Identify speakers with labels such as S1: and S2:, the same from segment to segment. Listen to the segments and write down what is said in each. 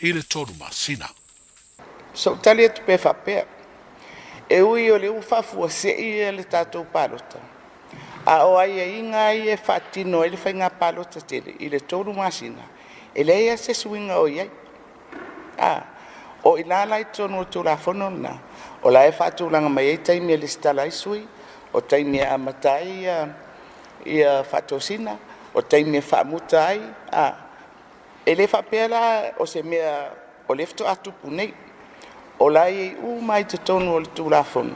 S1: i le 3 masina.
S2: Sou tali atu pe faapea, e ui o lea ua faafuasei le tatou palota, a o aiaiga ia e faatino ai le faiga palota tele i le 3 masina, e leai lava se suiga o i ai. O i la i totonu o le Tulafono lena, o la e faatulaga mai ai taimi e resitala ai sui, o taimi e amata ai ia faatosina, o taimi e faamuta ai. E le faapea la o se mea o lea faatoa tupu nei. O la e i ai uma i totonu o le Tulafono,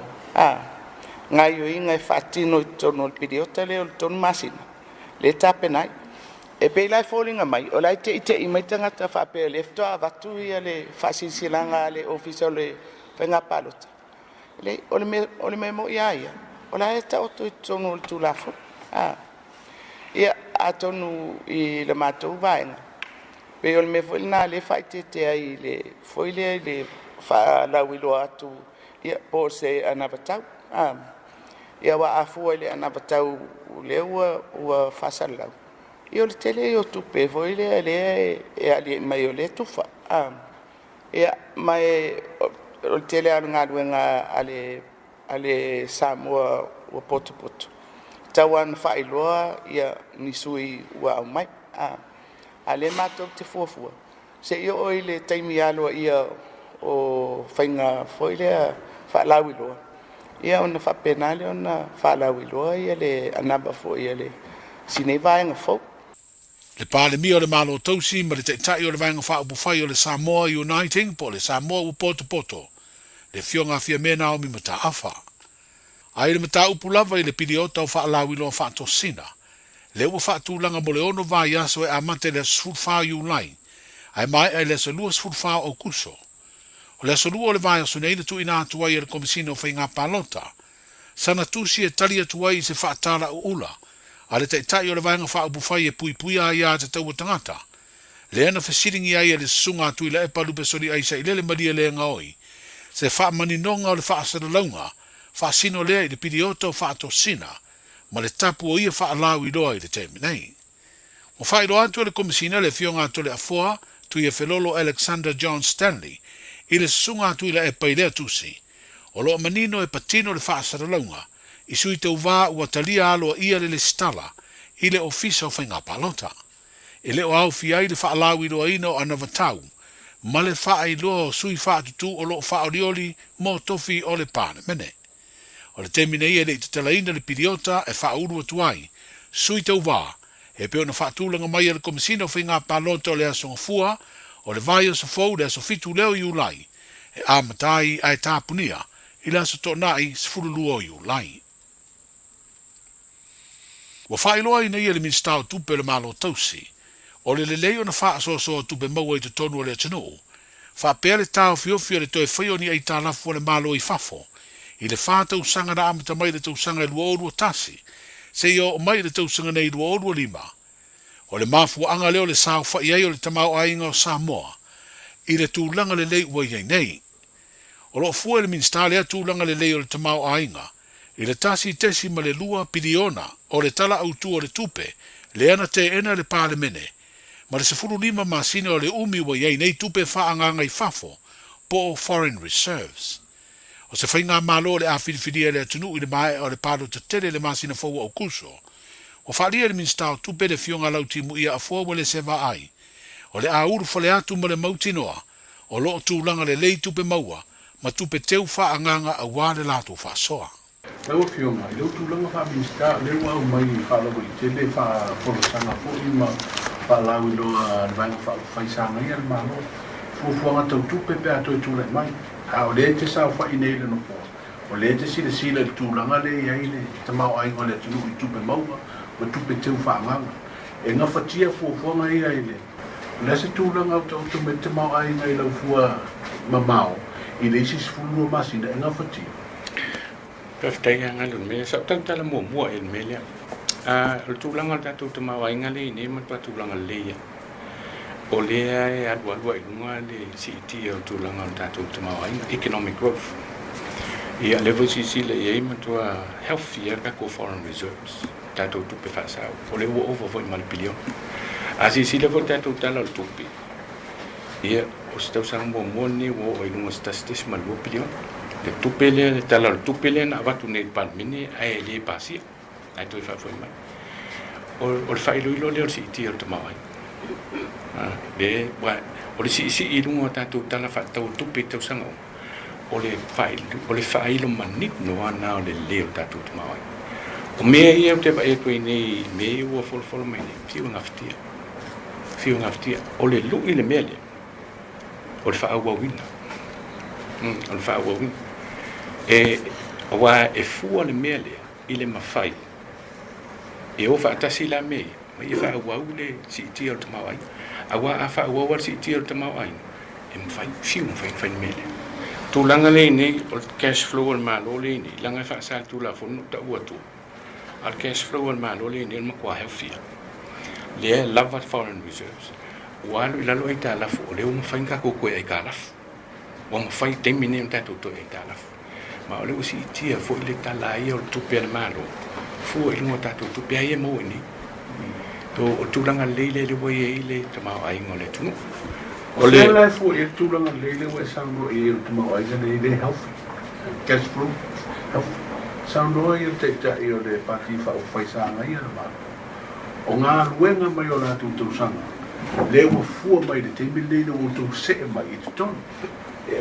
S2: gaoioiga e faatino i totonu o le piliota lea o le 3 masina, lea e tapena ai. E pei la e foliga mai, o la e teitei mai tagata faapea o lea faatoa avatu le faasilasilaga a le Ofisa o le Faiga Palota. Leai, o le mea moni lava ia, o la e taoto i totonu o le Tulafono. Ia, atonu i le matou vaega, pei o le mea foi lena o lea e faaeteete ai i le foi lea i le faalauiloa atu, ia, po o se anavatau. Ia, aua a fua i le anavatau lea ua faasalalau, ia o le tele ia o tupe foi lea lea e aliae mai o lea e tufa. Ia, ma o le tele lava o le galuega a le Samoa ua potopoto, tau lava ina faailoa ia ni sui ua aumai. A lea matou te fuafua, se i oo i le taimi aloaia o faiga foi lea faalauiloa, ia ona faapena lea ona faalauiloa ia le anava foi a le sinei vaega fou.
S1: Le Palemia o le Malo Tausi ma le Taitai o le Vaega Faaupufai o le Samoa Uniting po o le Samoa ua potopoto, le Afioga a Fiame Naomi Mataafa. Ae i le mataupu lava i le piliota o faalauiloa faatosina, lea ua faatulaga mo le 6 vaiaso e amata i le aso 14 Iulai, ae maea i le aso 24 o Aukuso. O le aso 2 o le vaiaso nei na tuuina atu ai e le Komesina o Faiga Palota, sana tusi e tali atu ai i se faatalauula a le Taitai o le Vaega Faaupufai e puipuia ai a tatau a tagata, lea na fesiligia ai e le Susuga a Tuilaepa Lupesoliai Sailele Malielegaoi se faamaninoga o le faasalalauga faasino lea i le piliota o faatosina ma le tapu o ia faalauiloa i le taimi nei. Ua faailoa atu e le Komesina le Afioga a Toleafoa Tuiafelolo Alexander John Stanley i le Susuga a Tuilaepa i lea tusi, o lo o manino e patino le faasalalauga i sui tauvā ua talia aloaia le lesitala i le Ofisa o Faiga Palota. E le o aofia ai le faalauiloaina o anavatau ma le faailoa o sui faatutū o lo o faaolioli mo tofi o le Palemene. O le taimi nei e le i tatalaina le piliota e faaulu atu ai sui tauvā e pei ona faatulaga mai e le Komesina o Faiga Palota o le Aso Gafua o le vaiaso fou le aso 7 lea o Iulai e amata ai ae tapunia i le aso Toonai 12 o Iulai. Ua faailoa nei e le Minisita o Tupe o le Malo Tausi, o le lelei ona faasoasoa tupe maua i totonu o le atunuu, faapea le taofiofi o le toe faia o ni aitalafu a le Malo i fafo, i le 4 tausaga na amata mai i le tausaga e 2021, seia oo mai i le tausaga nei 2025. O le mafuaaga lea o le saofai ai o le tamaoaiga o Samoa i le tulaga lelei ua i ai nei. O lo o fua i le Minisita lea tulaga lelei o le tamaoaiga i le 1.2 piliona o le Tala Autu o le Tupe lea na teena e le Palemene ma le 15 masina o le umi ua i ai nei tupe faaagaaga i fafo po o foreign reserves. O se faigamalo o le a filifilia e le atunuu i le maea o le palota tele i le masina fou o Aukuso. Ua faaalia e le Minisita o Tupe le Afioga a Lautimuia Afoa Uelese Vaai o le a ulufale atu ma le mautinoa o lo o tulaga lelei tupe maua ma tupe teu faaagaaga aua le latou faasoa.
S3: Lau Afioga, i lou tulaga faa-Minisita, o lea ua aumai faalauaitele faafolasaga foi ma faalauiloa a le Vaega Faaupufai sa agaia le Malo, fuafuaga tau tupe pe a toe tulai mai. A o lea e te saofai nei i le Nofoa, o lea e te silasila i le tulaga lea e i ai le tamaoaiga o le atunuu i tupe maua ma tupe teu faaagaaga. E gafatia fuafuaga ia i le. O le a se tulaga o taoto mai le tamaoaiga i lau fua mamao i le isi 12 masina e gafatia?
S4: Faafetai ia galu i le mea lea. Sa ou tautala muamua i le mea lea. O le tulaga o le tatou tamaoaiga lea e i ai nei ma le faatulaga lelei ia, o lea e alualu ai i luga le siitia o le tulaga o le tatou tamaoaiga, economic growth. Ia, lea foi silasila i ai matua healthy lava le tatou foreign reserves, tatou tupe faasao, o lea ua ova foi ma le piliona. A silasila foi i le tatou Tala o le Tupe, Ia, o se tausaga muamua lenei ua oo ai i luga o se 1.2 piliona. Le tupe lea, le Tala o le Tupe lea na avatu nei i le Palemene ae le pasia, ae toe faafoi mai. O, o le faailoilo lea o le siitia o le tamaoaiga. Le, o le siisii i luga o tatou tala faatatau o tupe i tausaga uma, o le, o le faailo manino lava lena o le lelei o le tatou tamaoaiga. O mea ia ou te vaai atu ai nei, mea ia ua folafola mai nei, fiu e gafatia. Fiu e gafatia. O le lui le mea lea, o le faaauauina. O le faaauauina. E, aua e fua le mea lea i le mafai e o faatasi la mea ia, ma ia faaauau le siitia o le tamaoaiga. Aua a faaauau lava le siitia o le tamaoaiga, e mafai, fiu mafai ona fai le mea lea. Tulaga lea i nei, o le cash flow a le Malo lea i nei, leaga e faasa e le Tulafono ou taua atua, a o le cash flow a le Malo lea i nei o le matua healthy lava. Lea e lava foreign reserves. Ua alu i lalo aitalafu, o lea ua mafai ona tatou toe aitalafu. Ua mafai i le taimi lenei ona tatou toe aitalafu. Ma o lea ua siitia foi le tala ia o le tupe a le Malo, fua i luga o tatou tupe lava ia e maua i inei. So, o le tulaga lelei lea lea ua i ai le tamaoaiga o le atunuu.
S3: O le la e fua i ai le tulaga lelei lea ua e saunoa i ai o le tamaoaiga lenei lea e healthy, cash flow healthy. Saunoa ia le Taitai o le Pati Faaupufai sa agaia le Malo. O galuega mai o latou tausaga lea ua fua mai i le taimi lenei ina ua outou see mai i totonu.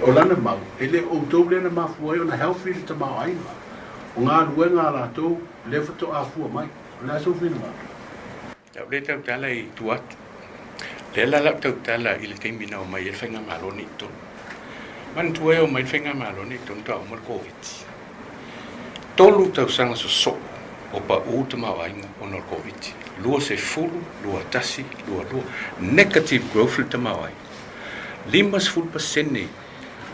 S3: O lana mau, e le o outou lea na mafua ai ona healthy le tamaoaiga. O galuega a latou lea faatoa fua mai. O le a sou finagalo?
S4: Lau lea tautala i tua atu. Lea la lau tautala i le taimi na omai ai le faigamalo nei i totonu. Manatua e omai le faigamalo nei i totonu faatoa uma le Koviti. 3 tausaga sosoo o pau le tamaoaiga ona o le Koviti. 20, 21, 22. Negative growth le tamaoaiga. 50%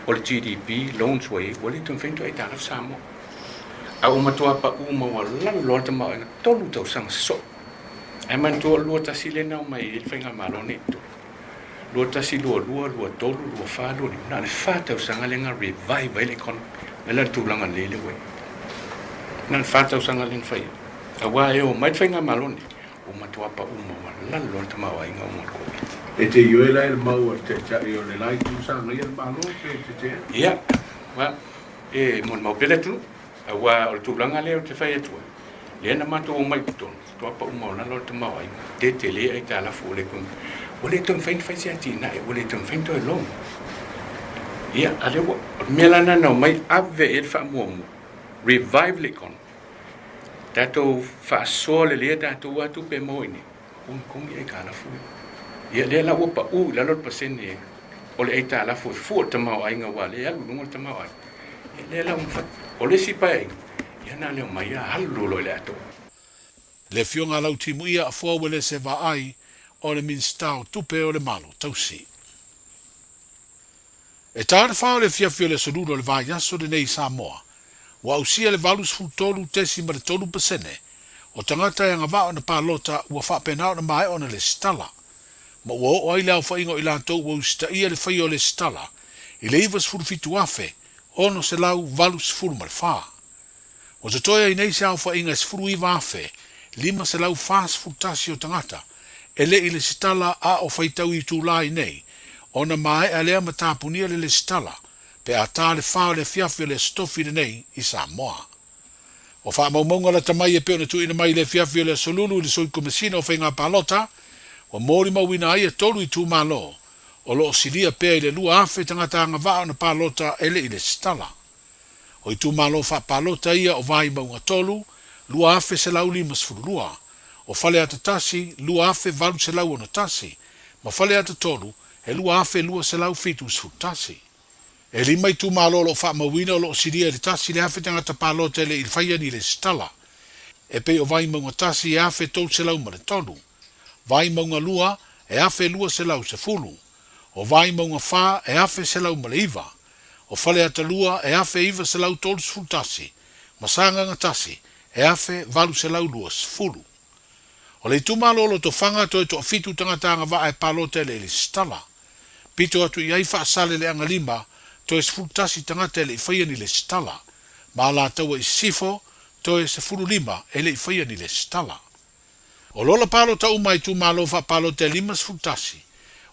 S4: o le GDP loans ua i ai, ua le toe mafai ona toe aitalafu Samoa. A ua matua pau maualalo loa le tamaoaiga, 3 tausaga sosoo. Ae manatua o le 21 lea na omai ai le faigamalo nei i totonu. 21, 22, 23, 24, 25, na o le 4 tausaga lea na revive ai le economy. O le a le tulaga lelei lea ua i ai. Na o le 4 tausaga lea na fai ai. Aua e omai le faigamalo nei, ua matua pau maualalo loa le tamaoaiga ona o le Koviti.
S3: E te ioe la i le mau a le Taitai o le la itu sa agaia le Malo pe e te tea?
S4: Ia, well, e molimau pea le atunuu, aua o le tulaga lea ou te fai atu ai, lea na matou omai i totonu, faatoa pau maualalo le tamaoaiga, tetele aitalafu o le economy, ua le toe mafai ona fai se atinae, ua le toe mafai ona toe loan. Ia, a lea ua, o le mea la lena na omai ave i ai le faamuamua, revive le economy, tatou faasoa lelei a tatou lava tupe e maua i inei, kogi aitalafu ia. Ia lea la ua pau i lalo le pasene o le aitalafu e fua i le tamaoaiga aua o lea e alu i luga le tamaoaiga. Ia lea la ua mafai. O le isi paeaiga, ia na leo mai a alu loa i le atoa.
S1: Le Afioga a Lautimuia Afoa Uelese Vaai o le Minisita o Tupe o le Malo Tausi. E ta le fa o le afiafi o le Aso Lula o le vaiaso lenei i Samoa, ua ausia le 83.3% o tagata e agavaa ona palota ua faapena ona maea ona lesitala, ma ua oo ai le aofaiga o i latou ua usitaia le faia o lesitala i le 97,684. Ua totoe ai nei se aofaiga e 19,541 o tagata e le i lesitala a o faitau itula ai nei ona maea lea ma tapunia le lesitala pe a ta le fa o le afiafi o le Aso Tofi lenei i Samoa. O faamaumauga lata mai e pei ona tuuina mai i le afiafi o le Aso Lulu i le Sui Komesina o Faiga Palota, ua molimauina ai e tolu itumalo o lo o silia pea i le 2,000 tagata agavaa ona palota e le i lesitala. O itumalo faapalota ia o Vaimauga 3, 2,152, o Faleata 1, 2,861, ma Faleata 3, e 2,271. E lima itumalo o lo o faamauina o lo o silia i le 1,000 tagata palota e le i faia ni lesitala. E pei o Vaimauga 1 e 1,303, Vaimauga 2 e 1,210, o Vaimauga 4 e 1,109, o Faleata 2 e 1,931 ma Sagaga 1 e 1,820. O le itumalo o Lotofaga toe toafitu tagata agavaa e palota e le i lesitala. Pito atu i ai Faasaleleaga 5 toe 11 tagata e le i faia ni lesitala, ma Alataua i Sisifo toe 15 e le i faia ni lesitala. O lola palota uma a itumalo faapalota e 51,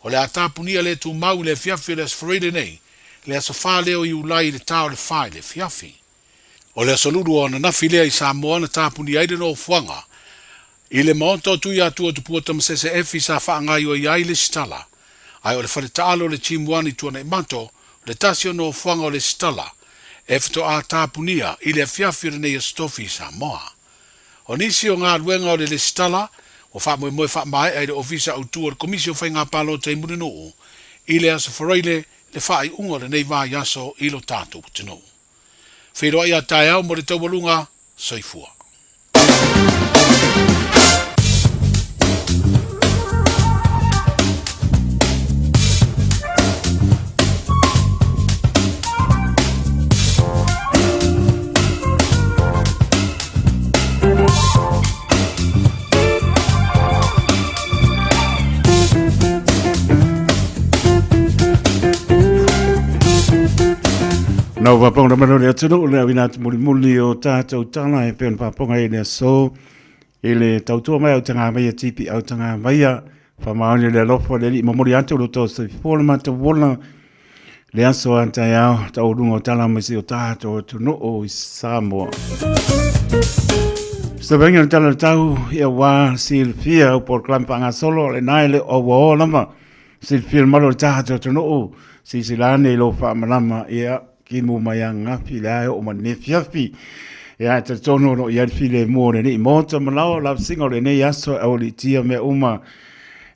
S1: O le a tapunia le tumau i le afiafi o le Aso Faraile nei, le aso 4 lea o Iulai i le ta o le 4 i le afiafi. O le Aso Lulu o ananafi lea i Samoa na tapunia ai le nofoaga i le Maota o Tuiatua o Tupua Tamasese Efi sa faagaioia ai le isitala, ae o le fale taalo o le Team One i Tuanaimato le tasi o nofoaga o le isitala e faatoa tapunia i le afiafi o lenei Aso Tofi i Samoa. O nisi o galuega o le lesitala ua faamoemoe faamaea i le Ofisa Autu o le Komisi o Faiga Palota i Mulinuu i le Aso Faraile le faaiuga o lenei vaiaso i lo tatou atunuu. Feiloai a taeao mo le taualuga. Soifua.
S5: Nau paponga na mano le atunuu le awina atu mulimuli o tātou tala e pea paponga i le aso i le tautua mai au tanga maia tipi au tanga maia whamaoni le alofa le alii momoli atu lo tō soifua le matou ola le aso a taeao taualuga o tala mai si o tātou atunuu i Samoa. Savenga le tala le tau ia wā silafia o polokalame faagasolo le nae le o ua o lava silafia le malo o le tātou atunuu silasila ane i lou faamalama ia kimu mai ananafi le ae oo mai lenei afiafi. Ia e talitonu o lo o i ai le filemu o lenei Maota ma lao lavasiga o lenei aso e aualiitia mea uma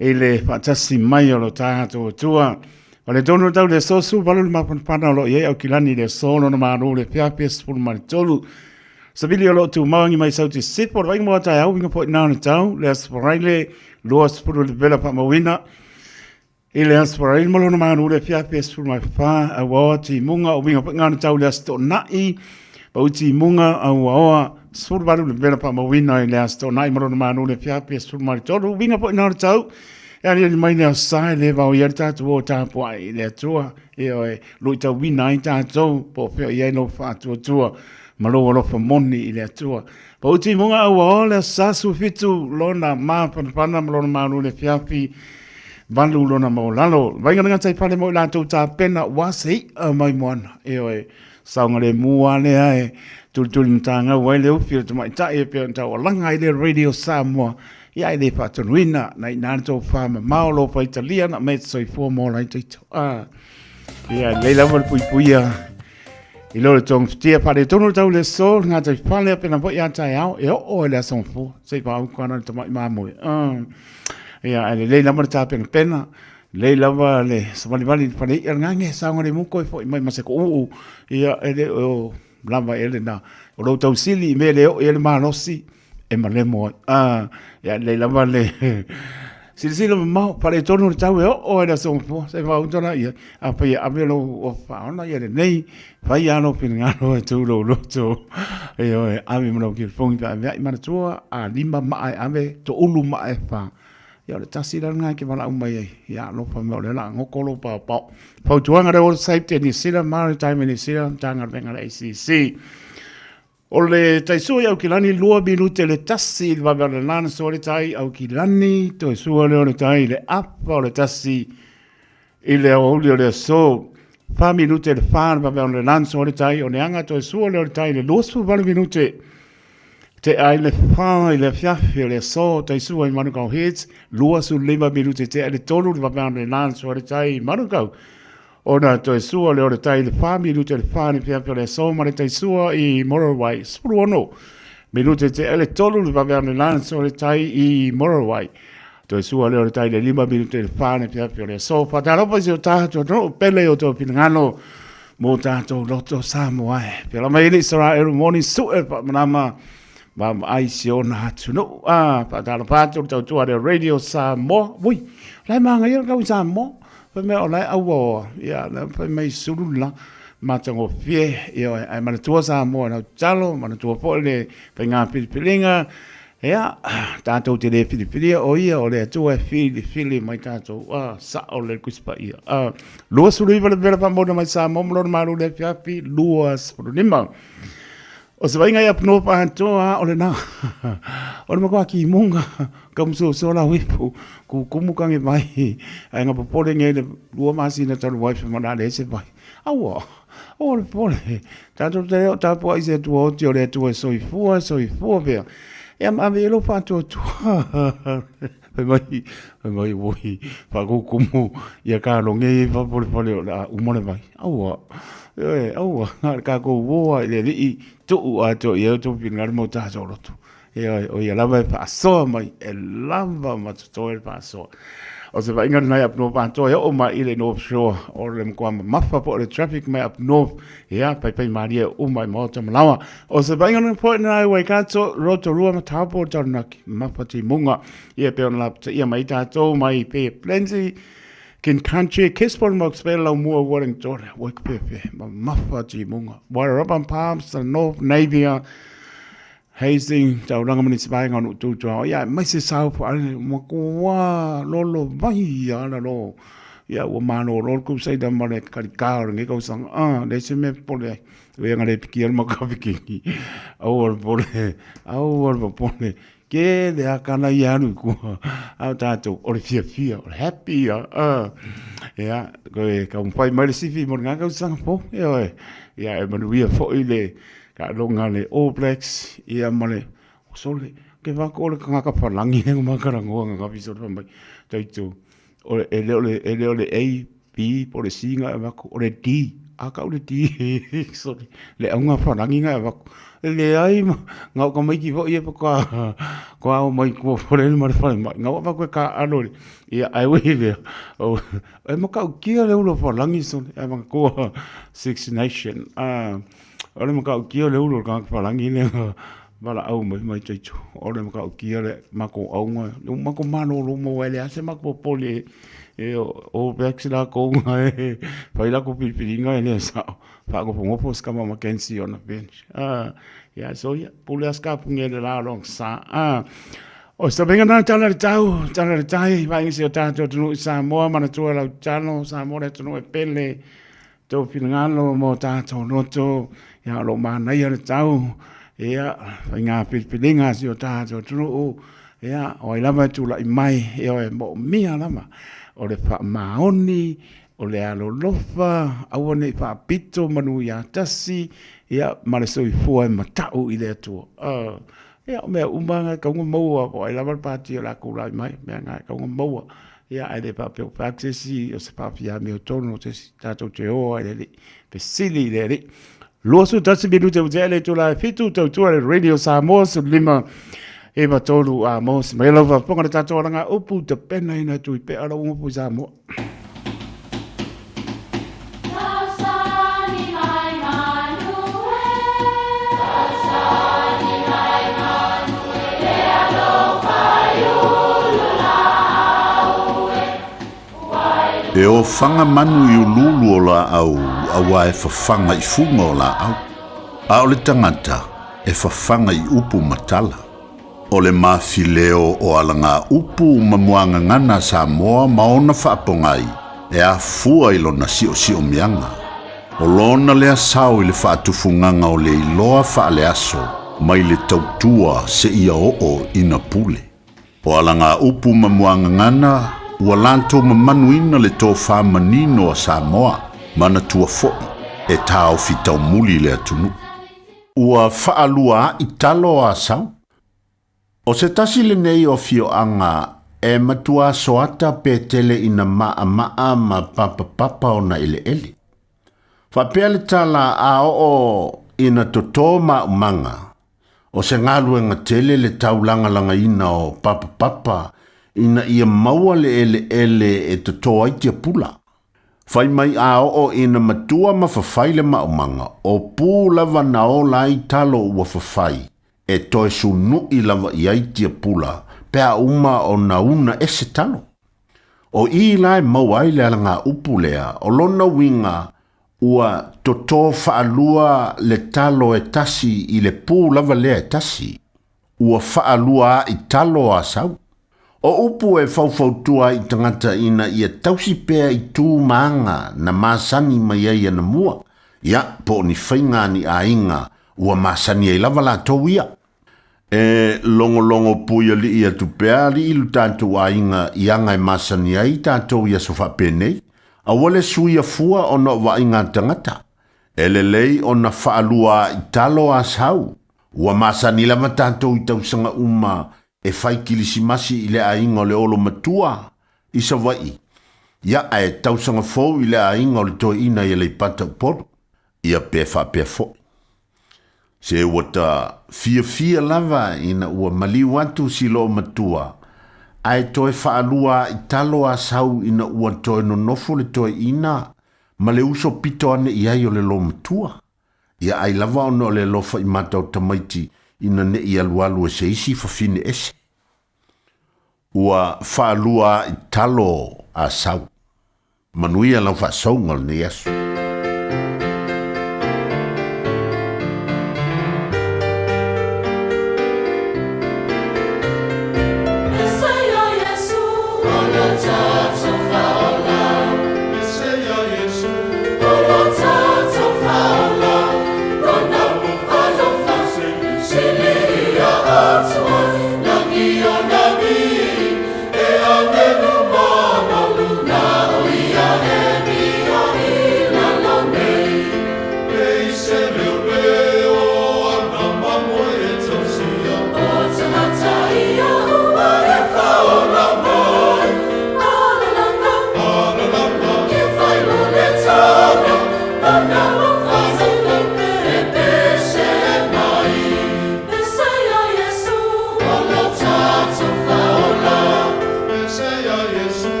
S5: i le faatasi mai o lo tatou Atua. O le tonu tau le aso 18 le mapanapana o lo o i ai Aukilani i le aso lona malo le afiafi 13. Savili o lo o tumau mai sauti sifo le vaaiga mo taeao uiga foi na o le tau le aso Faraile 20 le vela faamauina I le Aso Faraile ma lona malu le afiafi e 14 auaoa timuga o uiga foi ngana tau le Aso Toonai pau timuga auaoa 18 le vela faamauina i le Aso Toonai ma lona malu le afiafi e 13 uiga foi ngana tau e aliali mai le Aso Sa e le vao i ai le tatou o tapuai i le Atua e oe luitauina ai tatou po o fea i ai lou faatuatua ma lou alofa moni i le Atua. Pau timuga auaoa le Aso Sa 17 lona mafanafana ma lona malu le afiafi Valu lona maualalo. Vaiga le gatai fale mo i latou tapena ua se i'a mai moana. Ioe, saogalemu lava lea e tulituli matagau ai le ufi o le tamaitai e pei ona taualaga ai le Radio Samoa. Ia e le faatonuina, na ina le tofa mamao lo faitalia na me te soifua mo lai taito. Ah. Ia, lei lava le puipuia i lo le togafitia faaletonu le tau le aso le gatai fale a pena foi a taeao e oo ai le aso gafua se i faauka ana le tamai mamoe. Ah. Ia, ae lelei lava le tapenapena, lelei lava le savalivali i le fale i'a le gage, saogalemu koe fo'i mai ma se ko'u'u, ia, e le o lava ea lena. O lou tausili i mea e le oo i ai le malosi, e malemo ai. Ah, ia, lelei lava le silasila mamao, faaletonu le tau e oo ai le aso gafua, se i faauta la i ai. Afai e ave lou ofa ona ia lenei, fai lava lou finagalo e tu lou loto. Ioe, ave ma lou telefoni pe ave ai, manatua a lima maa e ave, toulu maa e fa. Ia o le tasi la lena e te valaau mai ai, ia alofa mea o lea o le a goko lou paopao. Fautuaga le Old Safety New Zealand, Maritime New Zealand, Matagaluega a le ACC. O le taisua i Aukilani, 2 minute le tasi i le vave o le lana sua le tai Aukilani, toe sua lea o le tai i le apa o le tasi i le aoauli o le aso. 4 minute le 4 le vave o le lana sua le tai o Neaga, toe sua lea o le tai i le 28 minute te ai le 4 i le afiafi o le aso, tai sua i Manukau Heads, 25 minute te ai le 3 le vave o le lana sua le tai i Manukau. Ona toe sua lea o le tai i le 4 minute le 4 i le afiafi o le aso ma le tai sua i Morotai, 16 minute te ai le 3 le vave ane lana sua le tai i Morotai. Toe sua lea o le tai i le 5 minute le 4 i le afiafi o le aso. Faatalofa i si o tatou atunuu, pele o tou finagalo mo tatou loto Samoa e. Pela mai le Israel moni sue faamanama vaavaai si ona atunuu. Ah, faatalofa atu le tautua le Radio Samoa. Ui, la e magaia le kau i Samoa. Fai mai o la e auaoa, ia, la fai mai sulu la matagofie, ia, ae manatua Samoa i lau tatalo, manatua foi le faiga filifiliga, ia, tatou te le filifilia, o ia o le Atua e filifili mai tatou, ah, sao le Tusi Paia. Ah, 29 le vela faamona mai Samoa ma lona malu le afiafi, 25. O se vaaiga i up north atoa o lena. O le matua kimuga kamusoso la uipu kukumu kange mai. Ae nga popole nge le lua masina talu ai whamana le se vai. Aua, o le pole. Tatou te leo tapuai i se Atua oti o le Atua e soifua, e soifua pea. Ea ma ave i lou faatuatua. Fai mai, fai mai, oi, whaakukumu, ia ka ronge i whapolepole o le a uma le vai. Aua, ioe, aua, na le kākou uoa i le alii, tuu atoa i ai o tou finagalo ma o tatou loto. Ioe, o ia lava e faasoa mai, e lava ma totoe le faasoa. O se vaaiga lena i up north atoa e oo mai i le North Shore, o le matua mamafa po o le traffic mai up north, ia, paipai malie uma i maota ma laoa. O se vaaiga lena foi lena i Waikato, Rotorua ma Taupo, Taranaki, mamafa timuga. Ia, pei ona lapataia mai tatou mai Bay of Plenty, King Country, Gisborne, Hawke's Bay, Laumua, Wellington, Waikapepe, mamafa timuga. Wairarapa and Palms, North Napier, Hastings, taulaga ma nisi vaega o Nuu Tutua, ia aemaise South Island, matua lolo vai ala lo. Ia ua malolo le Crusader ma le kalikā o lenei tausaga. Ah, leai se mea e popole ai. Ua nga le pikia le makapikini. Aua le popole, aua le popole. Ke le akana ia alu i kua. A o tātou, o le fiafia, o le happy ia. Ah, ia, koe taumafai mai le sifi mo le ngā tausaga fou. Ia oe, ia e manuia foi le Taaloga a le All Blacks ia ma le sole ke va ko le kangaka palangi le ma kala ngoa nga kapi sole mai taitu o e le o le e le o le A B po le C nga va ko o le D a ka o le D sole le aunga palangi nga va ko le ai ma nga ka mai ki vo ia pa ka ko au mai ko fole ma le fale mai nga va ko ka alo ia ai we le o e ma ka kia le ulo palangi sole e ma ko Six Nation a O le matautia le ulu o le tagata palagi lea valaau mai mai taitu. O le matautia le matou auga, le matou malolo maua ai leai se matou popole e All Blacks latou na e fai latou filifiliga e le sao. Faanofonofo si tama Mackenzie ona bench. Ia so ia, pule a si kapuge le la longsa. O se tapenga na tala le tau, tala le tai, vaega si o tatou atunuu i Samoa, manatua lau tatalo, Samoa le atunuu e pele. Tou finagalo mo tatou loto, ia o lo o manaia le tau, ia, faiga filifiliga a si o tatou atunuu, ia, o ai lava e tulai mai, ia e moomia lava, o le faamaoni, o le alolofa, aua ne i faapito manu ia tasi, ia, ma le soifua e matau i le Atua. Ia, o mea uma na e tatau ona maua, po o ai lava le pati o le a tulai mai, o mea na e tatau ona maua. Ia, ae le faapea ua fai atu se isi o se faafiamiotonu o se isi tatou te o ai i le Alii, fesili i le Alii. 21 minute ua tea le itula e 7, tautua le Radio Samoa, 15 9 3 a mo se mai lau faafofoga le tatou alaga upu tapenaina atu i pea lau upu i Samoa.
S6: E ofaga manu i uluulu o laau auā e fafaga i fuga o laau, a o le tagata e fafaga i upu ma tala. O le mafileo o alagaupu ma muagagana a Samoa ma ona faapogai e afua i lona siosiomiaga. O lona lea sao i le faatufugaga o le iloa faaleaso mai le tautua seia oo ina pule. O alagaupu ma muagagana ua latou mamanuina le tofa manino a Samoa, manatua foi e taofi taumuli le atunuu. Ua faaluaaʻi talo a Asau. O se tasi lenei o afioaga e matuā soata pe tele ina maʻamaʻa ma papapapa ona eleele. Faapea le tala a oo ina totō maaumaga, o se galuega tele le taulagalagaina o papapapa ina ia maua le eleele e totō ai tiapula. Fai mai a oo ina matua ma fafai le maaumaga, o pū lava na ola ai talo ua fafai, e toe sunuʻi lava i ai tiapula pe a uma ona una ese talo. O i la e maua ai le alagaupu lea, o lona uiga ua totō faalua le talo e tasi i le pū lava lea e tasi. Ua faaluaaʻi talo a Sau. O upu e faufautua ai i tagata ina ia tausi pea i tū ma aga na masani mai ai anamua, ia, po o ni faiga a ni aiga. Ua masani ai lava latou ia. E logologo puialii atu pea alii lo tatou aiga i aga e masani ai tatou i aso faapenei, aua le suia fua ona o vaaiga a tagata. E lelei ona faalua i talo a sau. Ua masani lava tatou i tausaga uma e fai kilisimasi i le aiga o le Olo Matua i Savaii, ia ae tausaga fou i le aiga o le Toeaina i Aleipata Upolu. Ia pe faapea foi. Se ua ta fiafia lava ina ua maliu atu si loomatua, ae toe faalua i talo a sau ina ua toe nonofo le toeaina ma le uso pito ane i ai o le loomatua. Ia ai lava ona o le alofa i mata o tamaiti ina ne i alualu e se isi fafine ese. Ua faalua i talo a sau. Manuia lau faasouga o lenei aso.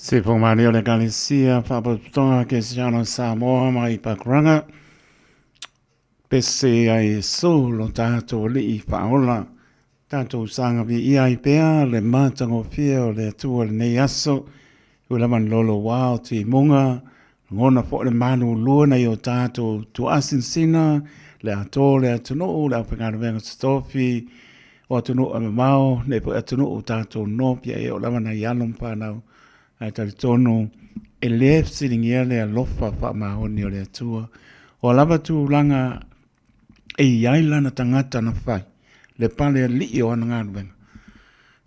S5: Se whakamārie o le Ekalesia Whaapotopotoga Keresiano Samoa mai Pakuranga, Pese a Iesu lo tātou Alii whaola, tātou sanga viia ai pea le mātangofie o le Atua lenei aso, ua lava ni lolo wā o timuga, ngona foʻi le malulua nai o tātou tuaasinsina, le atoa o le atunuu, le aufaigaluega totofi, o atunuu e mamao, nei foi atunuu o tātou nofia e o lava nai alo ma fanau, ae talitonu e le fesiligia le alofa faamaoni o le Atua. O a lava tulaga e i ai lana tagata na fai, le pale alii o ana galuega,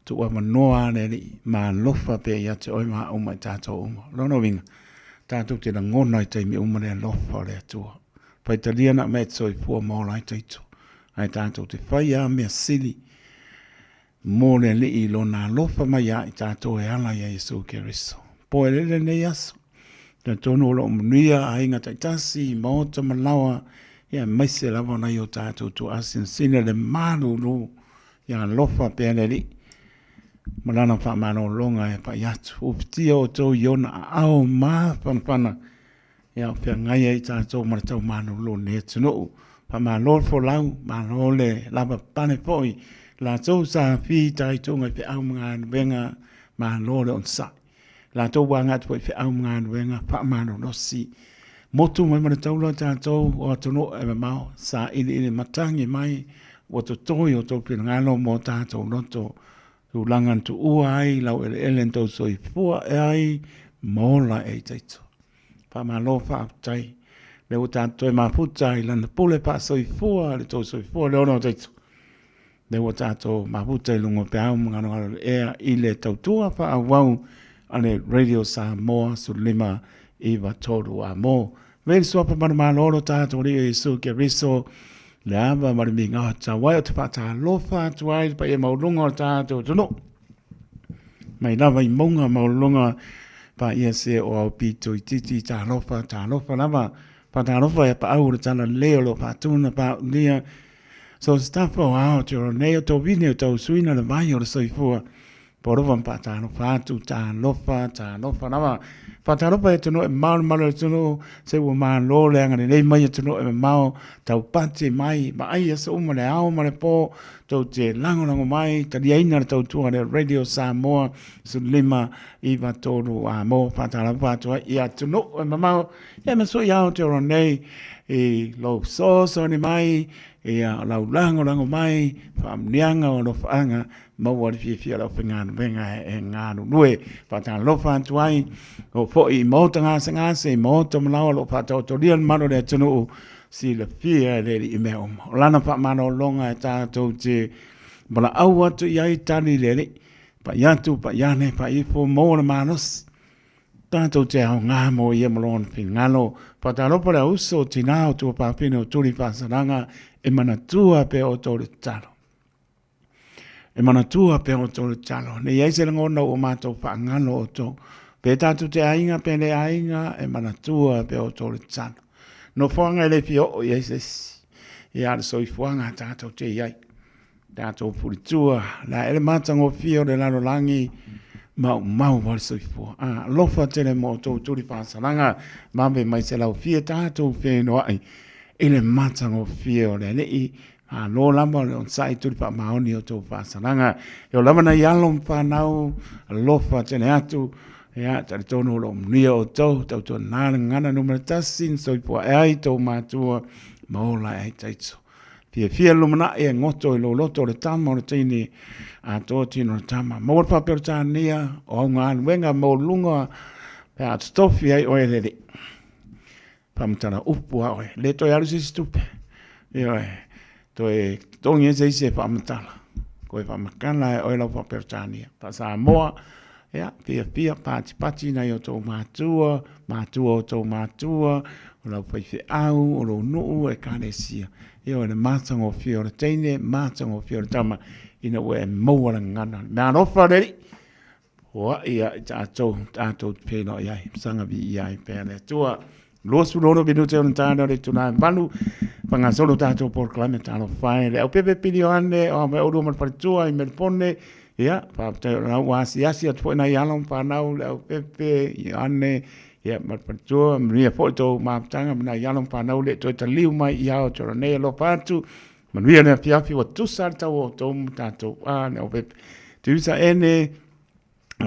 S5: tuuavanoa a le Alii ma alofa pea ia te oe ma au ma i tātou uma. O lona uiga, tātou te lagona i taimi uma le alofa o le Atua. Faitalia na mea e te soifua ma ola ai taito, ae tātou te whai a mea sili mō le Alii i lona alofa mai ia i tātou e ala i a Iesu Keriso. Po e lele nei aso, talitonu o loo manuia aiga taitasi, maota ma laoa, ia aemaise lava nai o tātou tuaasinasina le malūlū ia alofa pea le Alii ma lana faamalologa e pai atu. Ufitia outou i ona aao mafanafana ia o feagai ai tatou ma le taumalolo o lenei atunuu. Faamalo le folau, malo le lava papale foi latou sa fitaituga i feau ma galuega, malo le onosai. Latou ua agai atu foi i feau ma galuega faamalolosi. Motu mai ma le taula tatou o atunuu e mamao, sailiili matagi mai ua totoi o tou finagalo mo tatou loto, tulaga na tuua ai lau eleele na tou soifua e ai ma ola e itaito. Faamalo faafetai. Lea ua tatou toe mafuta i lana pule faasoifua le tou soifua le ona o taito. Lea ua tatou mafuta i luga o peau ma galogalo le ea i le tautua faaauau a le Radio Samoa 15 93 a mo. Vei le suafa manumalo lo tatou Alii o Iesu Keriso, le ava ma le migao tatau ai o te faatalofa atu ai le paia maualuga o le tatou atunuu. Mai lava i mauga maualuluga paia se o au pito itiiti talofa talofa lava faatalofa ia paau o le talalelei o lo o faatuna paaulia so se tafa o ao te ora nei o tau vine o tau suina le vai o le soifua Porofa ma faatalofa atu, talofa, talofa lava. Faatalofa e atunuu e mamao le malu o le atunuu, se ua malo le agalelei mai atunuu e mamao, taupati mai, vaai aso uma le ao ma le po, tou te lagolago mai, taliaina le tautua le Radio Samoa, 15 9 3 a mo faatalofa atu ai i atunuu e mamao, ia ma sui ao te ora nei, i lou fesoasoani mai, ia lau lagolago mai, faamanuiaga o alofaaga, Maua le fiafia o le aufaigaluega e galulue faatalofa atu ai o foi i maota gasegase i maota malaoa o lo o faataotolia le mamalu o le atunuu silafia e le Alii mea uma. O lana faamalologa e tatou te valaau atu i ai tali le Alii, pai atu, pai ane, pai ifo, maua le malosi. Tatou te aoga mo ia ma lona finagalo. Faatalofa le auso o tinā o tuafafine o tuli faasalaga e manatua pea outou le tatalo. E manatua pea outou le tatalo, ne i ai se lagona ua matou faagalo outou. Pe tatou te aiga pe le aiga, e manatua pea outou le tatalo. Nofoaga e le fia oo i ai se isi, ia le soifuaga a tatou te i ai. Tatou pulitua, le a e le matagofie o le lalolagi, maumau ai le soifua. A, alofa tele mo outou tuli faasalaga, vave mai se laufie tatou fenoai i le matagofie o le Alii Malo lava le onosai tuli faamaoni o tou faasalaga. E o lava nai alo ma fanau, alofa tele atu, ia, talitonu o lo o manuia outou, tautuana le gagana numera tasi na soifua ae ai tou matua ma ola ae ai taito. Fiafia le lumanai e goto i lou loto o le tama o le teine atoa tino o le tama. Maua le faa-Peretania o au galuega maualuluga pe a totofi ai oe e le Alii. Faamatala upu a oe. Le toe alu se isi tupe. Ioe. Toe totogi ai se isi e faamatala. Koe faamatala e oe lau faa-Peretania. Faa-Samoa, ia, fiafia, patipati nai o tou matua, matua o tou matua, o lau faifeau, o lou nuu, ekalesia. Ioe, le matagofie o le teine, matagofie o le tama, ina ua e maua le gagana. Le mea alofa le Alii, Hoai ia i tatou, tatou te feiloai ai, saga viia ai pea le Atua. 26 minute o le tala o le itula e valu, faagasolo tatou polokalame talofa e le aupepe pili o ane o a mai oulua ma le faletua i Melipone. Ia, faafetai o lena ua asiasi atu foi nai alo ma fanau, le aupepe, Ioane, ia, ma le faletua, manuia foi tou mafutaga ma nai alo ma fanau le toe taliu mai i Aotearoa nei. Alofa atu, manuia le afiafi, ua tusa le tau o outou ma tatou, a, le aupepe. Tusa ene,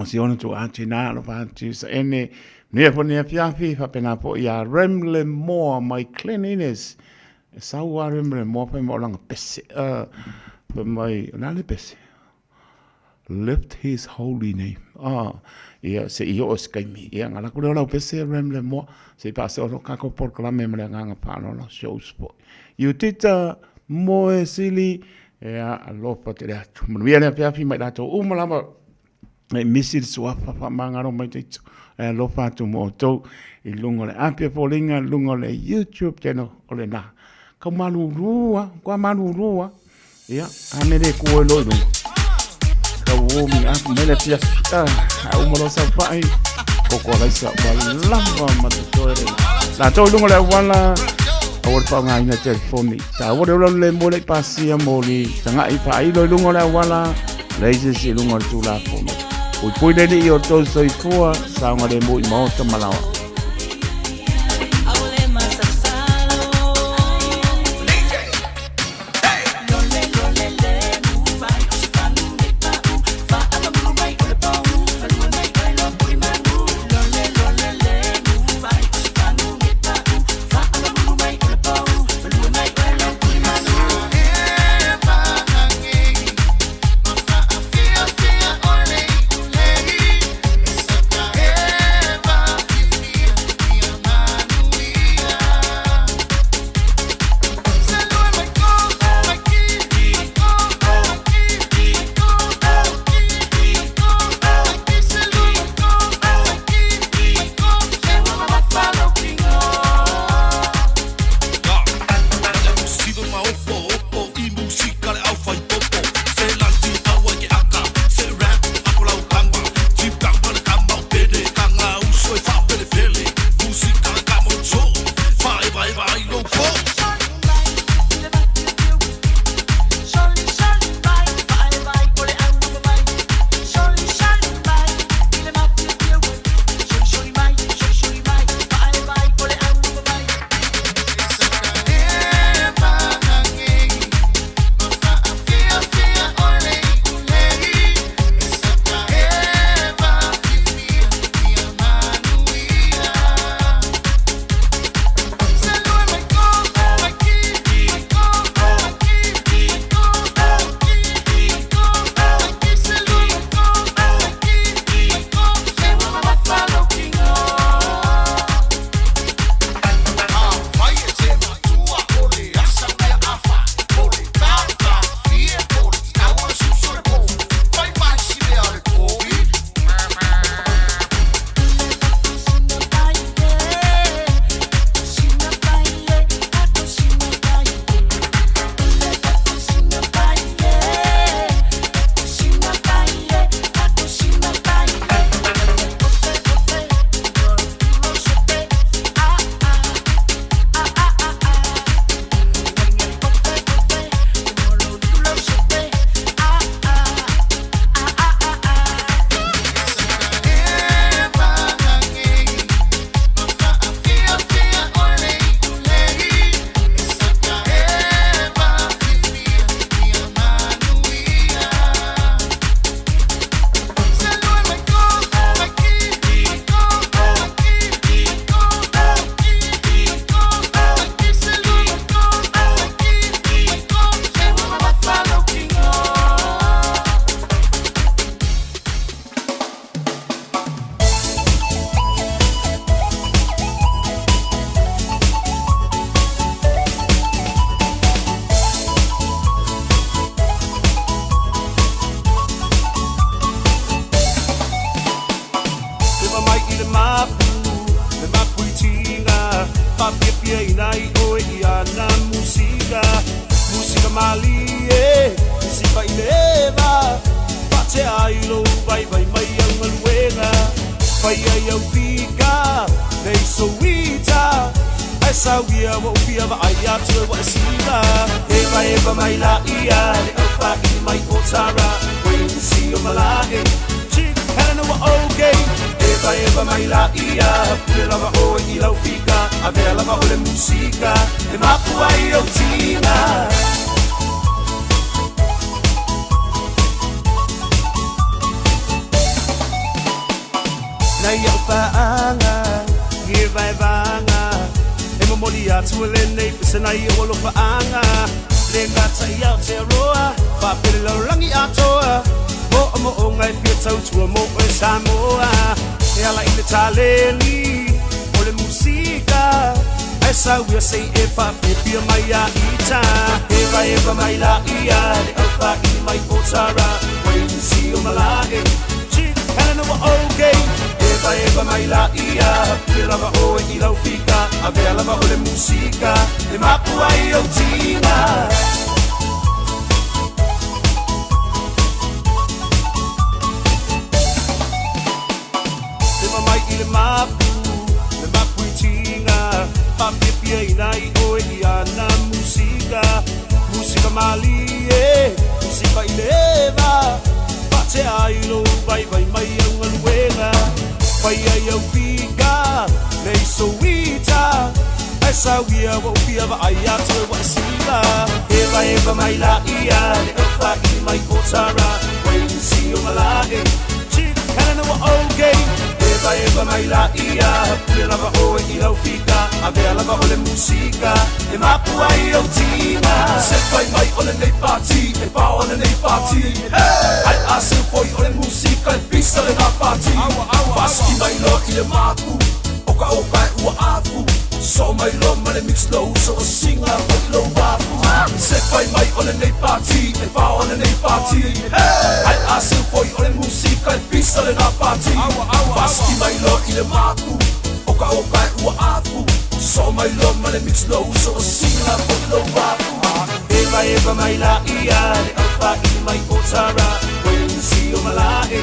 S5: o si ona tuaa tina, alofa atu Tusa ene, manuia foi le afiafi, faapena foi ia Rem Le Moa mai Glen Innes, e sau lava Rem Le Moa fai mai o lana pese, fai mai, o le a le pese? Lift his holy name. Ah, ia, se i oo se taimi. Ia, ona alu atu lea o lau pese Rem Le Moa, se i faasolo tatou polokalame ma le agaga faaaloalo, shows foi. Iutita Moe Sili, ia, alofa tele atu. Manuia le afiafi ma i latou uma lava e misi le suafa faamagalo mai te itu. E alofa atu mo outou i luga o le api o foliga, i luga o le YouTube channel o lena. Kau malulu lava, kua malulu lava. Ia, a me le ku oi loi lunga. Ka wo mi a me le fia a a uma lo sa pai. Ko ko laisa wa lava ma te toe le. La toi lunga le wala a wo pa ngai na telefoni. Ta wo le le mo le pasia mo li tanga i pa i loi lunga le wala. Le se si lunga le tula fono. Pui pui le ni o tau soifua saoga le mo i maota malawa.
S7: si o malae Chief Helena ua okay Evaeva mai laia Pule lava oe i lau fika Avea lava o le musika E mapu ai ou tiga. Nei au paaga i evaevaga E momoli atu e lenei pese nai ou alofaaga Le gata i Aotearoa Faapele lalolagi atoa Moomooga e fia tautua mo oe Samoa E ala i le taleni o le musika Ae sauia se i e faafiafia mai ia ita Evaeva mai laia le aufaili mai Otara Wayne si o malae Chief Helena ua okay Evaeva mai laia Pule lava oe i lau fika Avea lava o le musika E mapu ai ou tiga. Lima mai i le mapu, le mapu i tiga, Faafiafiaina ai oe i ana musika, Musika malie, musika i le eva, Faatea ai lou vaivai mai au galuega, Fai ai au fika, me iso ita, Ae sauia ua ou fia vaai atu e ua e siva. Evaeva mai laia le aufaili mai Otara, Wayne si o malae, Chief Helena ua okay. Evaeva mai laia, pule lava oe i lau fika, Avea lava o le musika e mapu ai ou tiga.
S8: Se fai mai o lenei pati e pao lenei pati Ai a se foi o le musika e pisa lena pati Pasiki mai loa i le mapu o ka oka e ua afu Soo mai loa ma le mix lou uso o singa foi i lou afu Se fai mai o lenei pati e pao lenei pati Ai a se foi o le musika e pisa lena pati Pasiki mai loa i le mapu o ka oka e ua afu Soo mai loa ma le mix lou uso o singa foi i lou afu
S7: Evaeva mai laia le aufaili mai Otara, Wayne si o malae,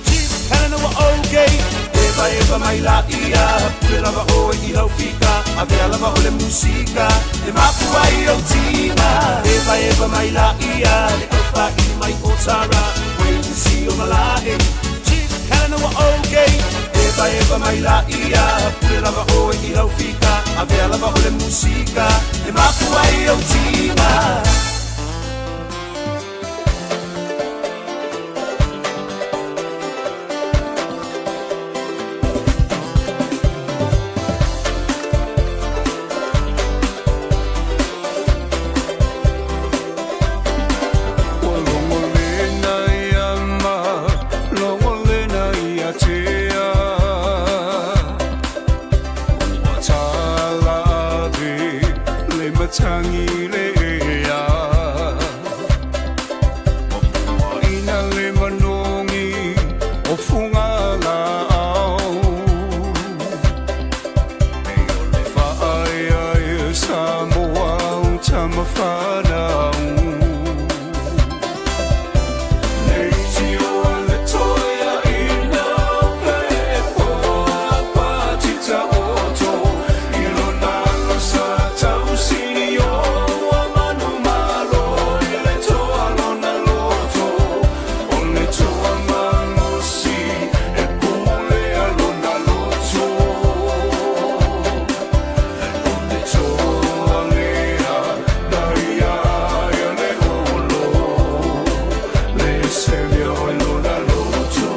S7: Chief Helena ua okay. Evaeva mai laia, pule lava oe i lau fika, Avea lava o le musika e mapu ai ou tiga. Evaeva mai laia le aufaili mai Otara, Wayne si o malae, Chief Helena ua okay. Evaeva mai laia, pule lava oe i lau fika, Avea lava o le musika e mapu ai ou tiga.
S9: Ua logolena ia ma logolena ia tea Ua tala ave le matangi le ea Ua puaina le manogi o Fugalaau Nei o le faaeaea Samoa o tamafanau Nei tio le toea ina pe patita oto I lona losa tausini o ua manu malo i le toa lona loto O le toa malosi e pule a lona loto O le toa lea na ia ia le olo Le selio i lona loto.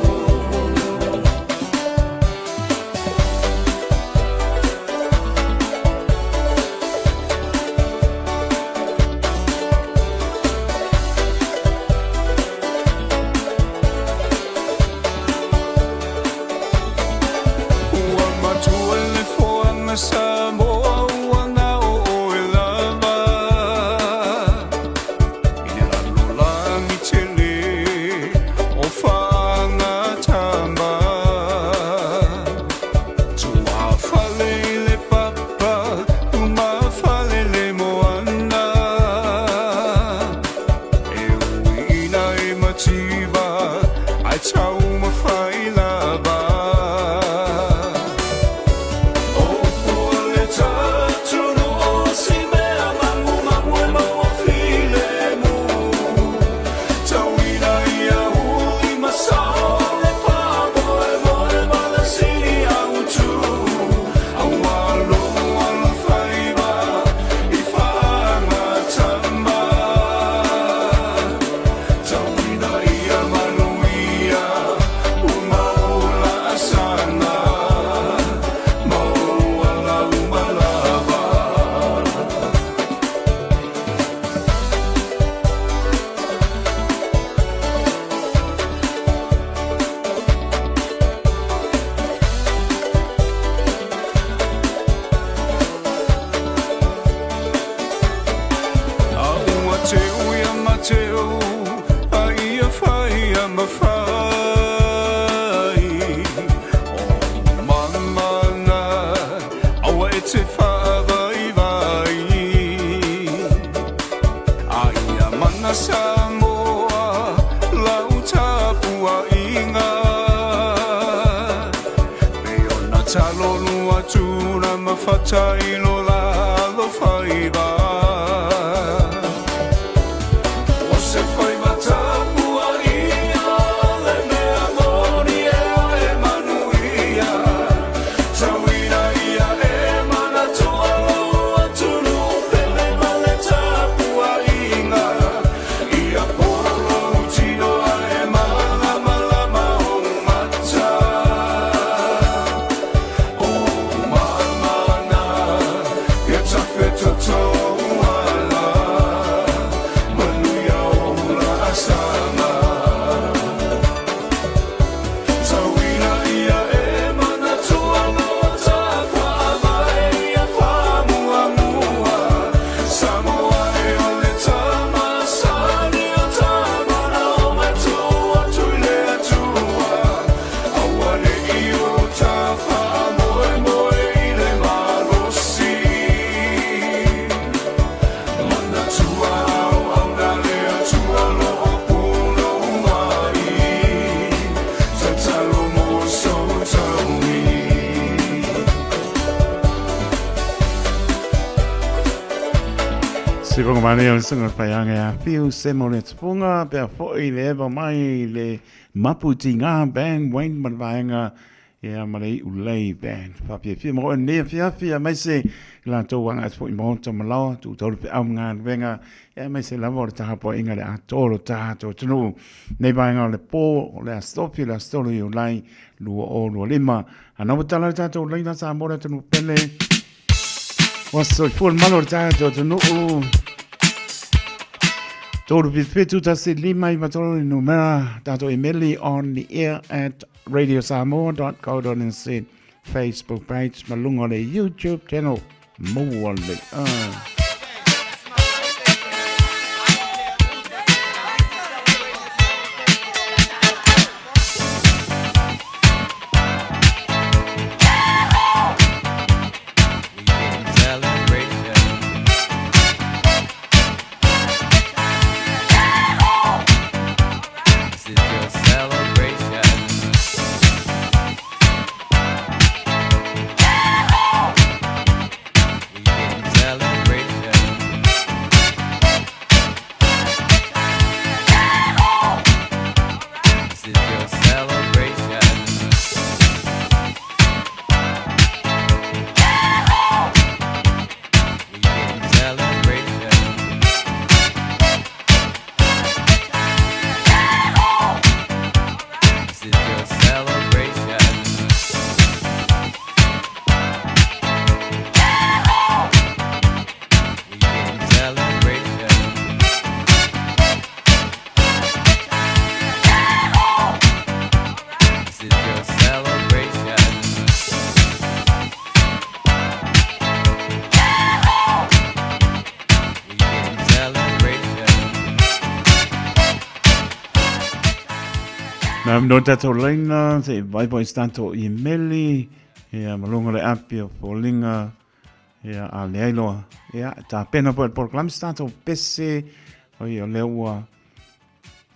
S9: Ua matua le foaga Samoa ua gao oe lava I le lalolagi tele o faagatama Tuafale i le papa umafale le moana E uiina e mativa ae taumafai lava O pua te faavaivai. A ia mana Samoa lau tapuaiga. Me ona talo lua tuna ma fatailo la alofaiva. O se faiva tapuaia le mea moni e oe manuia. Tauina ia e manatua lou atunuu pele ma le tapuaiga. Ia polo lou tino ae malamalama ou mata. O ou mana ia tafetoto ou ala. Manuia ou laasaga. Tauina ia e manatua lou faavae ia faamuamua. Samoa e o le tama sani o tama na o matua atu i le Atua. Aua ne i o ta faamoemoe i le malosi. Manatua auauna le Atua o lo o punou ai. Tatalo mo sou taui.
S5: Sifonga mani o le sunga whaianga ia whiu se mo le tupunga, pea foi le ewa mai le Mapu Tingā Band, Wayne ma le vaega ia ma le Iulei Band. Whapiawhia mo oe nei afiafi aemaise i latou aga atu foi maota ma laoa, tuutau le feau ma galuega, ia aemaise lava o le tahapuaiga le atoa o lo tatou atunuu. Nei vaega o le pō, o le Aso Tofi, le Aso 3 Iulai 2025. Ana ua tala le tatou laina Samoa le atunuu pele. Ua soifua le malu o le tatou atunuu. 377 1 5 9 3 le numera tatou emeli on the air at radiosamoa.co.nz Facebook page ma luga o le YouTube channel maua le Na no tatou laina se i vaivai se tatou imeli ia ma luga o le api o foliga ia a leai loa ia tapena foi le polokalame se tatou pese oi o lea ua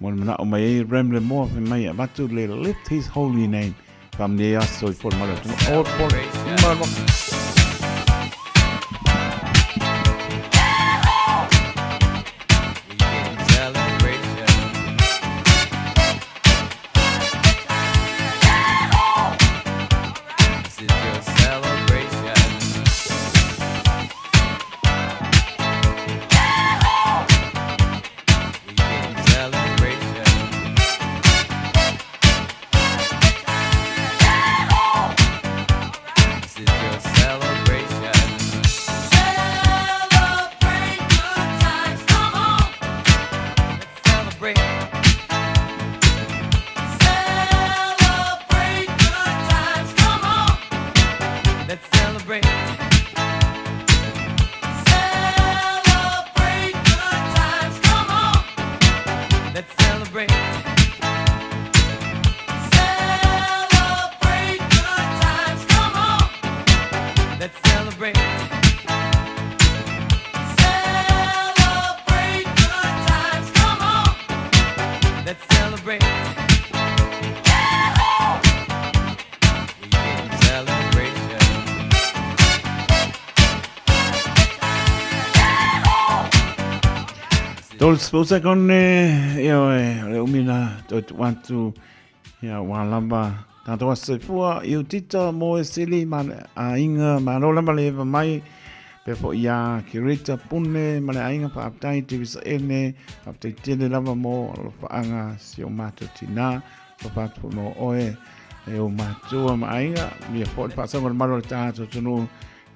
S5: mo le manao mai ai Rem le moa fai mai avatu le lift his holy name faamanuia ai aso i fo le malu atu o malo. 30 sekone, ioe, o le umi na toe tuu atu, ia, ua lava tātou aso soifua, i utita mō e sili ma le aiga, malo lava le eva mai, pea foi iā Kirita Pune ma le aiga faafetai Tivisa Ene, faafetai tele lava mō alofaaga si o mātou tinā, alofa atu foi mō oe, e o mātua ma aiga, mia foi le faasoga o le malu o le tātou atunuu,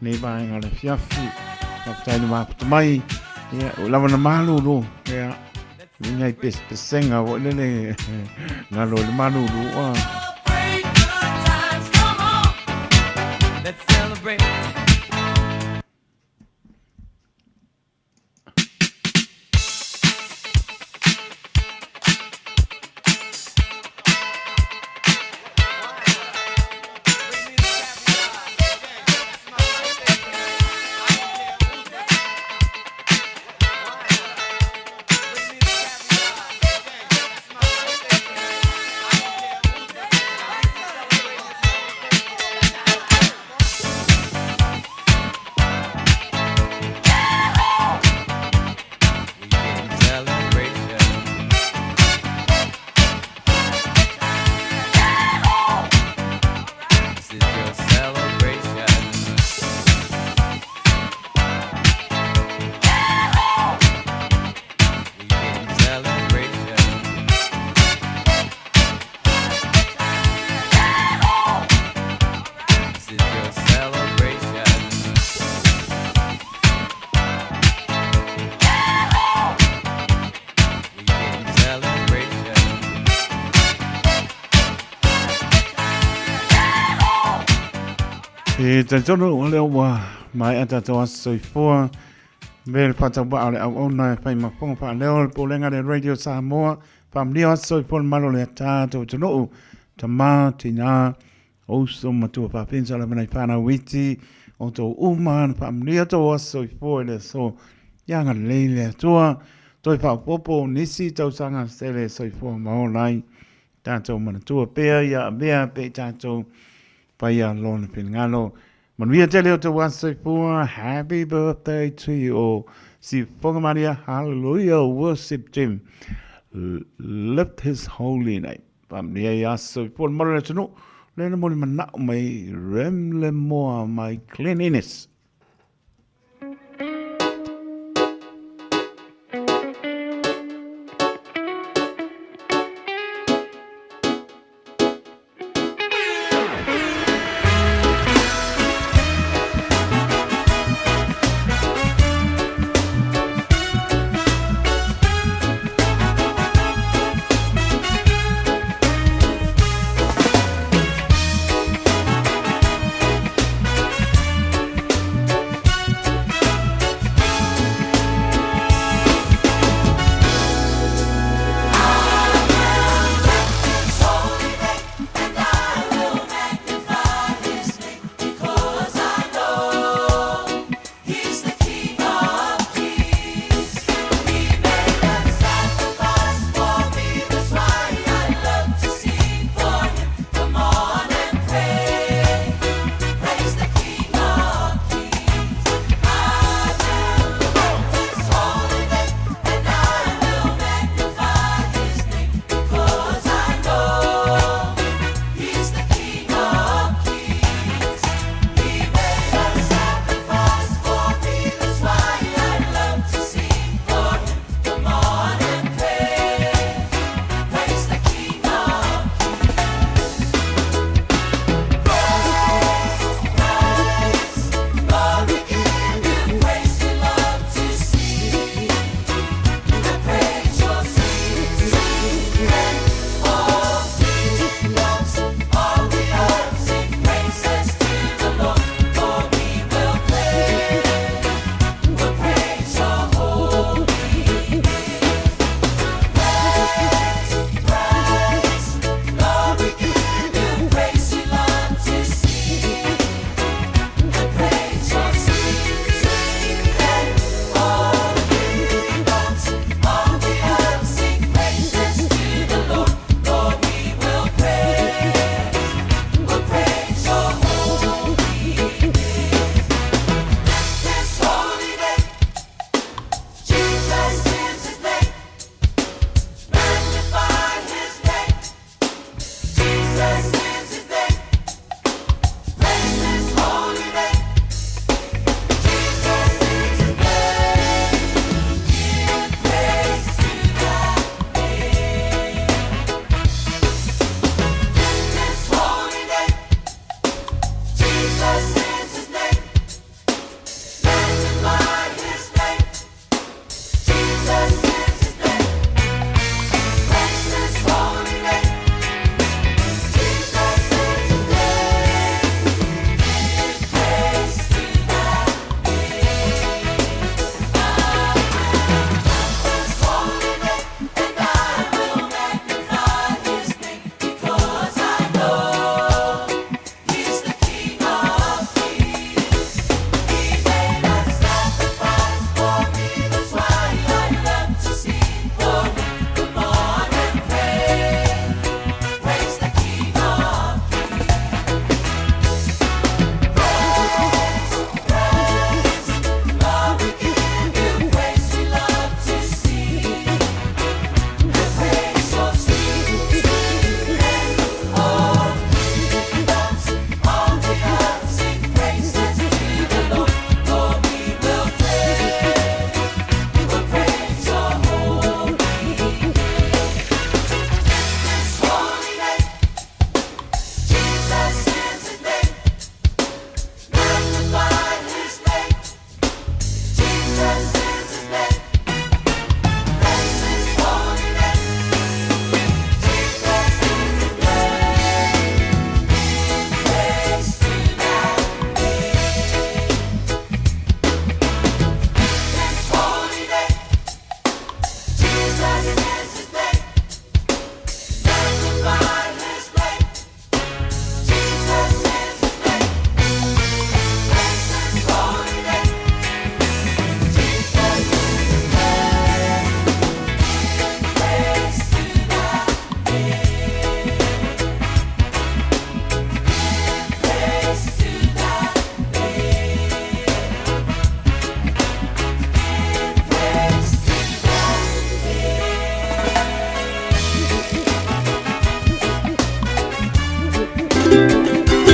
S5: nei vaega o le afiafi. Faafetai le mafuta mai. Ia, ua lava na malulu. Ia, ni nai pesepesega foi lele galo i le malulu. Ua.
S10: Let's celebrate.
S5: E talitonu o lea ua maea tatou aso soifua me le faatauvaa o le auauna e fai ma fofoga faaleo le Pulega le Radio Samoa. Faamanuia aso soifua le malo o le tatou atunuu, tama, tinā, uso, matua, fafine, lava nai fanau iti, o tou uma na faamanuia tou aso soifua i le aso. Ia agalelei le Atua, toe faaopoopo nisi tausaga tele soifua ma ola ai. Tatou manatua pea ia avea pea i tatou faia lona finagalo. Manuia tele o tou aso soifua. Happy birthday to you all. Sifoga Maria, hallelujah, worship team. Lift his holy name. Faamanuia i aso soifua le malu o le atunuu. Lea na moli manao mai Rem Le Moa mai Glen Innes.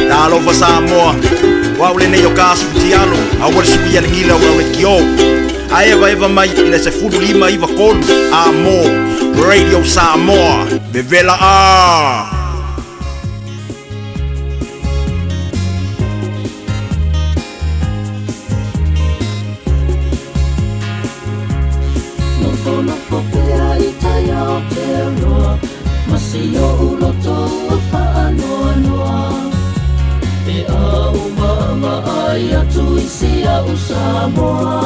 S7: Talofa Samoa, o au lenei o ka asu tialo, aua le sui a le gila o au le kio. A evaeva mai i le 15 93 a mo Radio Samoa, vevela a!
S11: Nofonofo pea i tai Aotearoa Ma si oʻu loto ua faanoanoa Pe a ou vaavaai atu i si aʻu Samoa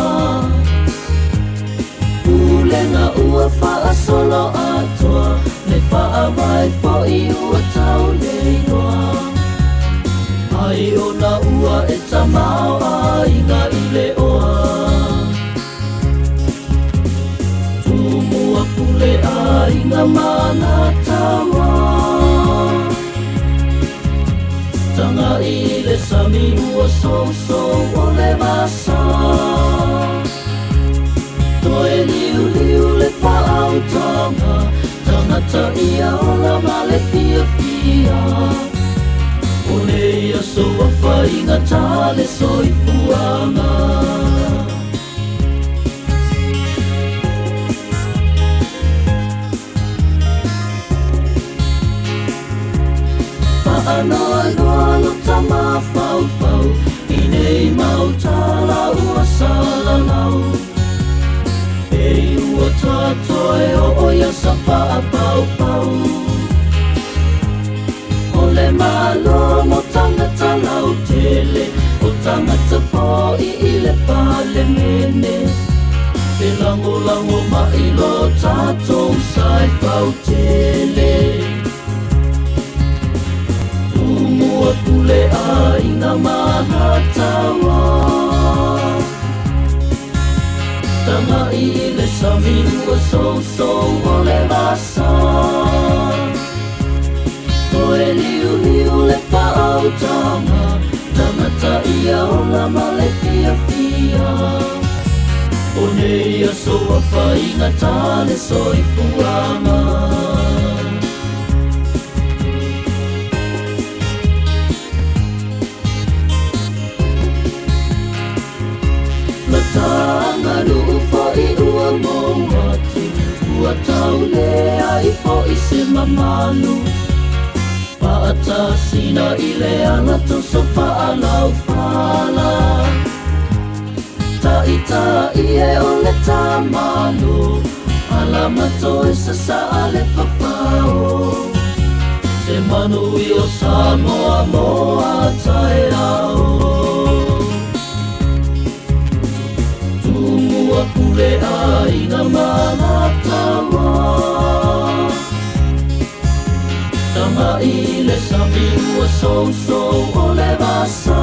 S11: Pulega ua faasolo atoa Le faavae foʻi ua tau le iloa Ai ona ua e tamaoaiga i le oa Tumua pule aiga ma alataua Tagai i le sami ua sousou o le vasa Toe liuliu le faautaga Tagata ia ola ma le fiafia O nei aso ua faigata le soifuaga Faanoanoa lota mafaufau I nei mau tala ua salalau Pei ua tatoe oo i asa faapaupau O le Malo mo tagata lautele O tagata foʻi i le Palemene E lagolago mai lo tatou sa e fautele Tumua pule aiga ma alataua Tagai i le sami ua sousou o le vasa Toe liuliu le faautaga Tagata ia ola ma le fiafia O nei aso ua faigata le soifuaga Lata aganuu foʻi ua mou atu Ua tau leai foʻi se mamalu. Faatasina i le alatoso faalaufala Taitai e o le tamalo Alamato e sasaa le fafao Se manui o Samoa mo a taeao Tumua pule aiga ma Alataua Tama i le sami ua sousou o le vasa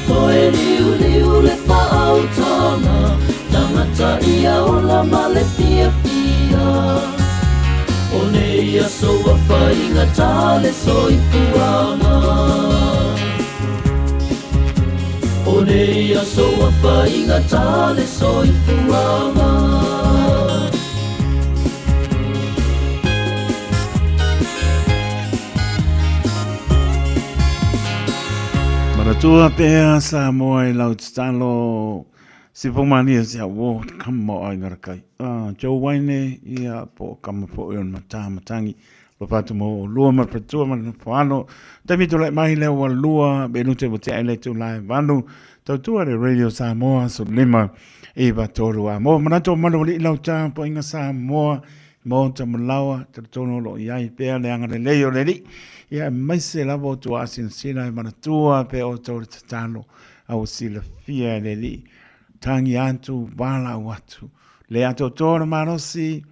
S11: Toe liuliu le faautaga Tagata ia ola ma le fiafia O nei aso ua faigata le soifuaga O nei aso ua faigata le soifuaga.
S5: Manatua pea Samoa i lau tatalo Sipomania si au o kama o aiga rakai. Ah, Joe Waine ia po o kama foi o mata matangi. Lo fatu mo lua ma patua ma foano. Taimi tulai mai lea ua lua minute ua tea le tula e valu. Tautua le Radio Samoa so lima iwa tolu a. Mo manatu o malu wali lau tapuaiga Samoa mo ta malawa talitonu o lo o i ai pea le agalelei o le Alii. Ia aemaise lava o tua asinasina e manatua pea outou le tatalo a ua silafia e le Alii. Tangi atu, valaau atu. Le atoatoa o le malosi,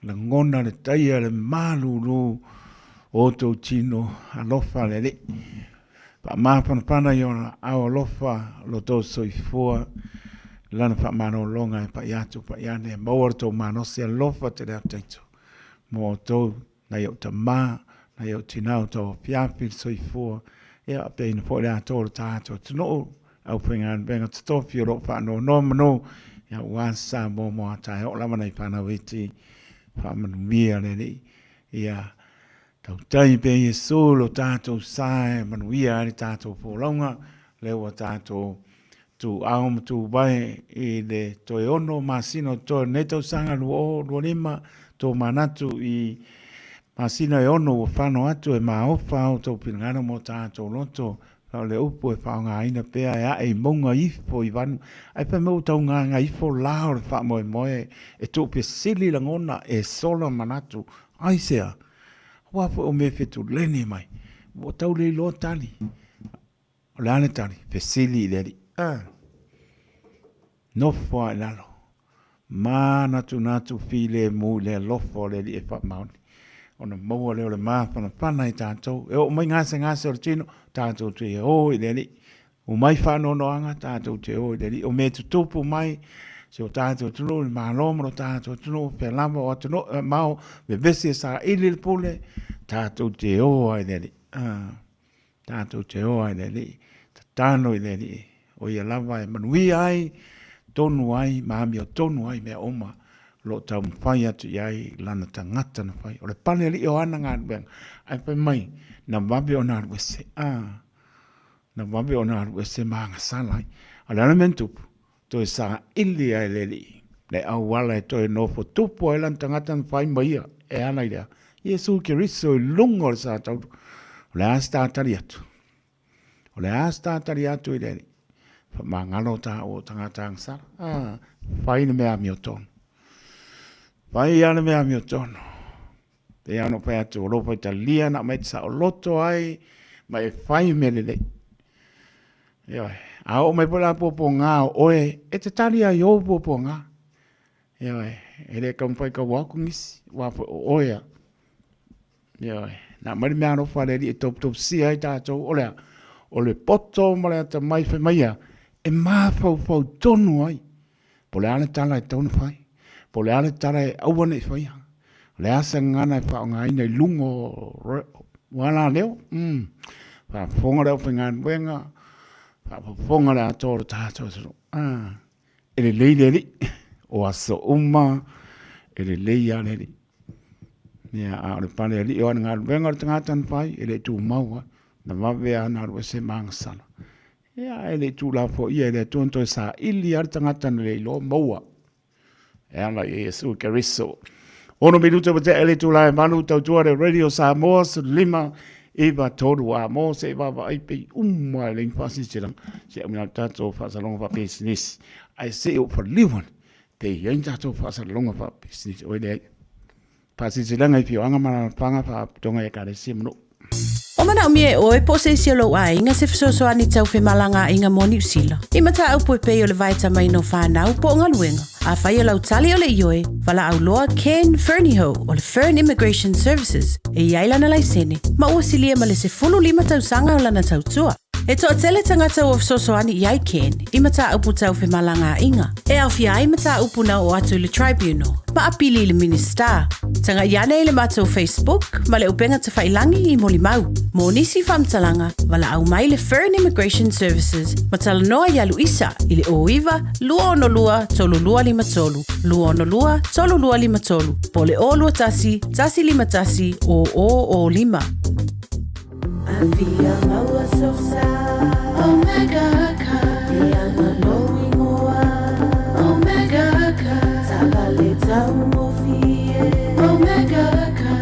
S5: lagona le taia le malulu o outou tino alofa le Alii. Faamafanafana i ona ao alofa lo tou soifua lana faamalologa e pai atu pai ane e maua lo tou malosi alofa tele atu taito mo outou nai ou tama nai ou tina o tou afiafi le soifua ia peina foi le atoa o le tatou atunuu aufaigaluega totofi o lo o faanonomanu ia aua Samoa mo a taeao lava nai fanau iti faamanuia le Alii ia Tautai pea Iesu lo tatou sa e manuia ai le tatou folauga, lea ua tatou tuuao ma tuvae i le toe ono masina o totoe o lenei tausaga 2025, tomanatu i masina e ono ua fano atu e maofa a outou finagalo ma o tatou loto, o le upu e faaaogaina pea e ae i mauga ifo i vanu, ae fai mai ua tau gagaifo la o le faamoemoe e tuupesili lagona e sola manatu, aisea? Aua foi o mea e fetuleni mai, ua tau le iloa tali. O le a le tali? Fesili i le Alii. Ah. Nofo lava i lalo. Manatunatu filemu i le alofa o le Alii e faamaoni. Ona maua lea o le mafanafana i tatou. E oo mai gasegase o le tino, tatou te o i le Alii. Omai faanoanoaga tatou te o i le Alii. O mea e tutupu mai si o tatou atunuu, le Malo ma lo tatou atunuu, pea lava o atunuu e mamao, vevesi e saili le pule, tatou te o lava i le Alii. Ah, tatou te o lava i le Alii. Tatalo i le Alii. O ia lava e manuia ai, tonu ai, ma amiotonu ai mea uma o lo o taumafai atu i ai lana tagata na fai. O le pale alii o ana galuega, ae fai mai, na vave ona alu ese. Ah. Na vave ona alu ese ma agasala ai. A o le a le mea na tupu? Toe saili lava e le alii le auala e toe nofo tupu ai lana tagata na fai ma ia e ala i le a? Iesu Keriso i luga o le sa taulu. O le a se tatali atu? O le a se tatali atu i le alii? Faamagalo taua o tagata agasala. Ah, fai le mea amiotonu. Fai lava le mea amiotonu. Pei lava ona ou fai atu, o lou faitalia na aumai e te saoloto ai ma e fai mea lelei. Ioe. A oo mai foi la puapuaga o oe, e te tali ai i ou puapuaga. Ioe. E le taumafai kaua atu nisi, aua foi o oe lava. Ioe. Na aumai le meaalofa a le Alii e toputopisia ai tatou, o le a? O le poto ma le atamai fai mai a, e mafaufau tonu ai Po o le a le tala e tatau ona fai, po o le a le tala e aua ne i faia, o le a se gagana e faaaogaina i luga o alaleo. Mm. Faafofoga le aufaigaluega, faafofoga le atoa o le tatou atunuu. Ah, e lelei le Alii, o aso uma e lelei lava le Alii. Ia, a o le pale alii o ana galuega o le tagata na fai, e le i tumau lava, na vave lava ona alu ese ma agasala. Ia, e le i tuulafoaia e le Atua ona toe saili lava le tagata na le iloa maua e ala i Iesu Keriso. Ono minuta ua tea i le itula e malu tautua le Radio Samoa 15 9 3 a mo se i vaavaai pei uma e le faasilasilaga se au le tatou faasaloga faapisinisi ae se i ou faliu ane pe i ai ni tatou faasaloga faapisinisi oi leai faasilasilaga i afioaga ma alaalafaga faalapotopotoga i ekalesia ma nuu.
S12: O manaomia e oe po o se isi o lou aiga se fesoasoani tau femalagaaiga mo Niu Sila. I mataupu e pei o le vaetamaina o fanau po o galuega. Afai o lau tali o le ioe, valaau loa Ken Fernihough o le Fern Immigration Services e i ai lana laisene ma ua silia ma le 15 tausaga o lana tautua. E toatele tagata ua fesoasoani i ai Ken i mataupu tau femalagaaiga, e aofia ai mataupu na oo atu i le Tribunal ma apili i le Minisita. Tagai ane i le matou Facebook ma le upega tafailangi i molimau. Mo nisi faamatalaga, valaau mai le Fern Immigration Services ma talanoa iā Luisa i le 09 262 3253, 262 3253 po o le 021 151 0005. Afia maua sosa Omega ka E anga lou ingoa Omega ka Taavale taugofie Omega ka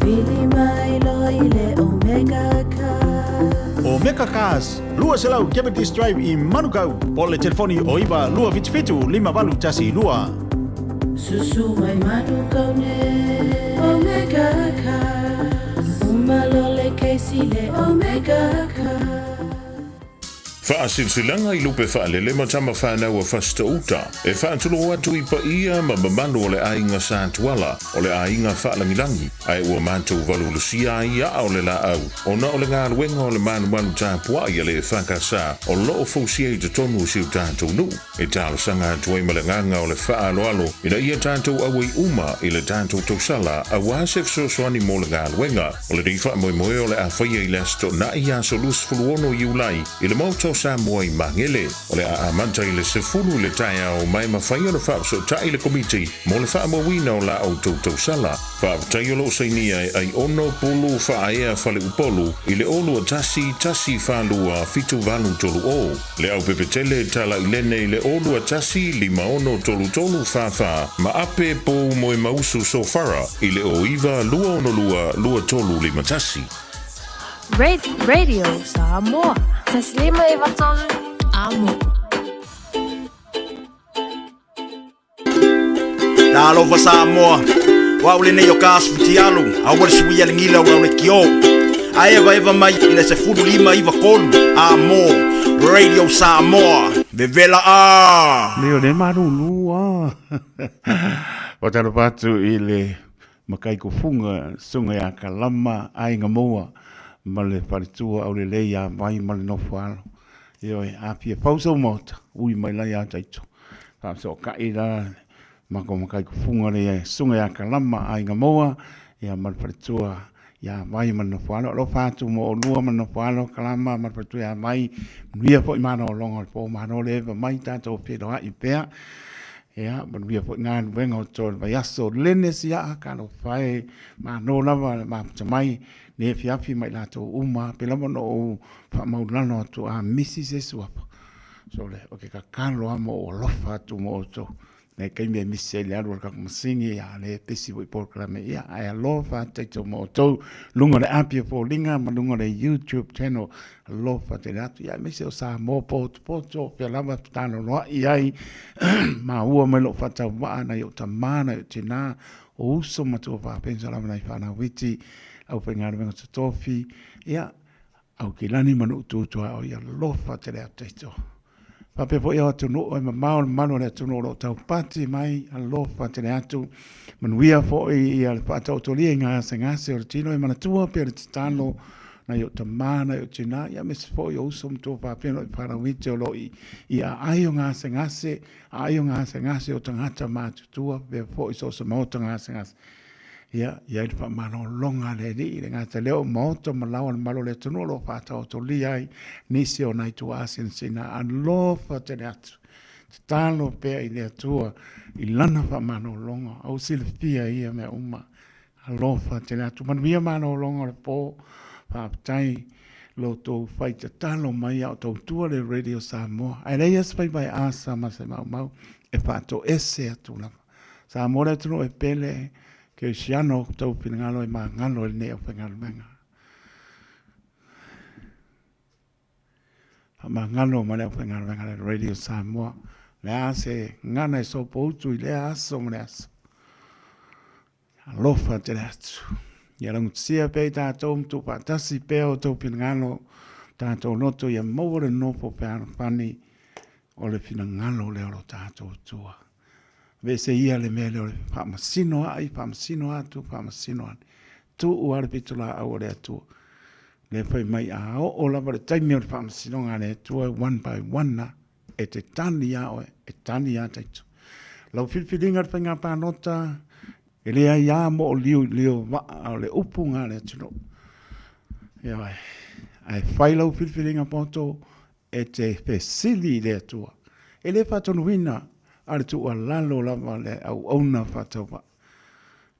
S12: Vili mai loa i le Omega ka
S13: Omega Cars, 200 Cavendish Drive i Manukau, po o le telefoni o 9 277 5812.
S12: Susu mai Manukau nei Omega Cars.
S6: Faasilasilaga i lupe faalele ma tama fanau a Fasitouta e faatulou atu i paia ma mamalu o le aiga Sa Tuala, o le aiga faalagilagi, ae ua matou valuvalusia ai aa o le laau ona o le galuega o le malumalu tapuai a le EFKS o lo o fausia i totonu o si o tatou nuu. E talosaga atu ai ma le agaga o le faaaloalo ina ia tatou auai uma i le tatou tausala aua se fesoasoani mo le galuega. O lenei faamoemoe o le a faia i le Aso Toonai, aso 26 Iulai, i le Maota o Samoa i Magele. O le a amata i le 10 i le taeao ma e mafai ona faafesootai le Komiti mo le faamauina o la outou tausala. Faafetai o lo o sainia e Aiono Pulu Faaea Faleupolu i le 0 2 1 4 2 7 8 3 0. Le Aupepetele Talailene i le 0 2 1 5 6 3 3 4 4 ma Ape Pou Moemausu Sofara i le 0 9 2 6 2 2 3 5 1.
S14: Radio Samoa. Taslima Ivatolu Amo.
S13: Talofa Samoa, o au lenei o ka asu fitialu, aua le suia le gila o au le kio. A eva eva mai i le 15 9 3 a mo Radio Samoa, vevela a!
S5: Leo le malulu a. O talofa atu i le makai kufunga sunga ia Kalama aiga moua ma le faletua aulelei ia Vai ma le nofo alo. Ioe, a fia fau sou maota, ui mai la ia taito. Faafesootai la matou matai kufuga le susuga ia Kalama Aiga Moa ia ma le faletua ia Vai ma le nofo alo. Alofa atu mo oulua ma le nofo alo Kalama ma le faletua ia Vai. Manuia foi malologa o le po, malo le eva mai tatou feiloai pea. Ia, manuia foi galuega o totoe o le vaiaso. Lene siaa, talofa e, malo lava le mafuta mai nei afiafi ma i latou uma, pei lava ona ou faamaulalo atu a misi se suafa. Sole, ou te tatalo lava ma ou alofa atu mo outou. Nei taimi e misi ai le alu a le tatou masini, a le pesi foi polokalame ia, ae alofa atu tatou ma outou, luga o le api o foliga ma luga o le YouTube channel, alofa tele atu, ia aemaise o Samoa potopoto, o fea lava e fetaloloai ai, maua mai lou faatauvaa nai ou tama, nai ou tina, o uso ma tuafafine lava nai fanau iti, aufaigaluega totofi, ia, Aukilani ma Nuu Tuaoi, alofa tele atu taito. Faapea foi ao atunuu e mamao le mamalu o le atunuu o lo o taupati mai, alofa tele atu. Manuia foi ia le faataotolia i gasegase o le tino e manatua pea le tatalo nai ou tama, nai ou tina, ia aemaise foi o uso ma tuafafine o i fanau iti o lo o i aai o gasegase, aai o gasegase o tagata matutua, faapea foi so o se maota gasegase. Ia, i ai le faamalologa a le Alii, e le gata i lea o maota ma laoa o le malu o le atunuu o lo o faataotolia ai nisi o nai tuaasinasina. Alofa tele atu, tatalo pea i le Atua i Lana faamalologa, a ua silafia ia mea uma. Alofa tele atu. Manuia malologa o le po. Faafetai lo outou fai tatalo mai a o tautua le Radio Samoa. Ae leai lava se faiva e asa ma se maumau e faatoese atu lava. Samoa le atunuu e pele, kerisiano tou finagalo e magalo i lenei aufaigaluega. Faamagalo ma le aufaigaluega a le Radio Samoa. Le a se gagana e sopoutu i lea aso ma le aso. Alofa tele atu. Ia laugatasia pea i tatou ma tuufaatasi pea o outou finagalo, tatou loto ia maua le nofo fealofani o le finagalo lea o lo tatou Atua. Aveese ia le mea lea o le faamasino ai, faamasino atu, faamasino ane. Tuu lava le pitolaau a le Atua. Lea fai mai a oo lava le taimi o le faamasinoga a le Atua, one by one lava, e te tali lava oe, e tali lava taito. Lau filifiliga i le faiga palota, e leai lava mooliolio vaa o le upu na a le atunuu. Ioe, ae fai lau filifiliga poto e te fesili i le Atua. E le faatonuina a o le tuualalo lava le auauna faatauvaa.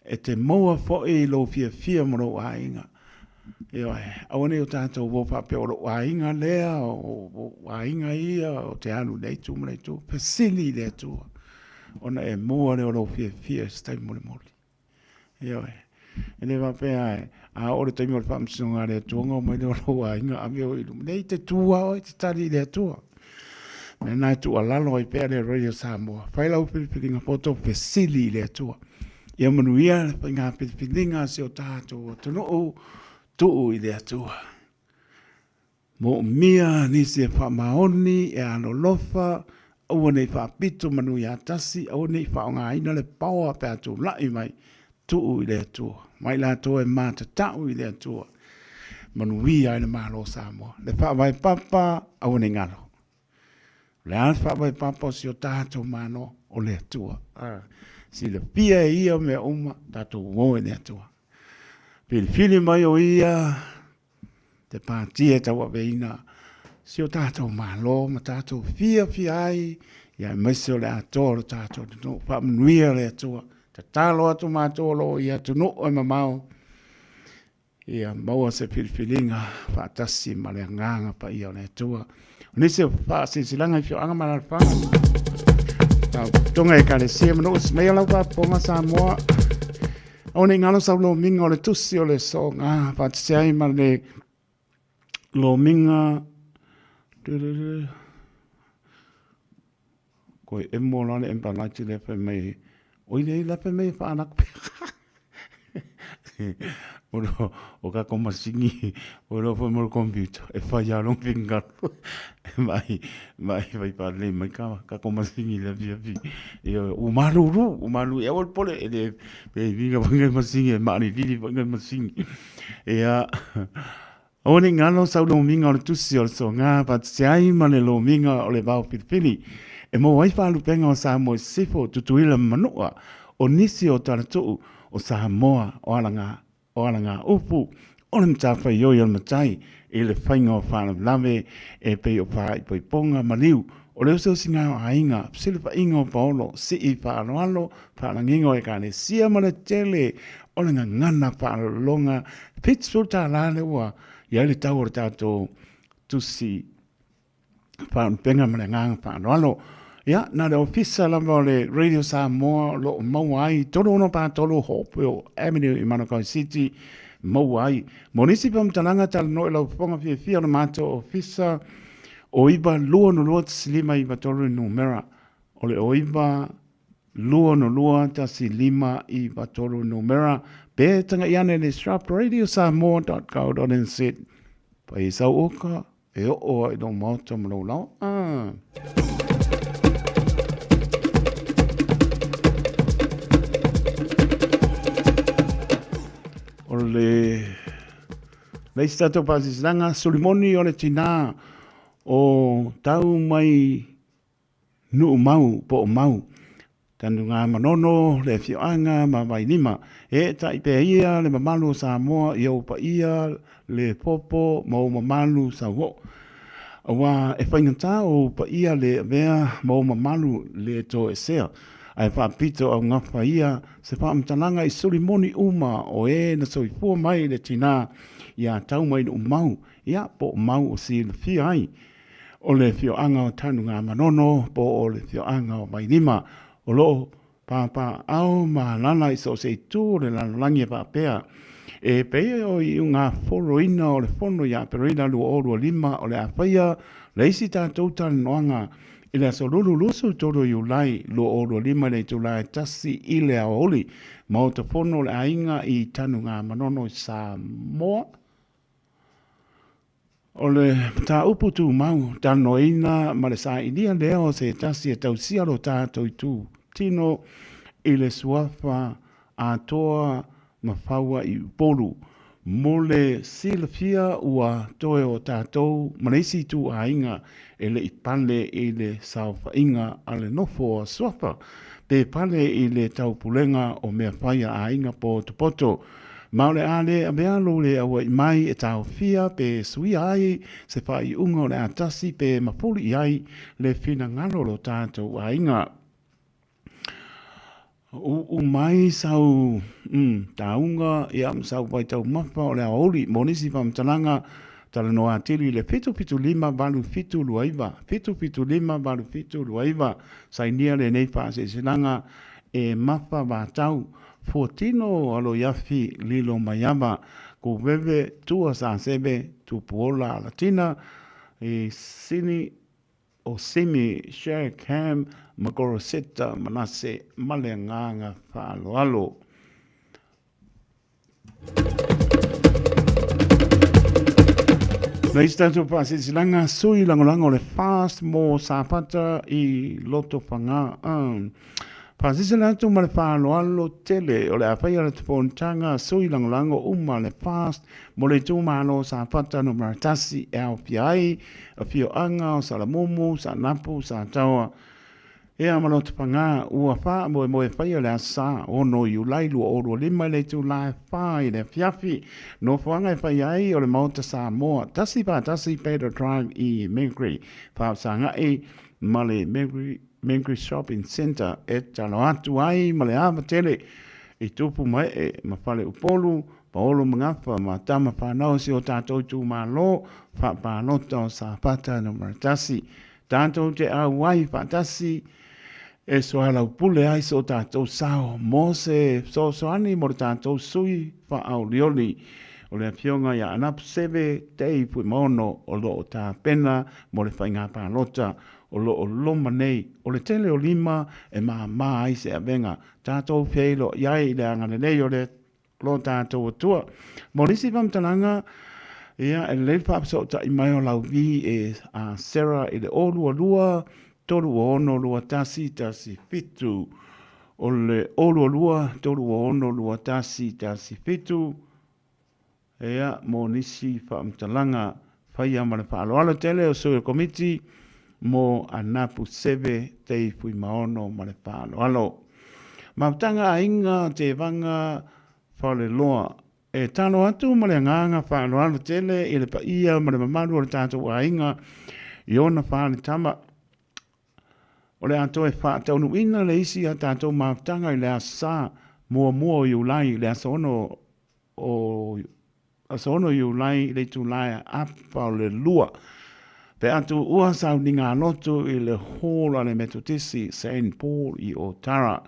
S5: E te maua foi lou fiafia ma lou aiga. Ioe, aua ne i o tatou o faapea o lou aiga lea, o ou aiga ia, ou te alu i lea itu ma lea itu. Fesili i le Atua ona e maua lea o lou fiafia i se taimi mulimuli. Ioe. E le faapea a oo le taimi o le faamasinoga a le Atua ona omai lea o lou aiga ave oe i luma. Leai, e te tu lava oe e te tali i le Atua. O le mea lena e tuualalo ai pea le Radio Samoa, fai lau filifiliga poto, fesili i le Atua. Ia manuia le faiga filifiliga a si o tatou atunuu, tuu i le Atua. Moomia nisi e faamaoni, e alolofa, aua ne i faapito manu ia tasi, aua ne i faaaogaina le paoa pe a tulai mai, tuu i le Atua. Ma i latou e matatau i le Atua, manuia ai le Malo o Samoa. Le faavae papa, aua ne i galo. O le a le faavae papa o si o tatou Malo? O le Atua. Silafia e ia mea uma, tatou o i le Atua. Filifili mai o ia te pātia e tauaveina si o tatou Malo ma tatou fiafia ai, ia aemaise o le atoa o le tatou atunuu. Faamanuia le Atua. Tatalo atu matou o lo o i atunuu e mamao, ia maua se filifiliga faatasi ma le agaga paia o le Atua. O nisi o faasilasilaga i afioaga ma alaalafaga. Faalapotopotoga Ekalesia ma nuu maia lau faafofoga Samoa. Aua ne i galo sau lomiga o le tusi o le soga faatasi ai ma le lomiga Koe emo la le empalaiti lea fai mai, oi lea la fai mai e faalako O, o ka ko masingi, o lo fai mo computer, e fai a long fingaru. Mai, mai fai pa le mai ka, ka ko masingi le fia fi. E o maruru, o malu e awal pole, e le, e vinga vinga masingi, e maani vili vinga masingi. E a, Aua ne i ngalo sau lomiga o le tusi o le soga faatasi ai ma le lomiga o le vao filifili e maua ai faalupega o Samoa i Sisifo, Tutuila ma Manua, o nisi o talatuu o Samoa o alaga o alagaupu o le matafaioi o le matai i le faiga o faalavelave e pei o faaipoipoga maliu o le osiosiga o aiga, fesilafaiga o paolo, sii faaaloalo, faalagiga o ekalesia ma le tele o le gagana faalologa $70 lea ua i ai le tau o le tatou tusi faalupega ma le agaga faaaloalo. Ia, na le ofisa lava o le Radio Samoa o lo o maua ai 3643 Hopewell Avenue i Manukau City maua ai. Mo nisi faamatalaga talanoa i lau fofoga fiafia o le matou ofisa o 922 1593 le numera o le o 9 262 1593 numera pe taga'i ane i le sharpradiosamoa.co.nz Pai e sau oka e oo ai lou maota ma lou laoa. Ah. O le le isi tatou faasilasilaga, Sulimoni o le tinā o tau mai Nuumau po o Mau, Tanugamanono, le afioaga ma Vailima. E eetai pea ia le mamalu o Samoa i ou paia le popo ma ou mamalu sauoo. Aua e faigata ou paia le avea ma ou mamalu le toesea, ae faapito augafa ia se faamatalaga i suli moni uma o e na soifua mai i le tina ia Taumainuumau, ia po o Mau o silafia ai O le afioaga o Tanugamanono po o le afioaga o Vailima o lo o Pāpāao ma alala i so o se itu o le lalolagi e faapea, E pei o iugafoloina o le Fono ia Aperila 2025 o le a faia le isi tatou talanoaga i le aso Lulu 23 o Iulai 2025 i le itula e 1 i le aoauli, Maota Fono o le Aiga i Tanugamanono i Samoa. O le mataupu tumau, talanoaina ma le sailia lea o se tasi e tausia lo tatou itu tino i le suafa atoa ma faua i Upolu. Mo le silafia ua toe o tatou ma le isi itu aiga e le i pale i le saofaiga a le nofo a suafa pe pale i le taupulega o mea fai a aiga potopoto. Ma o le a le avea lou le aua'i mai e taofia pe suia ai se faaiuga o le a tasi pe mafuli i ai le finagalo o lo tatou aiga. Uu mai sau tauga ia ma sau vaitaumafa o le aoauli mo nisi faamatalaga talanoa atili i le 775 8729, 775 8729. Sainia lenei faasesenaga e mafa vatau Fuatino Aloiafi Lilo Maiava Kuveve Tua Saseve Tupuola Alatina i Sini o Simi Shack Ham ma Goroseta Manase ma le agaga faaaloalo. Le isi tatou faasilasilaga, sui lagolago o le FAST mo Safata i Lotofaga. Faasilasila atu ma le faaaloalo tele o le a faia le fonotaga sui lagolago uma le FAST mo le itumalo o Safata numera 1 e aofia ai afioaga o Salamumu, Saanapu, Sataoa, Ea ma Lotofaga. Ua faamoemoe faia le aso Sa 6 Iulai 2025 i le itula e 4 i le afiafi. Nofoaga e faia ai o le Maota Samoa, 141 Pedro Drive i Mengeri, faafesagai ma le Mengeri Shopping Centre e talo atu ai ma le ava tele i tupu ma ee ma faleupolu, paolo ma gafa ma tama fanau o si o tatou itumalo faapalota o Safata Nu.1. Tatou te auai faatasi e soalaupule ai so tatou sao mo se fesoasoani mo le tatou sui faaolioli o le Afioga ia Anapu Seve Dave Fuimaono o lo o tapena mo le faiga palota o lo o loma nei. O le tele o lima e māmā ai se avega. Tatou feiloai ai i le agalelei o le lo tatou Atua. Mo nisi faamatalaga, ia, e lelei le faafesootai mai o lau vi e a Sarah i le 022 326 2117. O le 022 326 2117, ia, mo nisi faamatalaga faia ma le faaaloalo tele o sui o le Komiti mo Anapu Seve Tei Fuimaono ma le faaaloalo. Mafutaga Aiga Tevaga Faleloa E talo atu ma le agaga faaaloalo tele i le paia ma le mamalu o le tatou aiga i ona faletama. O le a toe faataunuuina le isi a tatou mafutaga i le Aso Sa muamua o Iulai i le aso 6 o aso 6 Iulai i le itula e apa o le 2. Pe a tuua sauniga lotu i le Hall a le Metotisi Saint Paul i Otara.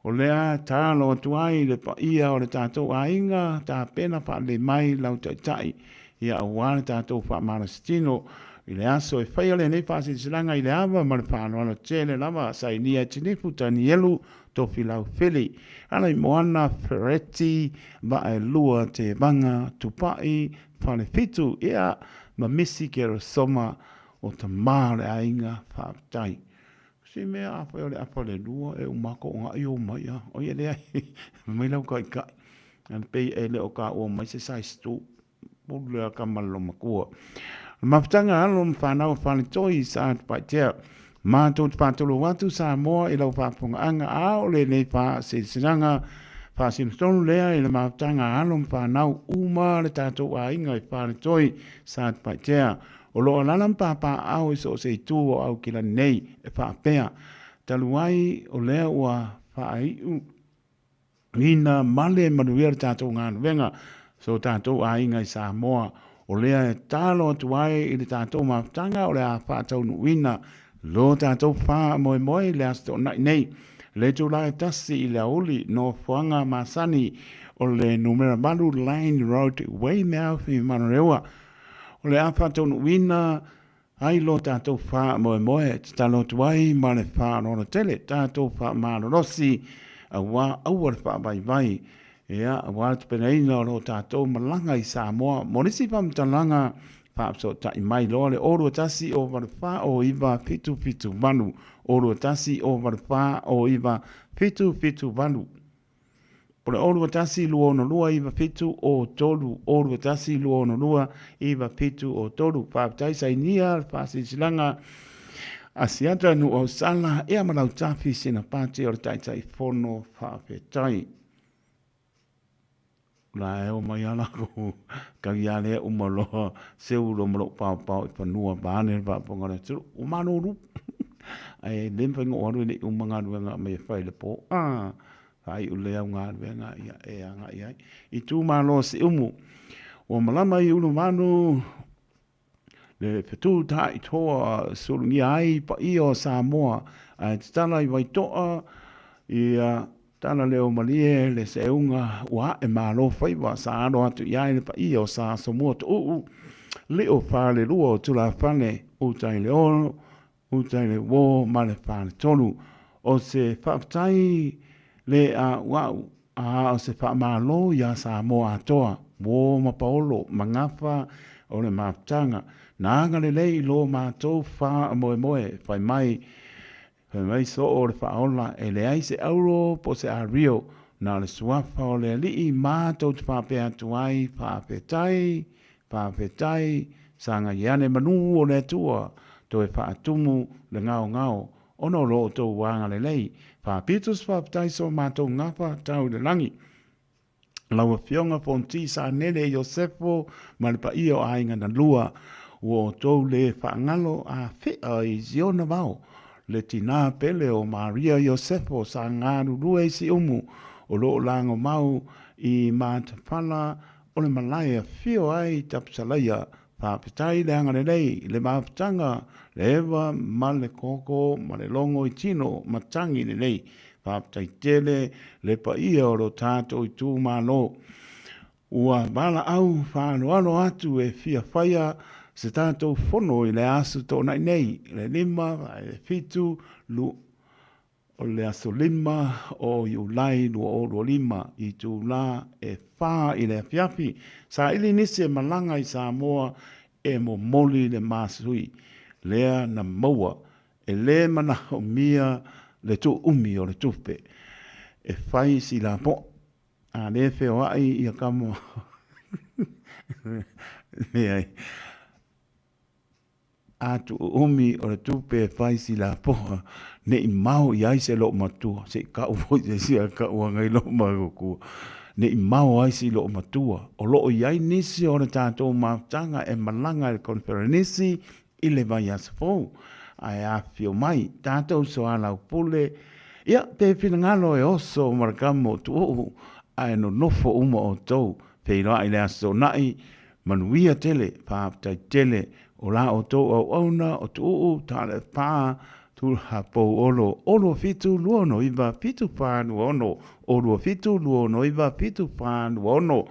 S5: O lea talo atu ai le paia o le tatou aiga tapena faalelei mai lau taitai ia aua le tatou faamalositino i le aso e faia lenei faasilasilaga i le ava ma le faaaloalo tele lava. Sainia e Tinifu Tanielu Tofilau Fili, Alaimoana Fereti, Vaelua Tevaga, Tupai Falefitu, ia ma Misi Kerosoma o tama o le aiga. Faafetai. Se mea afai o le apa le lua e uma ko ngaʻi o mai a. O ia leai. Mai lau kaikai. Ana pei e le o ka ua mai se size 2. Pulu le aka ma le lomatua. Mafutaga alo ma whanau o Faletoi sa Satupaitea. Mātou te whātolo atu Samoa i lau whaafongaaga a o lenei whaasilasilaga whaasilotonu lea i le mafutaga alo ma whanau uma le tātou aiga i Faletoi sa Satupaitea. O lo o alala ma pāpāao i so o se itu o Aukilani nei e whaapea. Talu ai o lea ua whaaiu Ina male manuia le tatou galuega so tatou aiga i Samoa. O lea e talo atu ai i le tatou mafutaga o le a faataunuuina lo tatou faamoemoe i le Aso Toonai nei. Le itula e 1 i le aoauli, nofoaga masani o le numera 8 Lane Road, Weymouth i Manurewa. O le a faataunuuina ai lo tatou faamoemoe e tatalo atu ai ma le faaaloalo tele tatou faamalolosi aua aua le faavaivai ia aua le tapenaina o lo tatou malaga i Samoa. Mo nisi faamatalaga faafesootai mai loa le 021 084 0978 021 084 0978. O le 021 262 9703, 021 262 9703. Faafetai sainia le faasilasilaga a Siata Nuuausala ea ma Lautafi Sinapati o le Taitaifono. Faafetai. La e o mai a lakou kau ia lea uma loa seu loa ma lou paopao i fanua vaeane le faafofoga a le atunuu. Ua malulu. Ae le mafai ona ou alu e le i uma galuega aumai e fai i le po. Ah, faaiu lelei au galuega ia e agai ai. Itumalo o Siumu. Ua malama i Ulumanu le fetu taitoa sulugia ai paia o Samoa ae tatala i Vaitoa ia tala leo malie le seuga ua ae malo faiva sa alo atu i ai le paia o Sa Asomua Tuuu lio falelua o Tulafale uta i le olo uta i le uo ma le faletolu. O se faafetai le a'ua'u a o se faamalo iā Samoa atoa, uo ma paolo ma gafa o le mafutaga. Na agalelei i lo matou faamoemoe, fai mai, fai mai soo o le faaola, e leai se auro po o se ario, na o le suafa o le Alii matou te faapea atu ai, faafetai, Faafetai, sagai ane manu o le Atua, toe faatumu le gaogao, ona o lo outou agalelei. Faapito se faafetai so matou gafa tau i le lagi. Lau Afioga Fonti Sanele Iosefo ma le paia o aiga na lua, ua outou le faagalo a fea i Ziona vao, le tinā pele o Maria Iosefo sa galulue i Siumu, o lo o lagomau i Matafala O le malae e afio ai Tapusalaia, faafetai le agalelei, le mafutaga, le eva ma le koko ma le logo i tino matagi lelei. Faafetai tele le paia o lo tatou itumalo. Ua valaau faaaloalo atu e fia faia se tatou fono i le aso Toonai nei, le 5 le 7 O le aso 5 o Iulai 2025 i itula e 4 i le afiafi, saili nisi e malaga i Samoa e momoli le masui lea na maua e le manaomia le tuuumi o le tupe e fai si lapoa. A le feoai ia kamo leai. A tuuumi o le tupe e fai si lapoa, ne i mao i ai se loomatua, se i kau foi se isi a kau aga i loomatua, ne i mao ai si loomatua. O loo i ai nisi o le tatou mafutaga e malaga i le koneferenisi i le vaiaso fou, ae afifio mai tatou soalaupule, ia pe finagalo e oso ma le kamo tuuu, ae nonofo uma outou, feiloai le aso Toonai, Manuia tele, faafetai tele o la outou auauna o Tuuu Talepa Tulapou Olo 27 29 74 26 27 29 74 26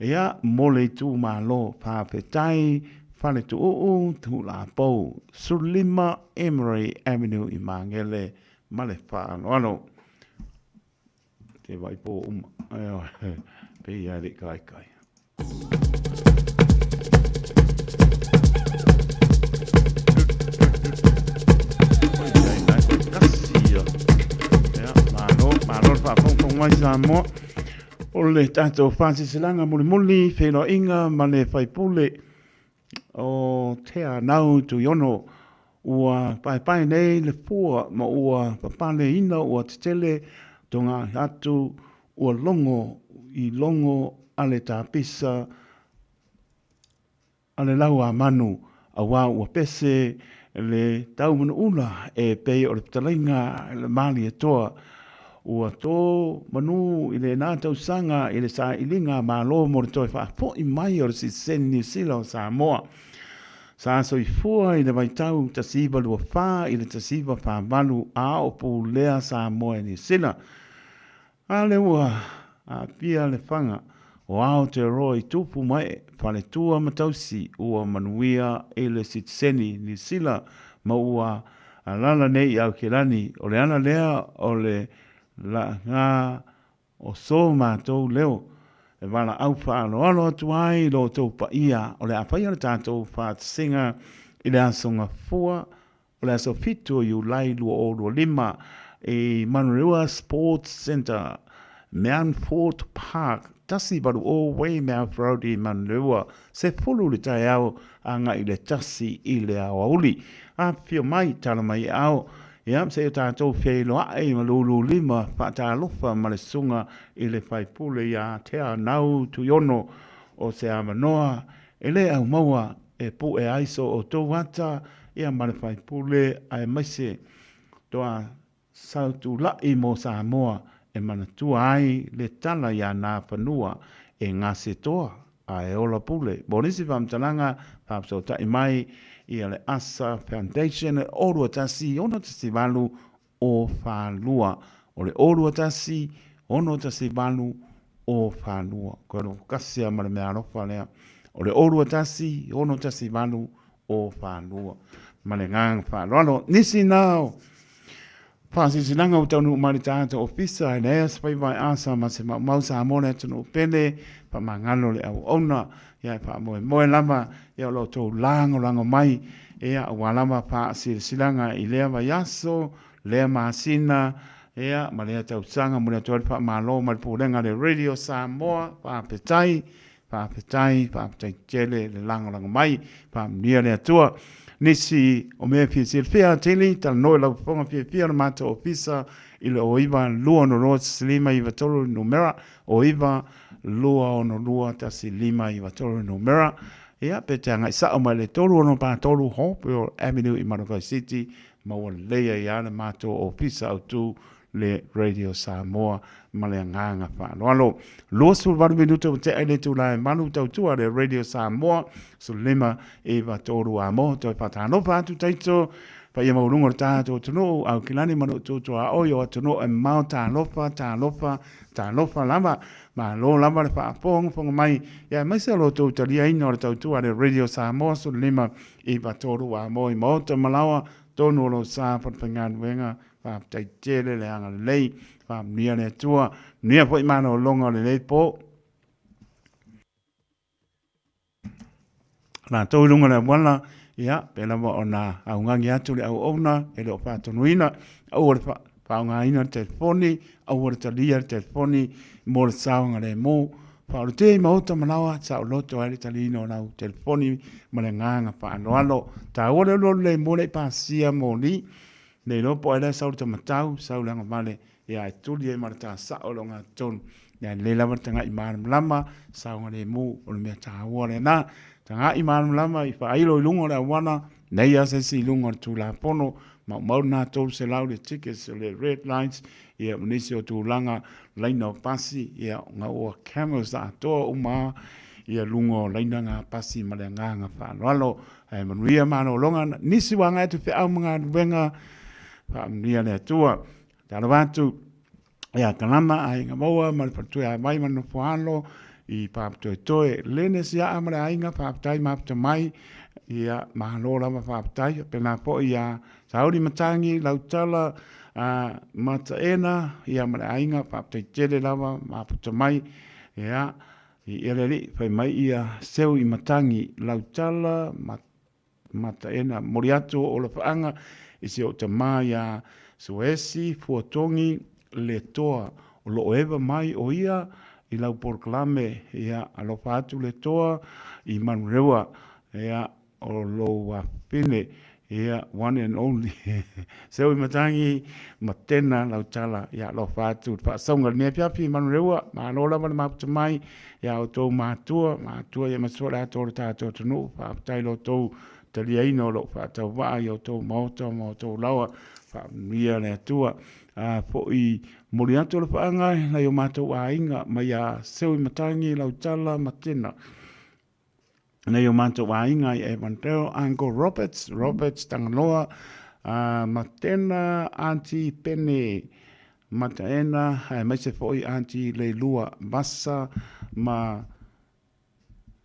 S5: Ia mo le itumalo faafetai Fale Tuuu Tulapou 15 Emery Avenue i Magele ma le faaaloalo. Te vai pō uma. Pei a le kai kai. Malo le faafogafoga mai Samoa. O le tatou faasilasilaga mulimuli, feiloaiga ma le faipule o Te Anau Tuiono ua paepae nei le fua ma ua papaleina ua tetele toga atu ua logo i logo a le tapisa a le lau a manu aua ua pese le taumanuula e pei o le fetalaiga i le Malietoa Ua tō manu i lena tausaga i le sailiga a Malo mo le toe faafoi mai o le sitiseni Niu Sila o Samoa. Sa soifua i le vaitau 1924 i le 1948 a o pulea Samoa e Niu Sila. A lea ua aafia le faga o Aotearoa i tupu mae, faletua ma tausi ua manuia i le sitiseni Niu Sila ma ua alala nei i Aukilani, o le ala lea o le laaga o so matou leo e valaau faaaloalo atu ai i lo outou paia o le a faia le tatou faatasiga i le Aso Gafua o le aso 7 o Iulai 2025 i Manurewa Sports Centre, Mountfort Park, 180 Weymouth Road i Manurewa, 10 i le taeao agai i le 1 i le aoauli. Afifio mai, tala mai e ao, ia, seia tatou feiloai ma lulu lima faatalofa ma le susuga i le faipule ia Teanau Tuiono o se avanoa e le aumaua e pue ai so outou ata ia ma le faipule aemaise toa sautulai mo Samoa e manatua ai le tala ia Nafanua e gase toa ae ola pule. Mo nisi faamatalaga, faafesootai mai ia le Asa Foundation e 0 21 6 18 o 4 2. O le 0 2 1 6 18 o 4 2. Koe loko kasi a ma le mea alofa lea. O le 0 2 1 6 18 o 4 2. Ma le agaga faaaloalo. Nisi na o Faasilasilaga ua taunuu mai le tagata ofisa e leai se faiva e asa ma se maumau Samoa le atunuu pele faamagalo le auauna ia e faamoemoe lava ia o lo outou lagolago mai ia aua lava faasilasilaga i lea vaiaso lea masina ia ma lea tausaga. Momoli atu ai le faamalo mai le Pulega a le Radio Samoa. Faafetai. Faafetai, faafetai tele le lagolago mai. Faamanuia le Atua. Nisi o mea e fia silafia atili, talanoa i lau fofoga fiafia o le matou ofisa i le 09 262 1593 le numera, 09 262 1593 le numera. Ia, pe te agai sao mai le 363 Hopewell Avenue i Manukau City, maua lelei ai lava le matou ofisa autu le Radio Samoa ma le agaga faaaloalo. 28 minute ua tea i le itula e 8 tautua le Radio Samoa, 15 9 3 a mo toe faatalofa atu taito paia maualuga o le tatou atunuu, Aukilani ma Nuututuaoi o atunuu e mamao, talofa, talofa, talofa lava. Malo lava le faafogafoga mai, ia aemaise o lo outou taliaina o le tautua a le Radio Samoa, 15 9 3 a mo i maota ma laoa, tonu o lou sa falefaigaluega. Faafetai tele le agalelei, faamanuia le Atua, manuia foi malologa o lenei po. Latou i luga o le auala, ia, pe lava ona augani atu le auauna e le o faatonuina, aua le faaaogaina le telefoni, aua le talia le telefoni mo le saogalemu. Faaolotea i maota ma laoa, saoloto ai le taliina o lau telefoni ma le agaga faaaloalo. Taua le alualu lemu e le i pasia moli. Le iloa po o ai la e sau le tamatau, sau le agavale, ia ae tuli ai ma le ta sao o le ogatotonu. Ia lelei lava le tagai malamalama, saogalemu, o le mea taua lena. Tagai malamalama i faailo i luga o le auala, nei lava se isi i luga o le Tulafono, maumau lena 300 le tickets o le red lights, ia ma nisi o tulaga laina o pasi, ia ona ua cameras atoa uma lava ia luga o laina na pasi ma le agaga faaaloalo. Ae manuia malologa nisi ua agai atu feau ma galuega, faamanuia le Atua. Talofa atu ia Kalama, Aiga Maua ma le Faletua ia Vai ma le Nofoalo i Papatoetoe, Lene Siaa ma le aiga, faafetai mafuta mai, ia malo lava faafetai. Pēlā foi ia Sauli Matangi, Lautala, Mataena ia ma le aiga, faafetai tele lava mafuta mai, ia I ia le alii, fai mai ia seu i matagi lautala ma mataena. Momoli atu o lafaaga i si ou tama ia Suesi Fuatogi Letoa o lo o eva mai o ia i lau polokalame ia alofa atu Letoa i Manurewa ia o lou afafine, ia, one and only, seu i matangi, ma tena lau tala, ia alofa atu le faasauga i lenei afiafi, Manureua, malo lava le mafuta mai, ia outou matua, matua ia matua le atoa o le tatou atunuu, faafetai i lo outou taliaina o lou faatauvaa i outou maota ma outou laoa, faamanuia le Atua. A foi momoli atu le faaga i nai o matou aiga, mai ia seu i matangi, lau tala ma tena. Nei o mātou aiga i Avondale, Uncle Roberts, Roberts Tangaloa, Matena, Auntie Pene, Mataena, aemaise foi Auntie Leilua Vasa ma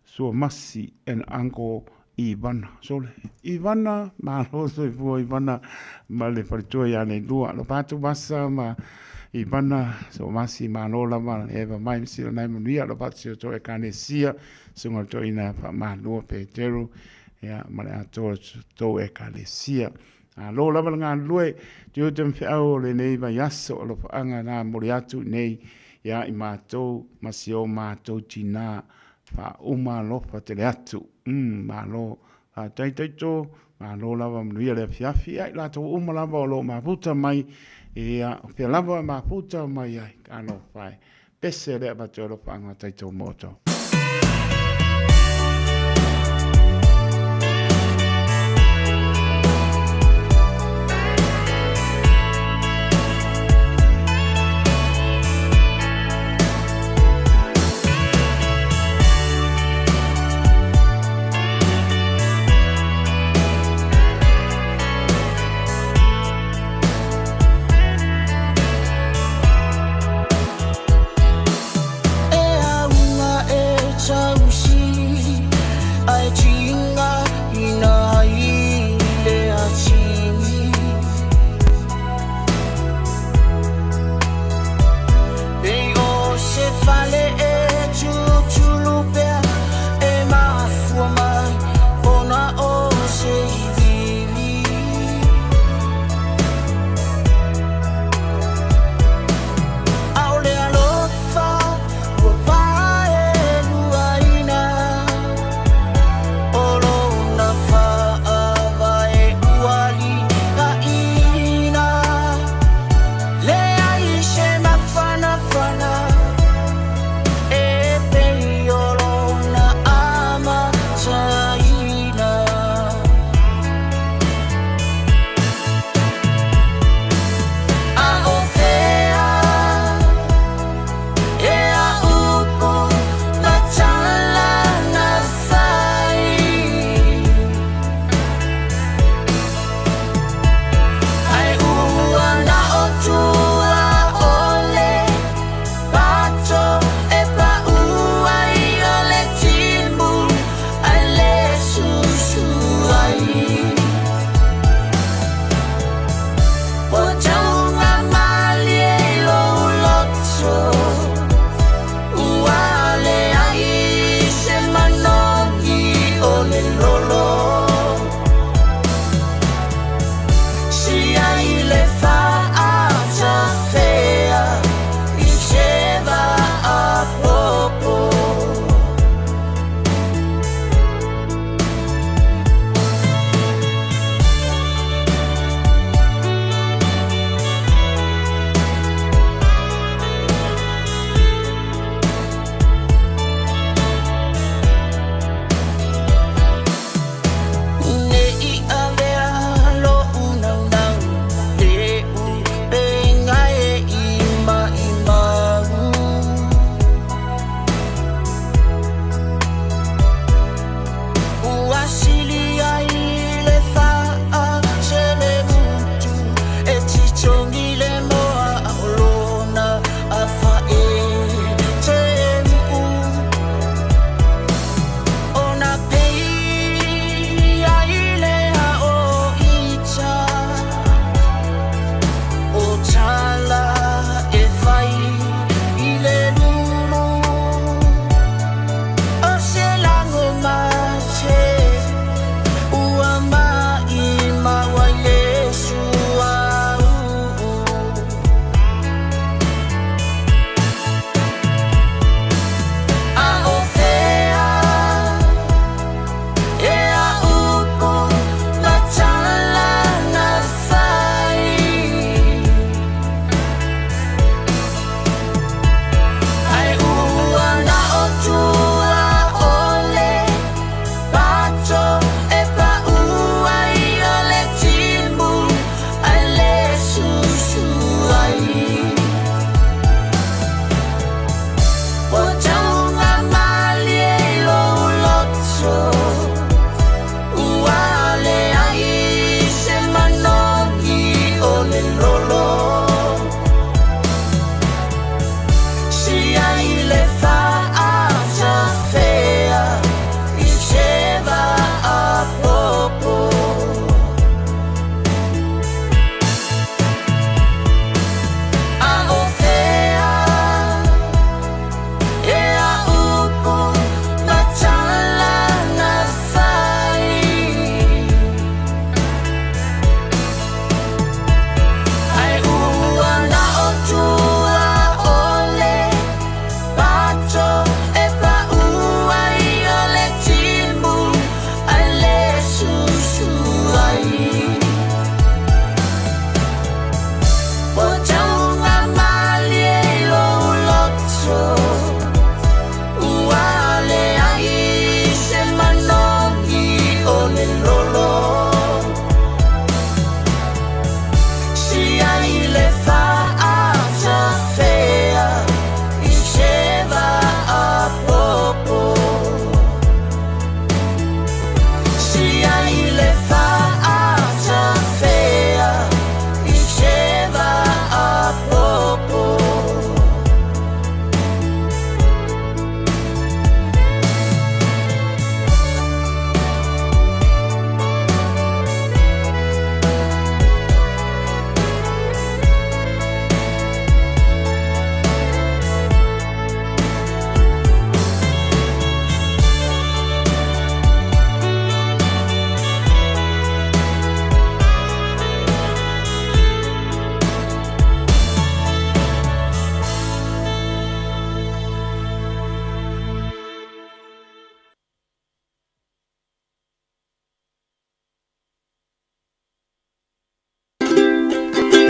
S5: Suamasi and Uncle Ivana. Sole, Ivana, malo soifua Ivana ma le faletua ia Leilua. Alofa atu Vasa ma Ivana, Suamasi, malo lava, eva mai ma sila nai manuia, alofa atu si o tou Ekalesia. Susuga le Toeaina Faamalua Peteru, ia, ma le atoa o tou Ekalesia. Malo lava le galulue, tiute ma feau o lenei vaiaso, alofaaga na momoli atu i nei ia i matou ma si o matou tina faauma alofa tele atu. Umm, malo. Faafetai Taito, malo lava manuia le afiafi, ia i latou uma lava o lo o mafuta mai, ia, o fea lava e mafuta mai ai, talofa e. Pese lea avatu e alofaaga Taito mo outou.
S11: E auga e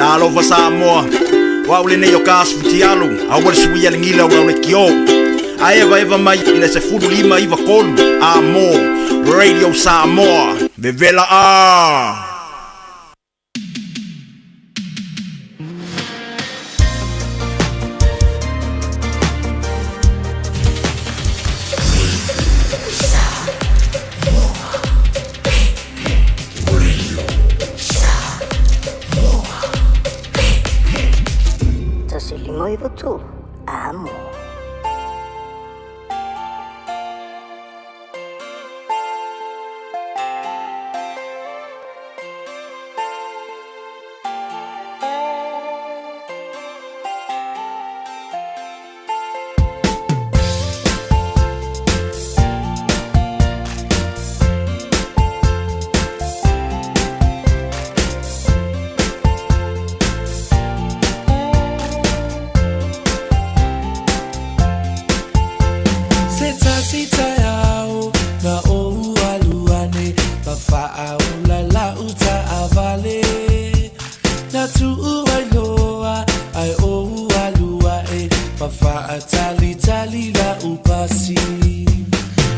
S13: Talofa Samoa, o au lenei o ka asu futialu, aua le suia le gila o lau lekiō. A evaeva mai i le 15 93 Amo Radio Samoa, vevela a!
S15: 1 5 9 3, Amo.
S9: Se tasi taeao na ou alu ane ma faaola lau taavale na tuu ai loa ai ou alu ae ma faatalitali lau pasi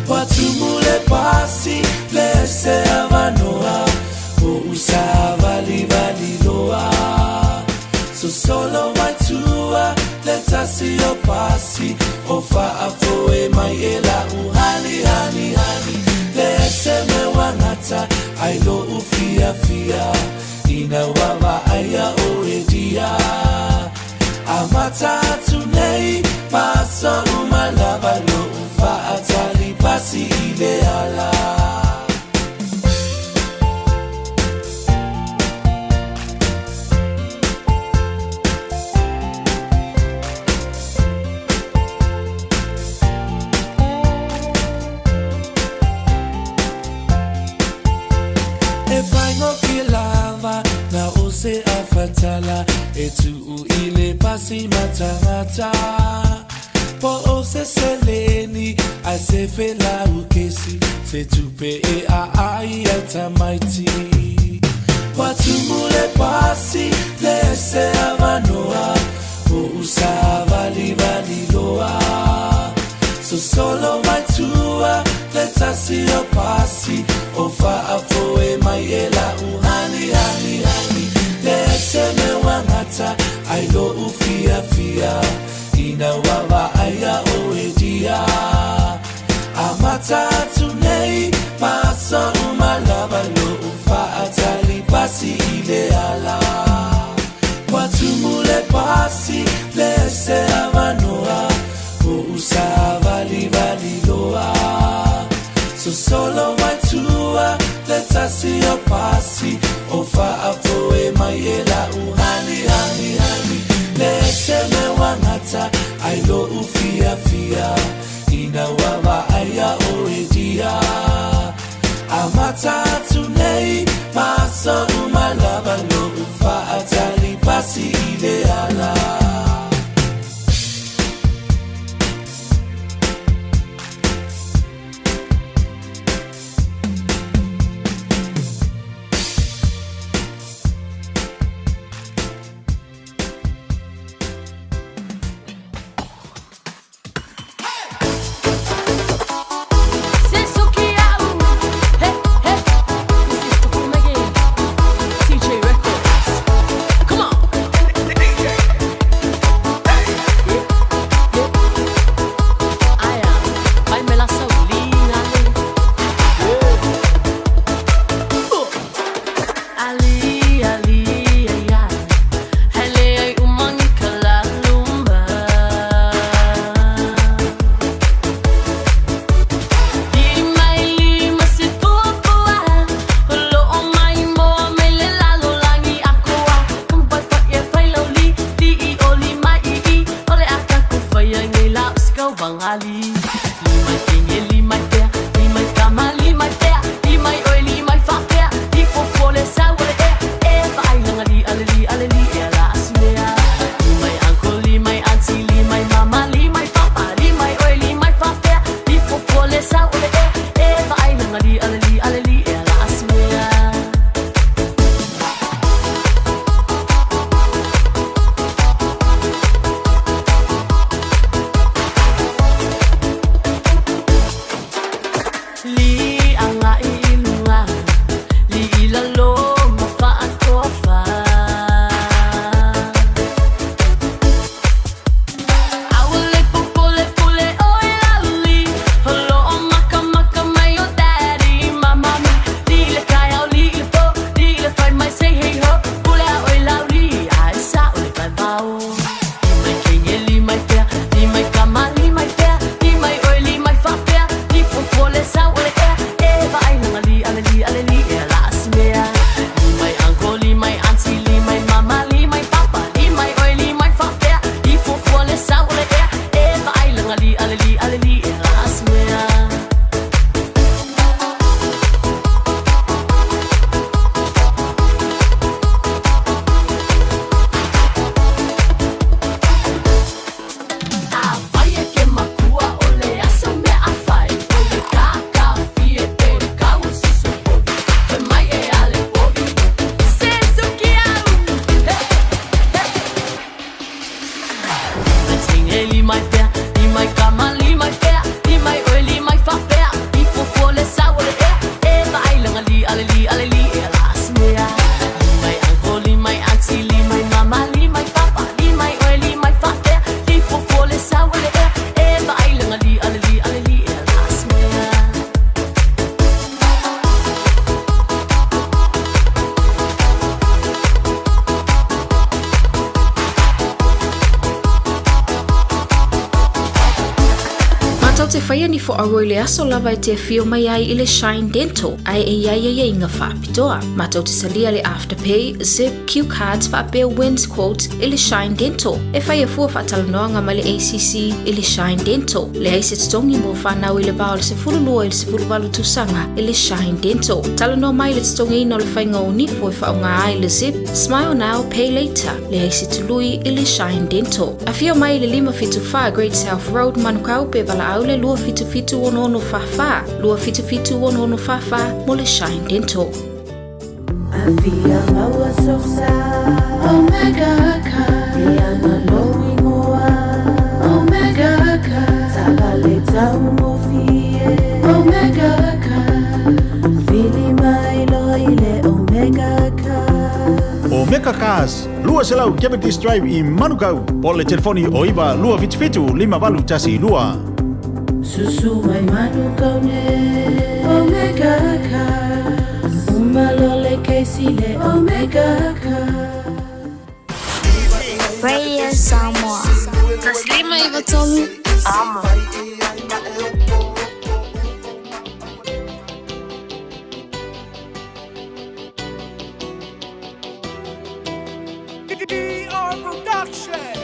S9: ua tumu le pasi le se avanoa o usavalivali loa sosolo mai tua le tasi o pasi o faafoe mai e lau hani hani hani le ese me wangata ai lou fiafia ina ua vaaia oe dia amata atu nei ma aso uma lava lou faatali pasi i le ala. E faigofie lava na o se afatala e tuu i le pasi matagata po o se seleni a se felau kesi se tupe e aai ai tamaiti ua tumu le pasi le se avanoa o usavalivali loa sosolo mai tua le tasi o pasi o faafoe mai e lau hani hani hani le ese me wangata ai lou fiafia ina ua vaaia oe dia amata atu nei ma aso uma lava lou faatali pasi i le ala ua tumu le pasi le se avanoa o usavalivali loa sosolo mai tua le tasi o pasi o faafoe mai e lau hani hani hani le ese me wangata ai lou fiafia ina ua vaaia oe dia amata atu nei ma aso uma lava lou faatali pasi i le ala.
S14: Se suki au, he he, this is the te faia ni foaua i le aso lava e te afio mai ai i le Shine Dental, ae e i ai aiaiga faapitoa. Matou te salia le Afterpay, Zip, Cue Cards faapea Wins Quotes i le Shine Dental. E faia fua faatalanoaga ma le ACC i le Shine Dental. Leai se totogi mo fanau i le va o le 12 i le 18 tausaga i le Shine Dental. Talanoa mai i le totogiina o le faiga o nifo e faaaoga ai le Zip, Smile Now, Pay Later. Leai se tului i le Shine Dental. Afio mai i le 574 Great South Road, Manukau pe valaau le 277 6644, 277 6644 mo le Shine Dental.
S11: Afia maua sosa Omega Car Iana lou ingoa Omega Car Taavale taugofie Omega Car Vili mai loa i le Omega Car.
S13: Omega Cars, 200 Cavendish Drive i Manukau, po o le telefoni o 9 277 5812.
S11: Susu mai Manukau nei Omega Cars Uma loa le kesi le Omega Cars.
S14: Radio Samoa. 153 Amo.
S7: DR Production.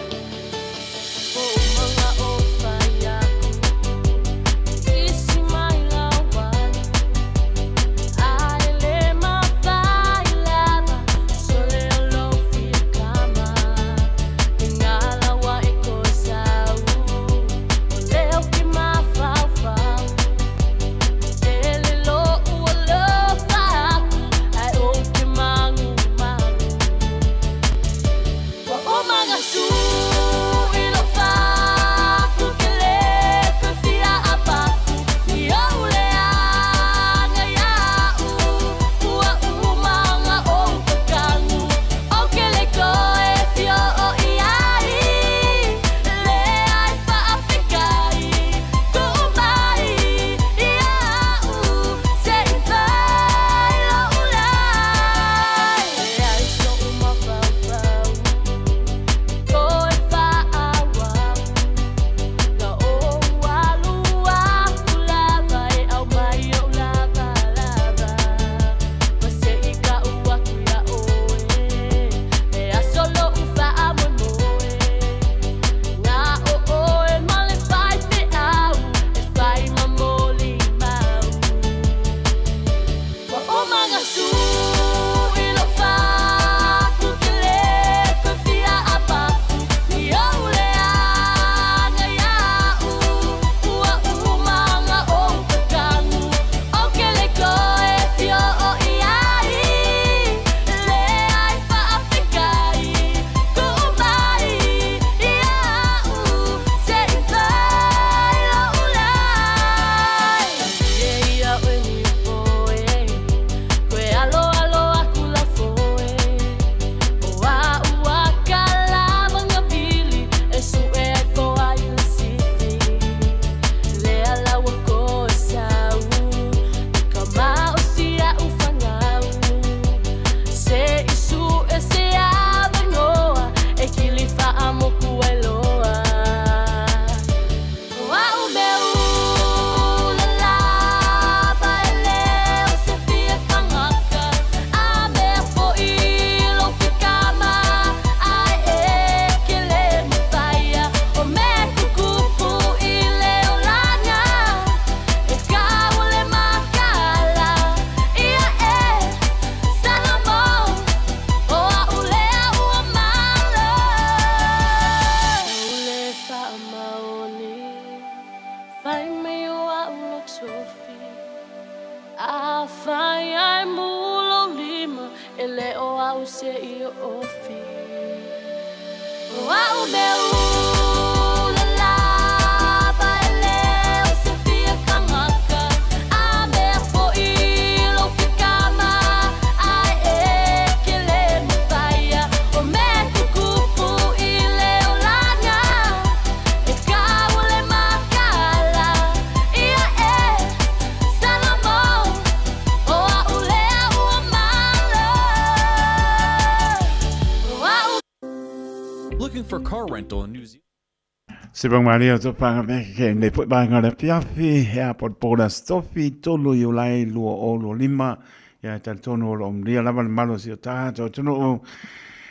S5: Se vagmalia o topanga me ke nei foi vaega o le afiafi, he a po le Aso Tofi, 3 Iulai 2025, ia e talitonu o lo o manuia lava le malu o si o tatou atunuu.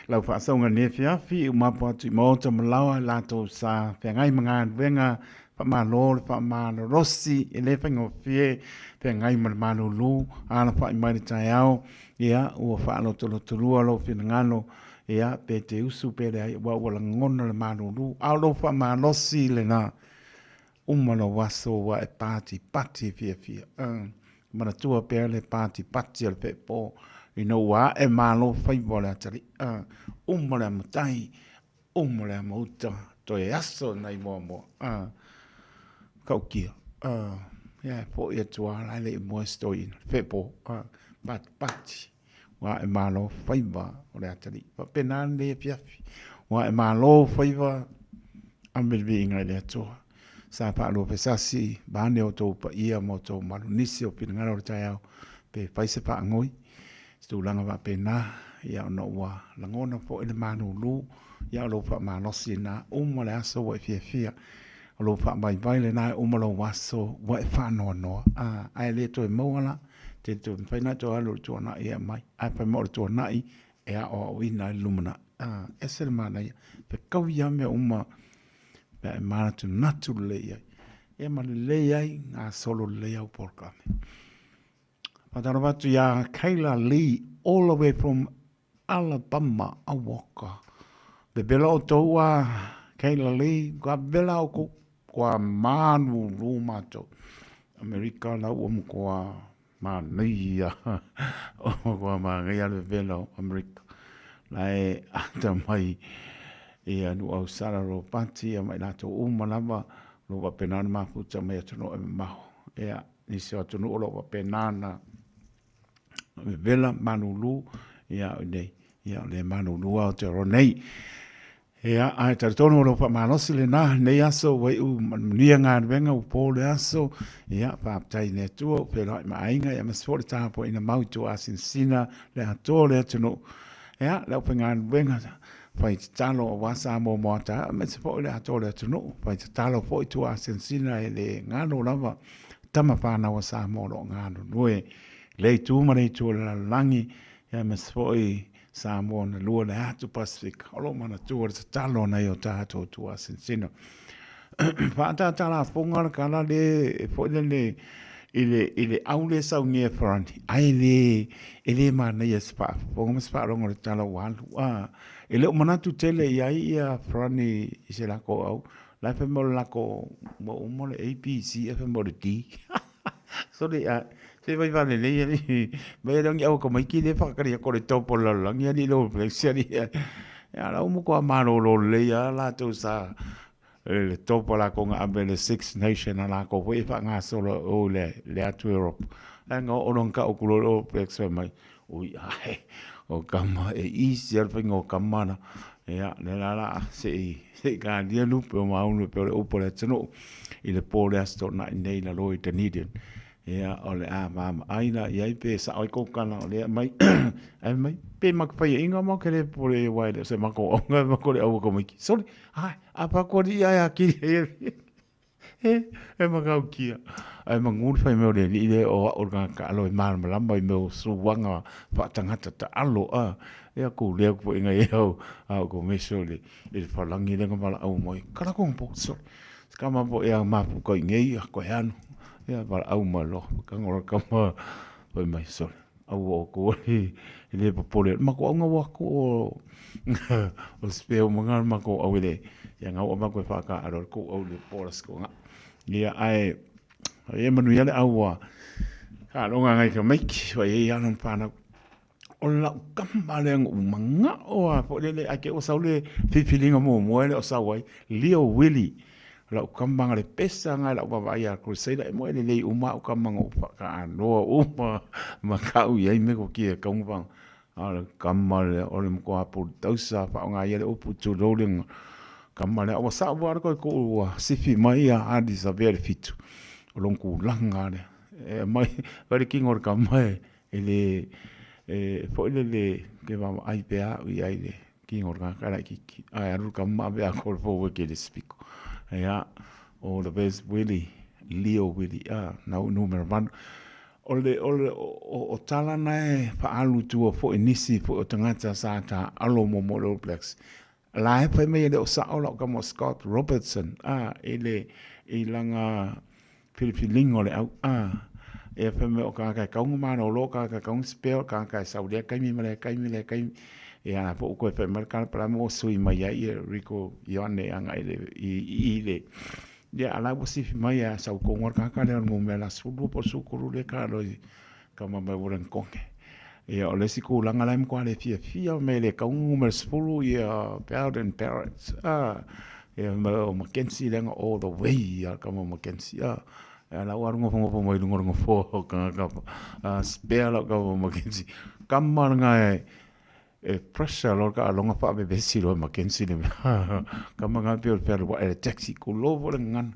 S5: Lau faasauga i lenei afiafi, ua mapu atu i maota ma laoa i latou sa feagai ma galuega faamalo le faamalolosi, e le faigofie feagai ma le malulu, alafai mai le taeao, ia ua faalotolotolua lou finagalo, ia pe te usu pe leai, aua ua lagona le malulu, a o lou faamalosi lena, uma lou aso ua e patipati fiafia. Manatua pea le patipati o le feepo, ina ua ae malo faiva o le atalii, uma le amotai, uma le amouta, toe aso nai moamoa, tautia, ia e foi atu lava la e le i moe si toeaina, le feepo, patipati. Ua ae malo faiva o le atalii. E faapena lenei afiafi. Ua ae malo faiva, ave le viiga i le Atua. Sa faaluafesasi vaeane outou paia ma outou mamalu, nisi o finagalo o le taeao pe fai se faagoi, se tulaga faapena, ia ona ua lagona foi le malulu, ia o lou faamalosi lena, uma le aso ua e fiafia, o lou faavaivai lena e uma lou aso ua e faanoanoa, ae le toe maua la. Te toe mafai ona toe alu i le tuanai e aumai, ae fai mai o le tuanai e aoaoina ai le lumanai. A, ese le manaia, fetaui lava mea uma pe a e manatunatu lelei i ai. Ia ma lelei ai gasolo lelei au polokalame. Faatalofa atu ia Kayla Lee all the way from Alabama, Auoka. Vevela outou a Kayla Lee, kua vevela oukou, kua malulu matou. Amerika la ua matua manaia, kua manaia le vevela o Amerika. La e ata mai ia Nuuau Sara Ropati ia ma i latou uma lava, o lo o faapena ona mafuta mai atunuu e mamao. Ia, nisi o atunuu o lo o faapena ona vevela malulu ia o nei ia o le malulu Aotearoa nei. Ia, ae talitonu o lou faamalosi lena nei aso ua iu manuia galuega ua po le aso. Ia, faafetai i le Atua ua feiloai ma aiga ia aemaise foi le tapuaiga mau i tua asinasina le atoa o le atunuu. Ia, le aufaigaluega fai tatalo aua Samoa mo a taeao aemaise foi le atoa o le atunuu. Fai tatalo foi tua asinasina e le galo lava tama fanau a Samoa o lo o galulue i lea itu ma lea itu o le lalolagi, aemaise foi Samoa na lua le atu Pasefika, o lo o manatua le tatalo a nai o tatou tuasinsina. Faatatalafoga le kala le foi lele i le, i le au le saunia e Farani, ai le, e le manaia se faafofoga ma se faalogo le tala ua alu. A, e le o manatu tele i ai ia Farani i se lako au, La e fai mai o le lako ua uma le A, B, C, ae fai mai o le D. Sorry, a, se vai vale lelei alii, mai le ongi au ka maiki le whakakari a kore taupo le lalolagi alii lo flex alii. Ia la umu koa malolo lelei a latou sa le topo la ko nga ave le Six Nation a lakou foi e whangasolo o le, le atu Europe. Ai nga o long ka okulo o flex mai. Ui ae, o kama e easy a le whainga o kama na. Ia, le la la, se i, se i kalia lupe o maunu pe o le upu a le atunuu i le po le aso toonai nei lalo i Dunedin. Ia, o le a vaavaai la i ai pe sao ai kou kala o lea mai, ae mai, pe mak faiainga ma ke le pore e wai le o se mako onga mako le aua ko maiki. Sorry, ai, a pa ko ri ai a kiri e. E makaukia. Ae manu le fai mai o le alii lea o au le tagata taalo e malamalama i mea o suaga faatagata taalo a. Ia ku lea ku inga i au a ko meso le i le whalangi le nga valaau mai. Kala ko po so. Ska ma po ia mapu ko ingei a ko anu. Ia valaau mai lo ka ngora ka ma fai mai so. Au o ko e le popole ma ko au wa ko o speo ma ma ko au le ia ngau ama ko whaka aro ko au le poras ko nga. Ia ae e manuia le aua ka longa ngai ka maiki wa e ana whanau. O lau kama le ngu manga o a po le ai ke o sau le fifilinga mo mo le o sau ai Leo Willie lau kama nga le pesa nga lau vava ai a Crusader e mo ele lei uma o kama ngo ka anoa uma ma kau i ai me ko ki e kaunga panga a le kama le o le mko a pu tausa fa nga ia le upu tu rolling kama le ua sa ua ko ko ua sifi mai ia a disappear le fitu o long ku langa le e mai vai kingo le kama e e le e foi le le ke vava ai pe a i ai le. Kiga o le tagata laitiiti ae alu le tama ma ave atoa le forward i le isi pito. Ia, o the best Willie, Leo Willie, a, na ua numera 8. O le, o le, o, o tala na e faaalu i tua foi nisi foi o tagata sa taaalo muamua i le All Blacks. La e fai mai e le o sao lau tama o Scott Robertson, a, i le, i lana filifiliga o le au, a, ia fai mai o tagata e tatau ona malolo, o tagata e tatau ona spare, o tagata e sau i lea taimi ma lea taimi, lea taimi. Ia la foi ua toe fai mai le tala palama ua sui mai ai ia Rieko Ioane agai i le, i, i le, ia a la ua sifi mai a sau tonu lava le tagata lea o le numera 12 po o le 13 lea e taalo i tama mai Wollongong. Ia o le isi tulaga la e matua le fiafia mea e le tatau ona numera 10 ia Beauden Barrett, a, ia ma o McKenzie leaga all the way ia le tama o McKenzie, a. Ia la ua alu nofonofo mai luga o le nofoa o tagata spare lau tama o McKenzie. Kama lena e e pressure loa le taaloga faavevesi loa e McKenzie le mea. Kama lena pei o le fealuai i le taxi, tulou foi le gagana.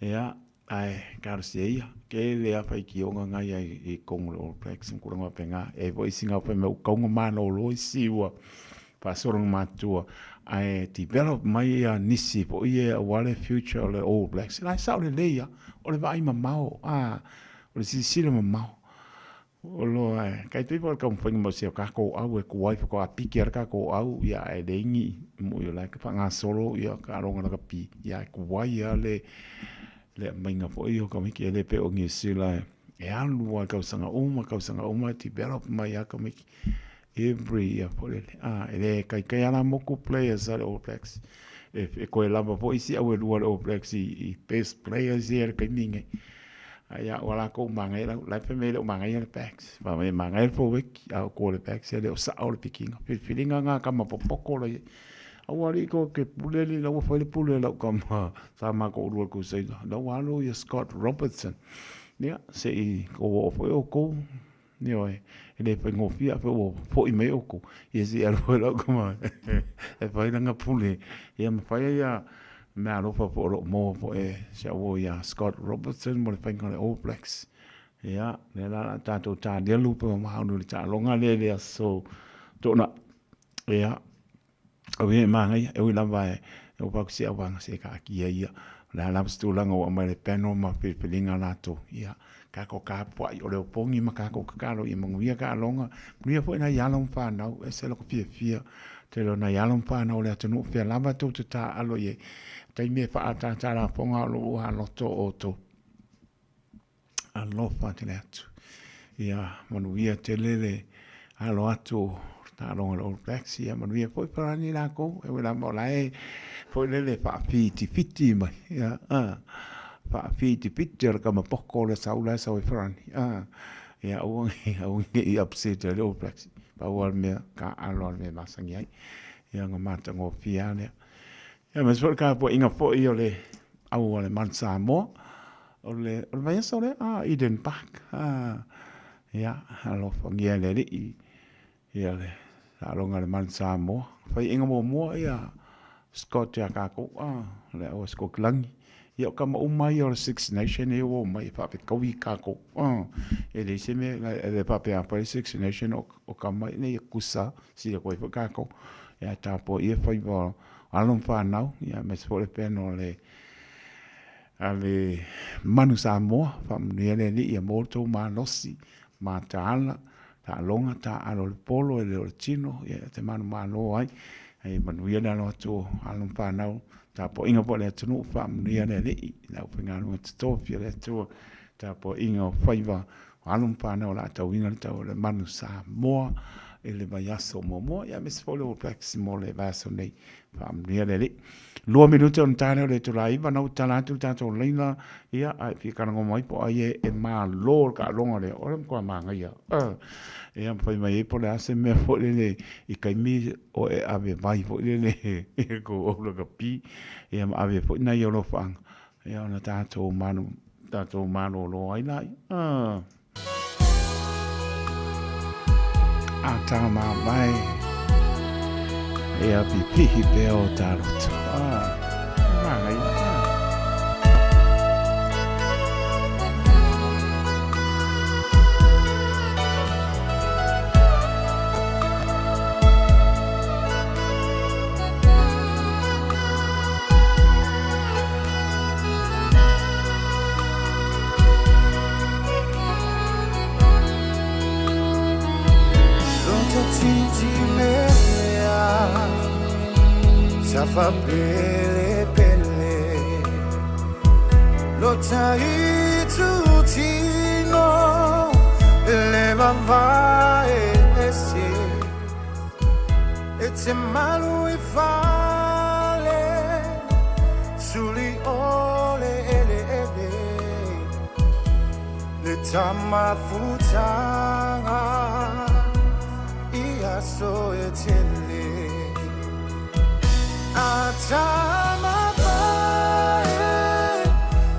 S5: Ia, ae talosia ia, tele lava faitioga na ia i totonu o le All Blacks ma tulaga faapena. E i ai foi isi na fai mai ua tatau ona malolo isi ua faasolo ona matutua, ae develop mai ia nisi foi ia aua le future o le All Blacks. La e sao lelei lava, o le vaai mamao, a, o le silasila mamao. O lo ae, kai pei foi o le taumafaiga mai o si o tatou au e tuai faatoa piki lava le tatou au, ia ae leai ni moni o la e faagasolo ia taaloga lakapi, ia ae tuai lava le le aumaiga foi o tamaiti e le pei o Niu Sila e alu lava i tausaga uma tausaga uma e develop mai lava tamaiti every year foi lele. A, e le taitai lava la motu players a le All Blacks. E, e toe lava foi isi au e lua a le All Blacks i, i best players ia i le taimi lenei. A ia, ua latou manaia lau, la e fai mai e le o manaia le backs. Fai mai e manaia le forward, a o tua o le backs e le o sao le pikiga. Filifiliga na tama popoto la i ai. Aua alii ko ke pule alii la ua fai le pule a lau tama sa matou lua i le Crusader. La ua alu ia Scott Robertson. Ia, se i tou oo foi outou. Ioe, e le faigofie afai ua foi mai outou, ia se i alu foi lau tama e fai lana pule. Ia ma fai ai ia meaalofa foi o lo o maua foi e si au uo ia Scott Robertson mo le faiga o le All Blacks. Ia, lea la o le a tatou talia lupe o maunu i le taaloga lea i le aso Toonai. Ia, Au ia e manaia, e ui lava e ua pau se auaga se kaakia ia. O le a lava se tulaga ua aumai le panel ma filifiliga latou, ia, tatou tapuai o le opogi ma tatou tatalo ia manuia taaloga, manuia foi nai alo ma fanau, e ese lou fiafia tele o nai alo ma fanau o le atunuu fea lava tou te taaalo i ai. Taimi e faaataata lafoga o lo o ua loto outou. Alofa tele atu. Ia manuia tele le alo atu o taaloga a le All Blacks. Ia manuia foi Farani lakou. E ui lava o la e foi lele faafitifiti mai. Ia, a, faafitifiti o le kamapoko o le sau la e sau ai Farani. A, ia aua ne, aua ne i upset ai le All Blacks. Pau lava le mea, taaalo lava le mea e masani ai. Ia ona matagofie lava lea. Ia, aemaise foi le tapuaiga foi o le au a le Manu Samoa. O le, o le vaiaso lea, ah, Eden Park, ah, ia, alofagia e le Alii, ia le taaloga a le Manu Samoa. Faiaiga muamua, ia, Scott ia kākou, ah, le au a Scotland. Ia, o tama uma ia o le Six Nation ia ua omai e faafetaui i kākou, ah, e leai se mea, e le faapea a fai le Six Nation o, o tama ina ia tutusa sili atu ai foi kākou. Ia, tapuai ia faiva o alo ma fanau, ia, aemaise foi le pena o le, A le manu Samoa, faamanuia le Alii ia maua lo outou malosi, mataala, taaloga, taaalo i le polo e le o le tino, ia e te manumalo ai. Ae manuia le alo atu o alo ma fanau, tapuaiga foi a le atunuu, faamanuia le Alii, le aufaigaluega totofi a le Atua, tapuaiga o faiva o alo ma fanau o le a tauina le tau o le manu Samoa i le vaiaso muamua, ia aemaise foi le All Blacks mo le vaiaso nei. Faamanuia le Alii. 2 minute ona ta lea o le itula 9 na ua tatala atu le tatou laina ia ae fia talanoa mai po o ai e malo le taaloga lea o le matua manaia ia ma fai mai ai po o le a se mea foi lele i taimi o e ave vai foi lele i kou au lakapi ia ma ave foi nai alofaaga ia ona tatou manu tatou malolo ai laia. A tā māwae, e a pipihi pea o tā roto. Ah, māngai. Ah.
S9: Titimea Sa faapelepele Lo ta itutino Le vavae ese E te malu i fale Suli ole ele ele Le tamafutaga I aso e tele A tamapae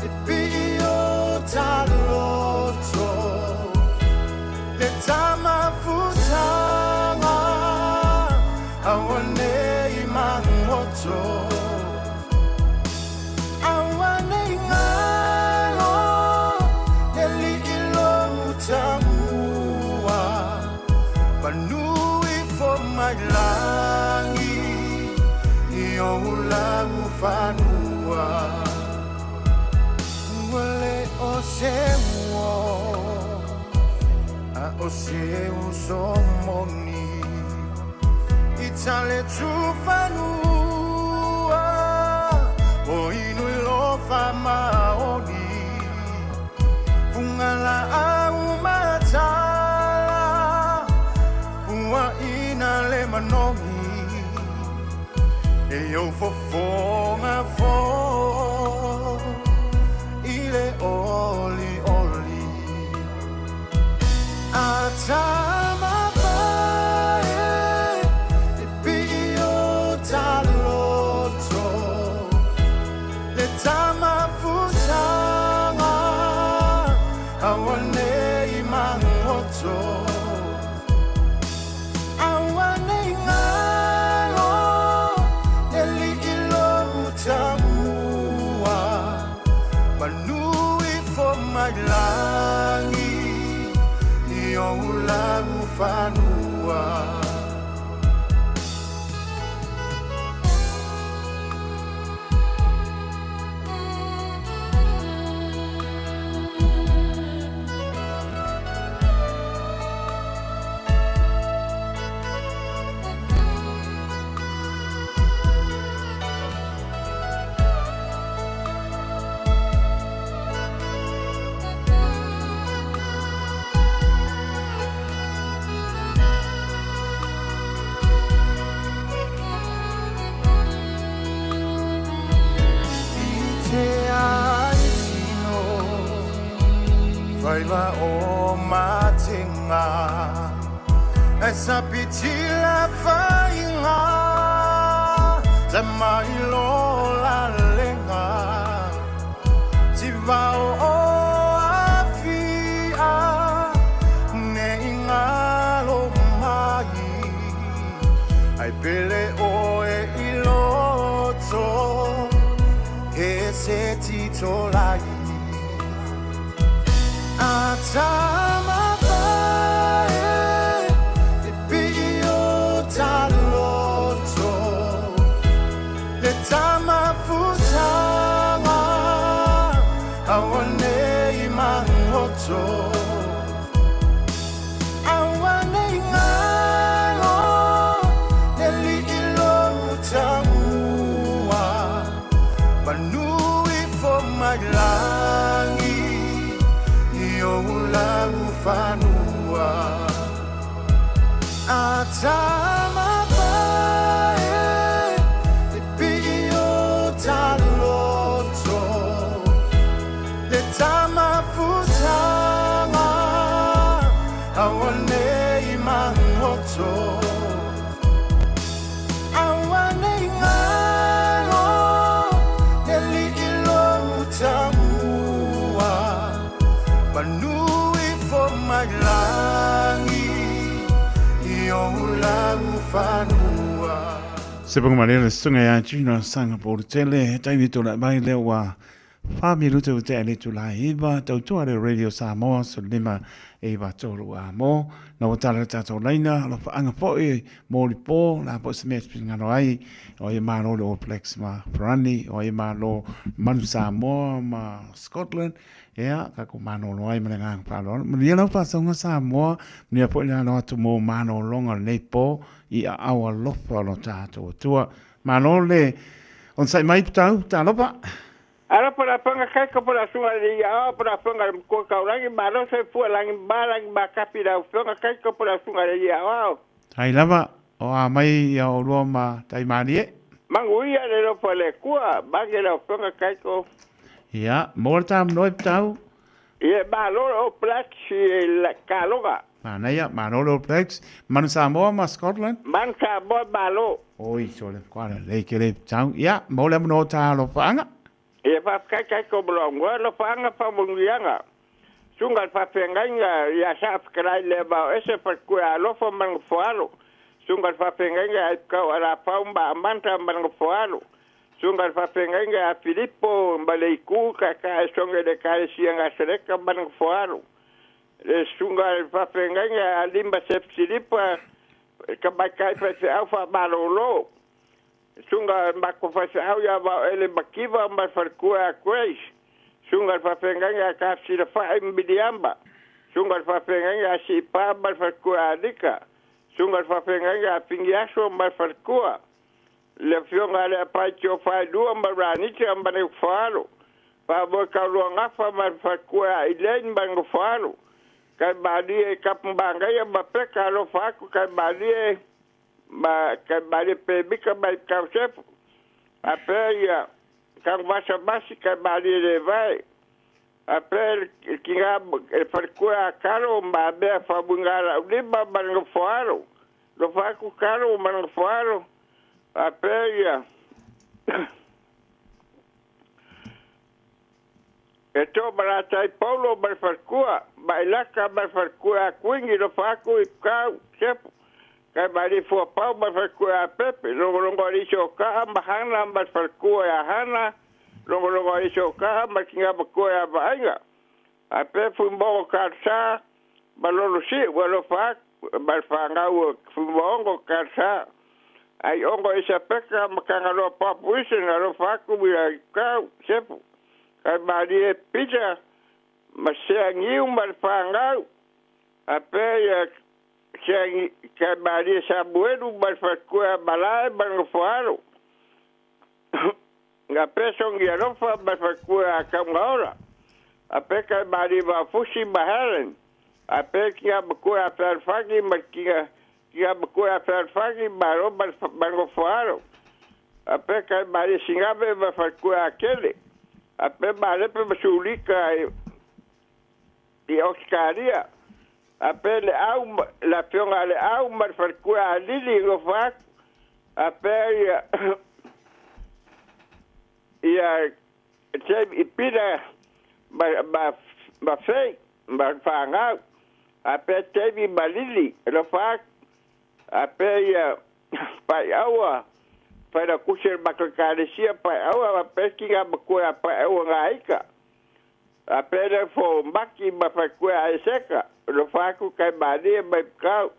S9: E pii o taloto Le tamafutaga Aua nei magoto Aua nei galo Le lii lou tamua Manu ifo mai lagi I ou laufanua Ua le o se uo A o se uso moni I tale tufanua O inu i lofa maoni Funga la au matala Ua ina le manogi E ou fofoga fo I le oli oli A tamapae E pii o taloto Le tamafutaga Aua nei magoto Aua nei galo Le lii lou tamua Manu ifo mai lagi I ou laufanua. I te ai tino Faiva o matenga E sapitila faiga Te mai lo lalega Tivao o afia Ne i galo mai Ai pele oe i loto He se titolai A tamapae E pii o taloto Le tamafutaga Aua nei magoto Aua nei galo Le lii lou tamua Manu ifo mai lagi I ou laufanua A tamapae E pii o taloto Le tamafutaga Aua nei magoto Aua nei galo Le lii lou tamua Manu ifo mai lagi I ou laufanua.
S5: Se panga malia le susuga ia Gino Sanga Portele, he taimi tō mai lea ua Wha minute ua tea i le itula e iwa, tautua le Radio Samoa, 15 e iwa tolu a mo. Na ua tala le tatou laina, alofaanga foi mo le po, la po se mea te ai, o ai malo le All Blacks ma Ferrani, o ai malo Manu Samoa ma Scotland, ea, ka ko manolo ai ma le nganga whaaloalo. Manuia lau whaasaunga Samoa, manuia foi le alo atu mo manolonga lenei po, i a au alofa o lo tatou Atua. Malo le onosai mai Putau, talofa.
S16: Alofa la fanga kai ko la sunga le ia o la fanga le ko ka rangi malo se fu langi ba langi ba kapi la fanga kai ko la sunga le ia o.
S5: Tai lava o a mai ia o lua ma tai malie.
S16: Mangu ia le lo le kua ba ke la fanga kai ko.
S5: Ia, mo le tam noi Putau.
S16: Ia malo o Blacks la kaloga.
S5: Manaia, malo le All Blacks. Manu Samoa ma Scotland.
S16: Manu Samoa malo.
S5: Oi, so le kwa le ke le Putau. Ia, mo le mo ta lo faanga.
S16: Ia fa kai kai ko blo ngo lo faanga fa mungianga. Sunga fa fengainga ia sa krai le ba ese fa ku a lo fa man foalo. Sunga fa fengainga ai ka ala fa umba amanta man foalo. Sunga fa fengainga a Filippo mbale ku ka ka songe de ka sianga sereka man foalo. Le sunga fa fengainga a limba se Filippo ka ba kai fa se au fa malolo. Sunga ma ko fa se au ia va ele makiva ma fa kua Grace. Sunga fa fengainga ka sila fa mbiliamba. Sunga fa fengainga si pa ma fa kua alika. Sunga fa fengainga pingiaso ma fa kua. Le fionga le pa tio fa lua ma ranita ma le falo. Pa bo ka lua ngafa ma fa kua ilen ma ngo falo. Kai bali e kapmbanga ya ma peka lo fa ku kai bali e ma kai bali pe bika ma ka chef. A pe ya ka vasa basi kai bali le vai. A pe kinga e fa kua karo ma be fa bungala limba ma ngo falo. Lo fa ku karo ma ngo falo. A pe ya E tō maratai Paulo mai wharkua, mai laka mai wharkua a kuingi no whaku i kau, sepu. Kai mai fua pau mai wharkua a pepe, rongo rongo ari o kaha, mahana mai wharkua a hana, rongo rongo ari o kaha, mai kinga makua a vainga. A pefu mbongo karsa, malolo si, walo whaku, mai whangau fumbongo karsa. Ai ongo isa peka, makangaloa papu isi, ngalo whaku i kau, sepu. Kai marie pita ma sea ngiu ma le whangau. A pē sea kai marie Samuelu ma le whakua malae ma le ngawharo. Ngā pē songi alofa ma le whakua a kaungaora. A pē kai marie mafusi ma Helen. A pē ki ngā makua a whangi ma ki ngā makua a whangi ma ro ma le ngawharo. A pē kai marie singabe ma whakua a kele. A pe malepe masulika i Australia. A pe le au, la fionga le au, ma le falkua a lili ngo faku. A pe ia, ia, te i pina ma fei, ma whangau. A pe tevi ma lili, lo faku. A pe ia, pai aua. Pai na kusi makakalesia pai aua ma pekinga makua pai aua ngā ika. A pere fo maki ma whakua a eseka, lo whaku kai maria mai kau.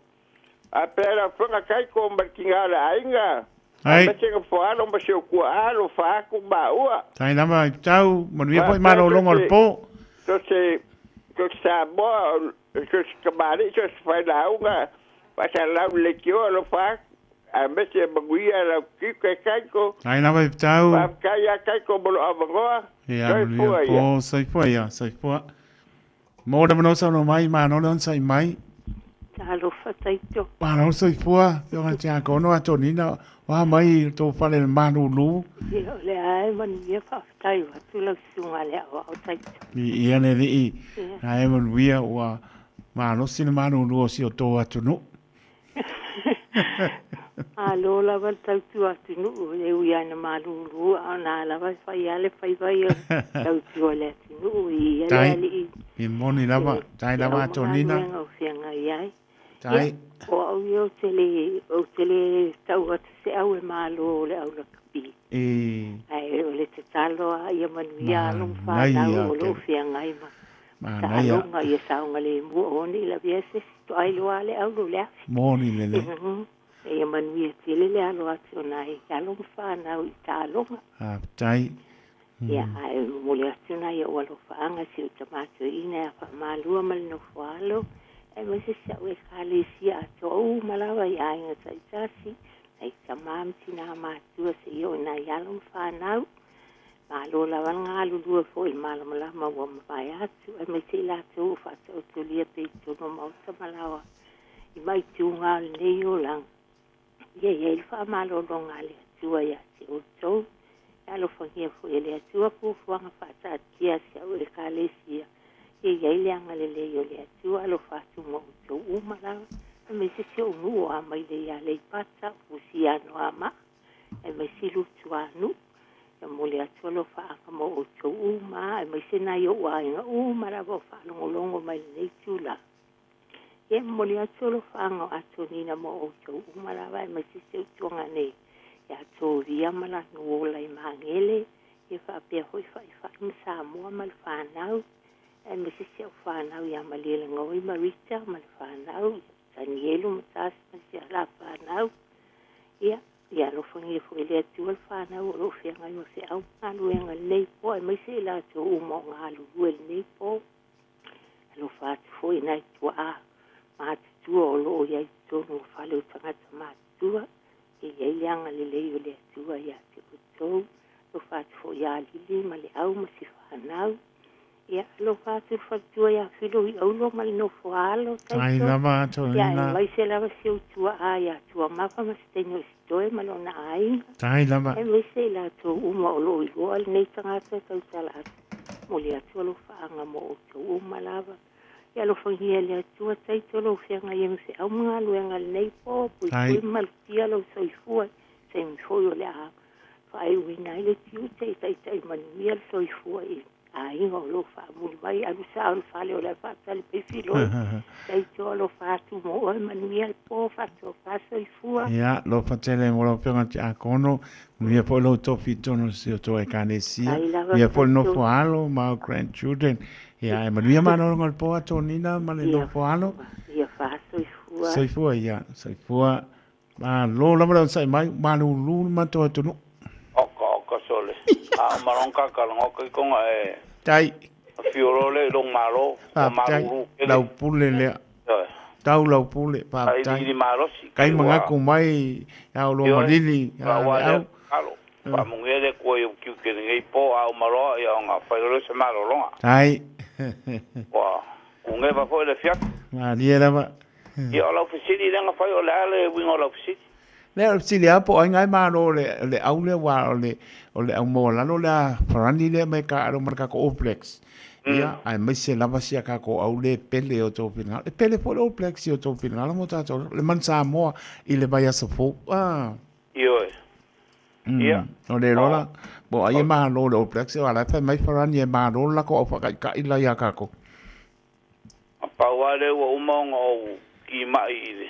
S16: A pere whanga kai ko ma ki ngā le ainga.
S5: Ai.
S16: A mesenga fo alo ma se o kua alo whaku ma ua.
S5: Tai lama i tau, manuia foi malo longo le po.
S16: So se, so se Samoa, so se kamari, so se whainaunga, pasa lau le kioa lo whaku. A mese maguia la kika kaiko.
S5: Ai lava i tau.
S16: Pa kai a kaiko mo lo avangoa.
S5: Ia, manuia po, soifua ia, soifua. Mo le manosa no mai, mano le onsa i mai.
S17: Talofa taito.
S5: Mano soifua, te onga te akono a tonina, wa mai tō whare le manulu.
S17: Ia, o le ae manuia whaafutai watu lau sunga le awa o taito.
S5: I ia le lii, ae manuia ua malosi le manulu o si o tō atu nu.
S17: Alo lava le tautua atunuu e ui ana malulu a na lava whai ale whai vai o tautua le atunuu i ia le alii.
S5: I moni lava, tai lava tonina.
S17: O whianga iai.
S5: Tai.
S17: O au i o tele tau atu se au e malo o le au lakapi.
S5: E.
S17: Ai o le te talo lava, ia manuia alo ma fanau o lo o feagai ma taaloga, ia saogalemu aua ne i lavea se isi toai loa le au lo le afi.
S5: Moni lelei.
S17: Ia manuia tele le alo atu o nai alo ma fanau i taaloga.
S5: Faafetai.
S17: Ia, ae momoli atu nai ou alofaaga si ou tama toeaina ia Faamalua ma le Nofoalo, aemaise si au Ekalesia atoa uma lava i aiga taitasi, nai tama ma tina matua seia oo i nai alo ma fanau. Malo lava le galulue foi i le malamalama ua mavae atu, aemaise i latou ua faataotolia pea i totonu o maota ma laoa i maituga o lenei olaga. Ia i ai le faamalologa a le Atua ia te outou. E alofagia foi e le Atua fuafuaga faataatia a si au Ekalesia. Ia i ai le agalelei o le Atua alofa atu ma outou uma lava, aemaise si ou nuu o Amaile i Aleipata, o Fusi Anoamaa, aemaise Lutuanuu. Ia momoli atu alofaaga mo outou uma, aemaise nai ou aiga uma lava o faalogologo mai i lenei itula. Ia momoli atu alofaaga o Atonina mo outou uma lava, aemaise si ou tuagane ia Tovia ma Lanuola i Magele, ia faapea foi Faifai ma Samoa ma le fanau, aemaise si au fanau ia Malielegaoi ma Rita ma le fanau, ia Tanielu ma Tasi ma si ala fanau. Ia, ia alofagia foi e le Atua le fanau o lo o feagai ma feau ma galuega i lenei po, aemaise i latou uma o galulue i lenei po. Alofa atu foi i nai tuaa matutua o lo o i ai i totonu o fale o tagata matutua, e i ai le agalelei o le Atua ia te outou. Alofa atu foi ia Lili ma Leau ma si fanau. Ia, alofa atu le faletua ia Filo i Aulo ma le nofo a alo,
S5: Tai
S17: Taito.
S5: lava
S17: Ia,
S5: Antonina.
S17: aemaise lava si ou tuaa ia Tuamafa ma se taimi o Sitoe ma lona aiga.
S5: Tai lava.
S17: Aemaise i latou uma o lo o iloa lenei tagata e tautala atu. Momoli atu alofaaga mo outou uma lava. Ia alofagia e le Atua Taito lou feagai ai ma feau ma galuega i lenei po,
S5: Tai.
S17: puipui ma malutia lou soifua i taimi foi o le a faaiuina ai le tiute i taitai manuia le soifua i aiga o lo o faamuli mai alu sao i le fale o le a faatali mai Filoi. Taito alofa atu mo oe manuia le po faatofa soifua.
S5: Ia, lofa tele mo lau Afioga i le Tiakono, manuia foi lou tofi i totonu o si o tou Ekalesia,
S17: Tai lava
S5: manuia foi le
S17: Taito.
S5: nofo alo ma our grandchildren. Ia, ae manuia malologa o le po Antonina ma le
S17: Ia,
S5: nofo alo.
S17: ia faasoifua.
S5: Soifua, ia, soifua. Malo lava le onosai mai, malulu le matou atunuu.
S18: Oka oka sole. A o malonga ka longa i konga e
S5: Tai.
S18: fiolo le long malo o
S5: Faafetai.
S18: malulu kele.
S5: Lau pule lea.
S18: Ioe.
S5: Tau lau pule.
S18: Ai
S5: Faafetai.
S18: li malosi
S5: Kai
S18: ua
S5: magaku mai au lo
S18: Ioe.
S5: malili
S18: Ua
S5: a
S18: ua
S5: le
S18: le
S5: au.
S18: alo. Faamugia le kua i kiu ke ngei po a o maloa ia o ngā whairolo se malolonga.
S5: Tai.
S18: Ua kungewa foi le fiaku.
S5: Malie lava.
S18: Ia o lau fesili le nga whai o le ale winga o lau fesili.
S5: Le o sili a po ai ngai malo le le au le wa o le o le au mo lalo le a farani le me ka alo ma ka ko All Blacks. Ia ai mai se lava sia ka ko au le pele o tō whiringa. Le pele po le All Blacks i o tō whiringa mo tātou. Le man Samoa i le vai aso fou. Ah.
S18: Ioe. Ia.
S5: O le lola, po ai e malo le All Blacks o ala fai mai farani e malo la ko au whakaikai la ia kako.
S18: A pau a le ua uma ona o ki mai i le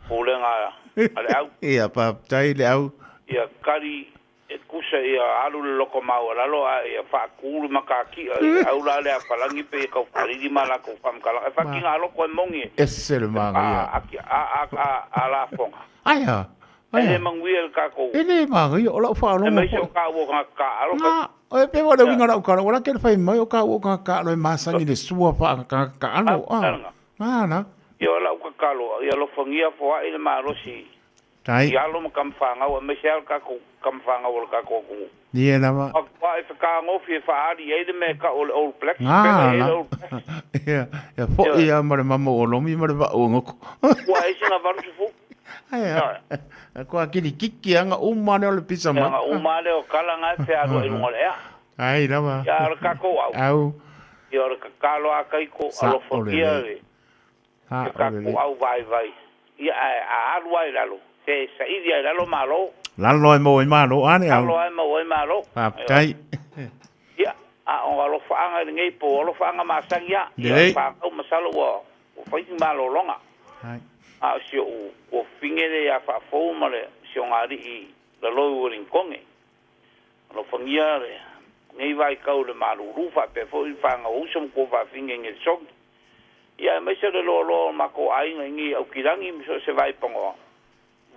S18: pulega a le au.
S5: Ia, faafetai le au.
S18: Ia kari e kusa ia alu le loko mau a lalo a ia whaakulu ma ka kia i au la le a palangi pe i kau whariri ma la kau whamkala. E whakinga a loko e mongi e.
S5: Ese le maga ia.
S18: A, a, a, a, a la fonga.
S5: Aia,
S18: E le
S5: aia.
S18: manguia le kākou.
S5: E le maga ia, o lau
S18: E
S5: whaalogo
S18: mai se
S5: po.
S18: o ka ua ngā ka alo ka.
S5: Ngā, o e pewa le winga lau kala, wala ke le whai mai o ka ua ngā ka alo e masangi le sua wha ka ka alo.
S18: Ah,
S5: Ah, ngā na.
S18: Ia o lau kakalo, ia lofangia foa i le malosi.
S5: Tai.
S18: I alo ma kamwhangau, e mai se al kākou kamwhangau o le kākou kungu.
S5: Nie lava.
S18: A kua e whakaangofi e whaari e le me ka o le All Blacks.
S5: Ngā
S18: Pena e
S5: na.
S18: le All Blacks.
S5: Ia, ia fo ia ma le mama o lomi ma le wa o ngoko.
S18: Kua e singa varu se fu.
S5: Aia. Kua kiri kiki anga uma ne o le pisa mai.
S18: Anga uma le o kala ngai whea aloa i lunga le ea.
S5: Ai lava.
S18: Ia o le kākou au.
S5: Au.
S18: Ia o le kakalo a kaiko
S5: Sa
S18: alofagia
S5: o le
S18: le.
S5: Ha,
S18: Te
S5: o le
S18: kākou
S5: le.
S18: au vai vai. Ia a alu ai lalo. Se saidi ai lalo malo.
S5: Lalo e mo e malo ane au.
S18: Lalo ai mo e malo.
S5: Faafetai.
S18: Ia, a o alofaanga i lenei po, alofaanga masangi a. Ia,
S5: Lelei.
S18: whākau masalo ua, ua whaiti malolonga.
S5: Hai.
S18: A o si o, ua fingere ia whaafou ma le, si o ngā rii la loi ua rinkonge. Alofangia le, Nei vaitau i le malūlū faapea foi le fanau a uso ma tuafafine i Nelesoni. Ia aemaise le loaloa o le matou aiga i nei i Aukilagi ma so o se vaipanoa.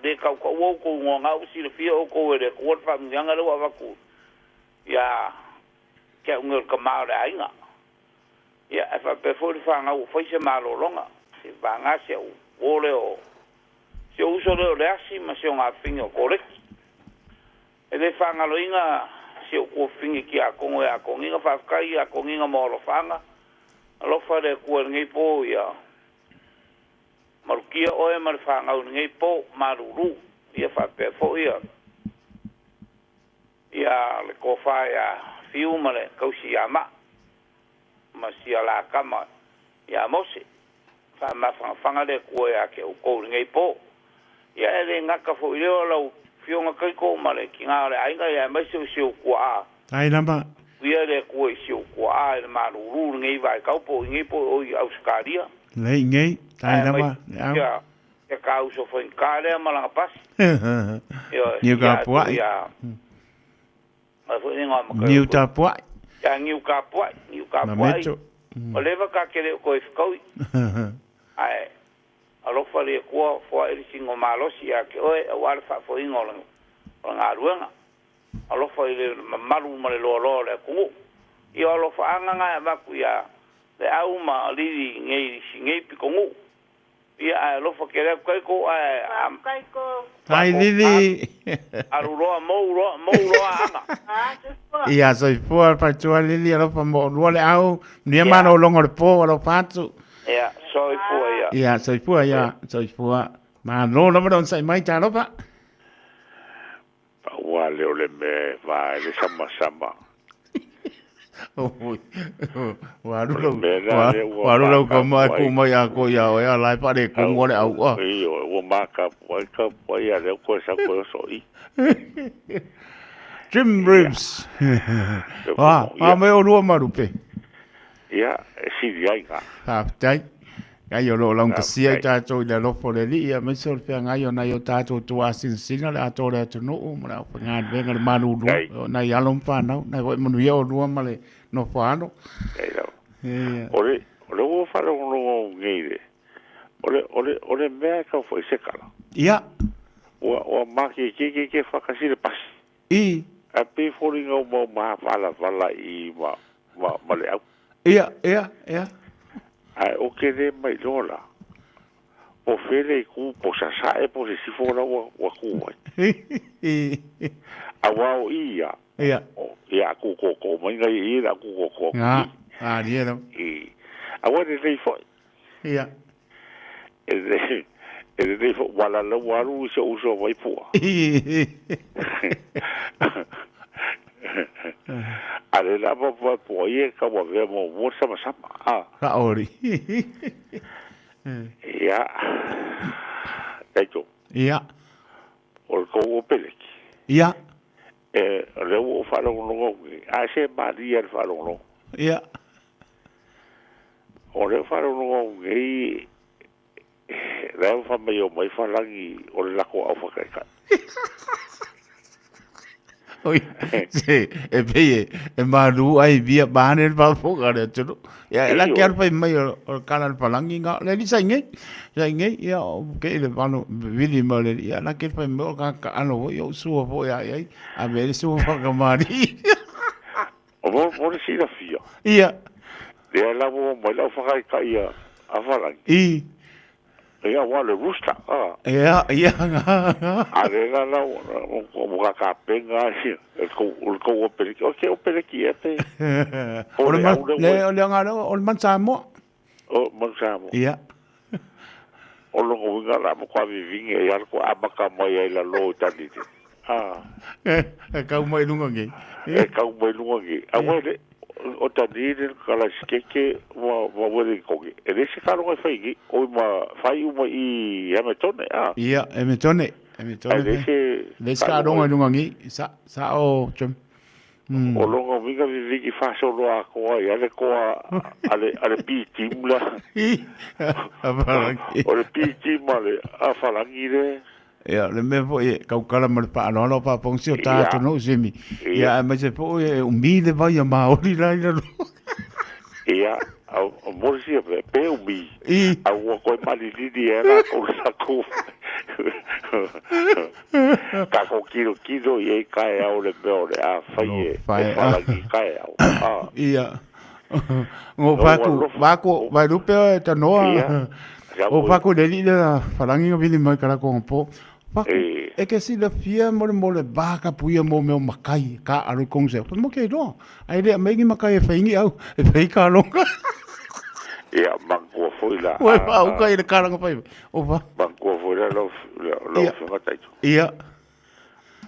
S18: Le tautaua outou igoa na ua silafia outou e le Atua le faamanuiaga lea ua avatu ia te au nei o le tama o le aiga. Ia ae faapea foi le fanau ua fai se malologa, se vagana si au uo lea o si ou uso lea o Leasi ma si ona afafine o Koleti. E le faagaloina si ou tuafafine tiakono ia Toniga, faafetai ia Toniga mo alofaaga. Alofa le Atua i lenei po ia malutia oe ma le fanau i lenei po malulu. Ia faapea foi ia ia le tofa ia Fiu ma le tausi ia Maa ma sia la tama ia Mose. Faamafanafana le Atua ia te outou i lenei po. Ia e le gata foi i lea o lau Afioga Kaiko ma le tina o le aiga ia aemaise o si ou tuaa.
S5: Ai lava.
S18: Manuia le Atua i si ou tuaa i le malulu i lenei vaitau po o i nei po o i Ausetalia.
S5: Lei nei, tai lava le au.
S18: Ia, ia ka uso faigata lea ma lana pasi. Ioe.
S5: Niu kapuai.
S18: Ia, mai foi le igoa makai.
S5: Niu tapuai.
S18: Ia, niu kapuai, niu kapuai.
S5: Mameto.
S18: Ua leva ta te le o toe fetaui. Ae alofa le Atua foai le sino malosi ia te oe aua le faafoeina o le galuega. Alofa i le mamalu ma le loaloa o le atunuu. Ia o alofaaga na e avatu ia Leau ma Lili nei si nei pitonuu. Ia ae alofa tele atu Kaiko ae
S5: Hi Lili.
S18: Alu loa mou loa mou loa aga.
S5: Ia soifua le faletua Lili alofa mo olua Leau. Manuia malologa o le po alofa atu.
S18: Ia soifua ia.
S5: Ia soifua ia soifua. Malo lava le onosai mai talofa.
S19: Pau lava lea o le mea e va ai le samasama.
S5: Ua alu lau, ua alu lau tama e ku mai atoa ia oe a la e faaletonu lava le au'a.
S19: Ioe, ua makapu ai ka pai a lea ua toe sau toe oso i.
S5: Jim Reeves. A, a mai olua ma lupe.
S19: Ia, e sili ai ngā.
S5: Faafetai. Ai o lo o laugatasia i tatou i le alofa o le Alii, aemaise o le feagai o nai o tatou tuasinasina le atoa o le atunuu ma le aufaigaluega le malulu o nai alo ma fanau, nai foi manuia olua ma le nofo alo.
S19: Ei lava. O le, o le ua faalogologo nei le, o le, o le, o le mea e tau foi se tala.
S5: Ia.
S19: Ua, ua makekeke ke whakasi le pasi.
S5: I.
S19: Ae pei foliga uma o mahawalawala i ma, ma, ma le au.
S5: Ia, ia, ia.
S19: Ae o ke le mai loa la, po fele i ku, po sasae, po sisifo la ua, ua ku ai. Aua o i ia,
S5: Ia.
S19: o, ia aku koko mai ngai i la aku koko.
S5: Nga, a lie lava.
S19: I. Aua le lei foi.
S5: Ia.
S19: E lelei, e lelei foi ua lalau alu i si ou uso a Vaipua. A le lava Vaipua ia e tauavea muamua le samasama. A.
S5: Saoli.
S19: Ia. Taito.
S5: Ia.
S19: O le tou o peleki.
S5: Ia.
S19: E, o lea ua ou faalogologo atu nei, a se malie le faalogologo.
S5: Ia.
S19: O lea ua faalogologo atu nei, la e fai mai e omai Falagi o le latou aao faataitai.
S5: Oi, se, e pei e malu ai via vaeane le faafofoga a le atunuu. Ia, e laki lava le fai mai o le kala o le palagi na, le alii sa i nei, sa i nei, ia, ke i le valo vili mai o le alii, ia laki le fai mai o le tagata taalo foi, ou sua foi a i ai, ave ai le sua faakamali'i.
S19: O mo, mo le silafia.
S5: Ia.
S19: Lea la ua omai le aufakaikai a, a Falagi.
S5: I.
S19: Ia, ua le rooster, a.
S5: Ia, ia, ga, ga.
S19: A le la la, ua ka kapena ai, e kou, o le kou o peleki. O ke o peleki e pe.
S5: O le, le, o le aga lea, o le Manu Samoa.
S19: O Manu Samoa.
S5: Ia.
S19: O lona uiga la matua vivine ai lava le toe amata mai ai lalo i Dunedin. A.
S5: E kau mai luga nei.
S19: E kau mai luga nei. Aua e le, o Dunedin, Kalasikeke ma, ma Wellington. E leai se kaloga e fai nei. Oi ma fai uma i Hamiltone, a.
S5: Ia, Hamiltone. Hamiltone.
S19: Ae leai se.
S5: Leai se kaloga i luga nei. Sa, sa o Jim.
S19: O lona uiga vivini faasolo atoa ai lava le toa a le, a le P-team la.
S5: A Falagi.
S19: O le P-team a le, a Falagi le.
S5: Ia, le mea foi e tautala ma le faaaloalo a faafofoga si o ta atunuu Simi. Ia, aemaise foi e umi le vai a Maoli la i lalo.
S19: Ia, o mo le silafia, pe umi, a ua toe malilili ai latou i le latou tatou tilotilo i ai taeao i le mea o le a fai e palagi taeao.
S5: Ia, Ngo faku, vaku, vai lupe o tanoa. O faku le li le falangi nga vili mai kala kongo po. Faku, e ke sila fia mo le mo le ba ka puia mo meo makai ka alu kong se. Mo ke roa. Ai le mai ngi makai e whaingi au, e whai ka longa.
S19: Ia, mangua foi la.
S5: Ue pa uka i le karanga whai. O fa.
S19: Mangua foi la lau lau whinga taito.
S5: Ia.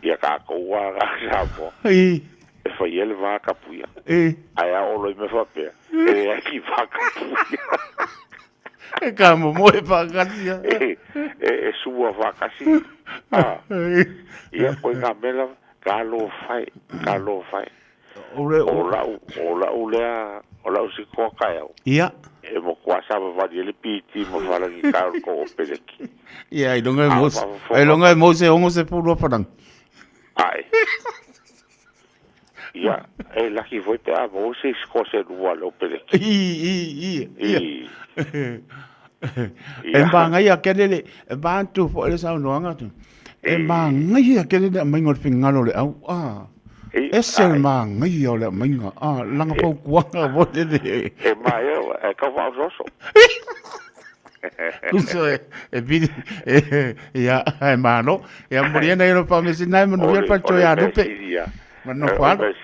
S19: Ia kākou a ngā Samoa.
S5: I.
S19: E whai ele wā kapuia.
S5: I.
S19: Ai a olo i me whapea. E le ai wā kapuia.
S5: E ka momo e whakasia.
S19: E, e, e sua whakasi. Ah. Ia, koe ngā mela, ka lo whai, ka lo whai.
S5: O,
S19: o lau, o lau lea, o lau si koa kai au.
S5: Ia.
S19: E mo kua sa wawari ele piti mo wharangi ka o ko o peleki.
S5: Ia, i longa e mo, i longa e mo se ongo se pulua wharangi.
S19: Ai. Ia, e laki foi pe a mo se siko se lua le o peleki.
S5: I, i, i, i. E mbangai a kelele, e mbantu fo ele saunoanga tu. E māngaia kele le aumaiga o le finagalo o le au, a. Ese le māngaia o le aumaiga, a, langa fautuaga mo le le.
S19: E māia, e kau whaososo.
S5: Kuso e, e pili, e, ia, e māno. Ia, muri ena i lo pamesi nai manu ia pa toi a lupe. Manu whalo.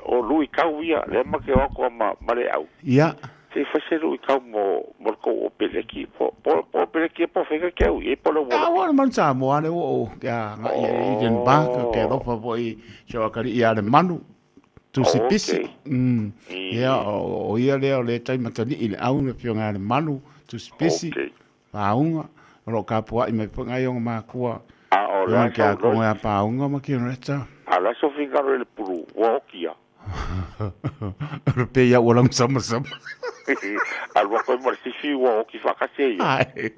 S19: O lui kau ia, le ma ke wako ma, ma le au.
S5: Ia.
S19: Se i fai se lui kau mo, mo le kou o peleki, po, po, po peleki e po whenga ke au, e po le wala.
S5: A wala man sa mo ane o, ke a nga i e i ba, ke alofa po i, se o akari i a le manu, tu si pisi. Ia, o ia lea o le tai matani i le au, le fionga le manu, tu si pisi, pāunga, o lo kapua'i mai po ngai o makua.
S19: A o
S5: le ke a kongo a pāunga ma ki reta.
S19: A la so fingaro le puru, ua okia.
S5: Ro pe ia ua langu sama sama.
S19: A lua koe mo le sifi ua oki whakase ia.
S5: Ai,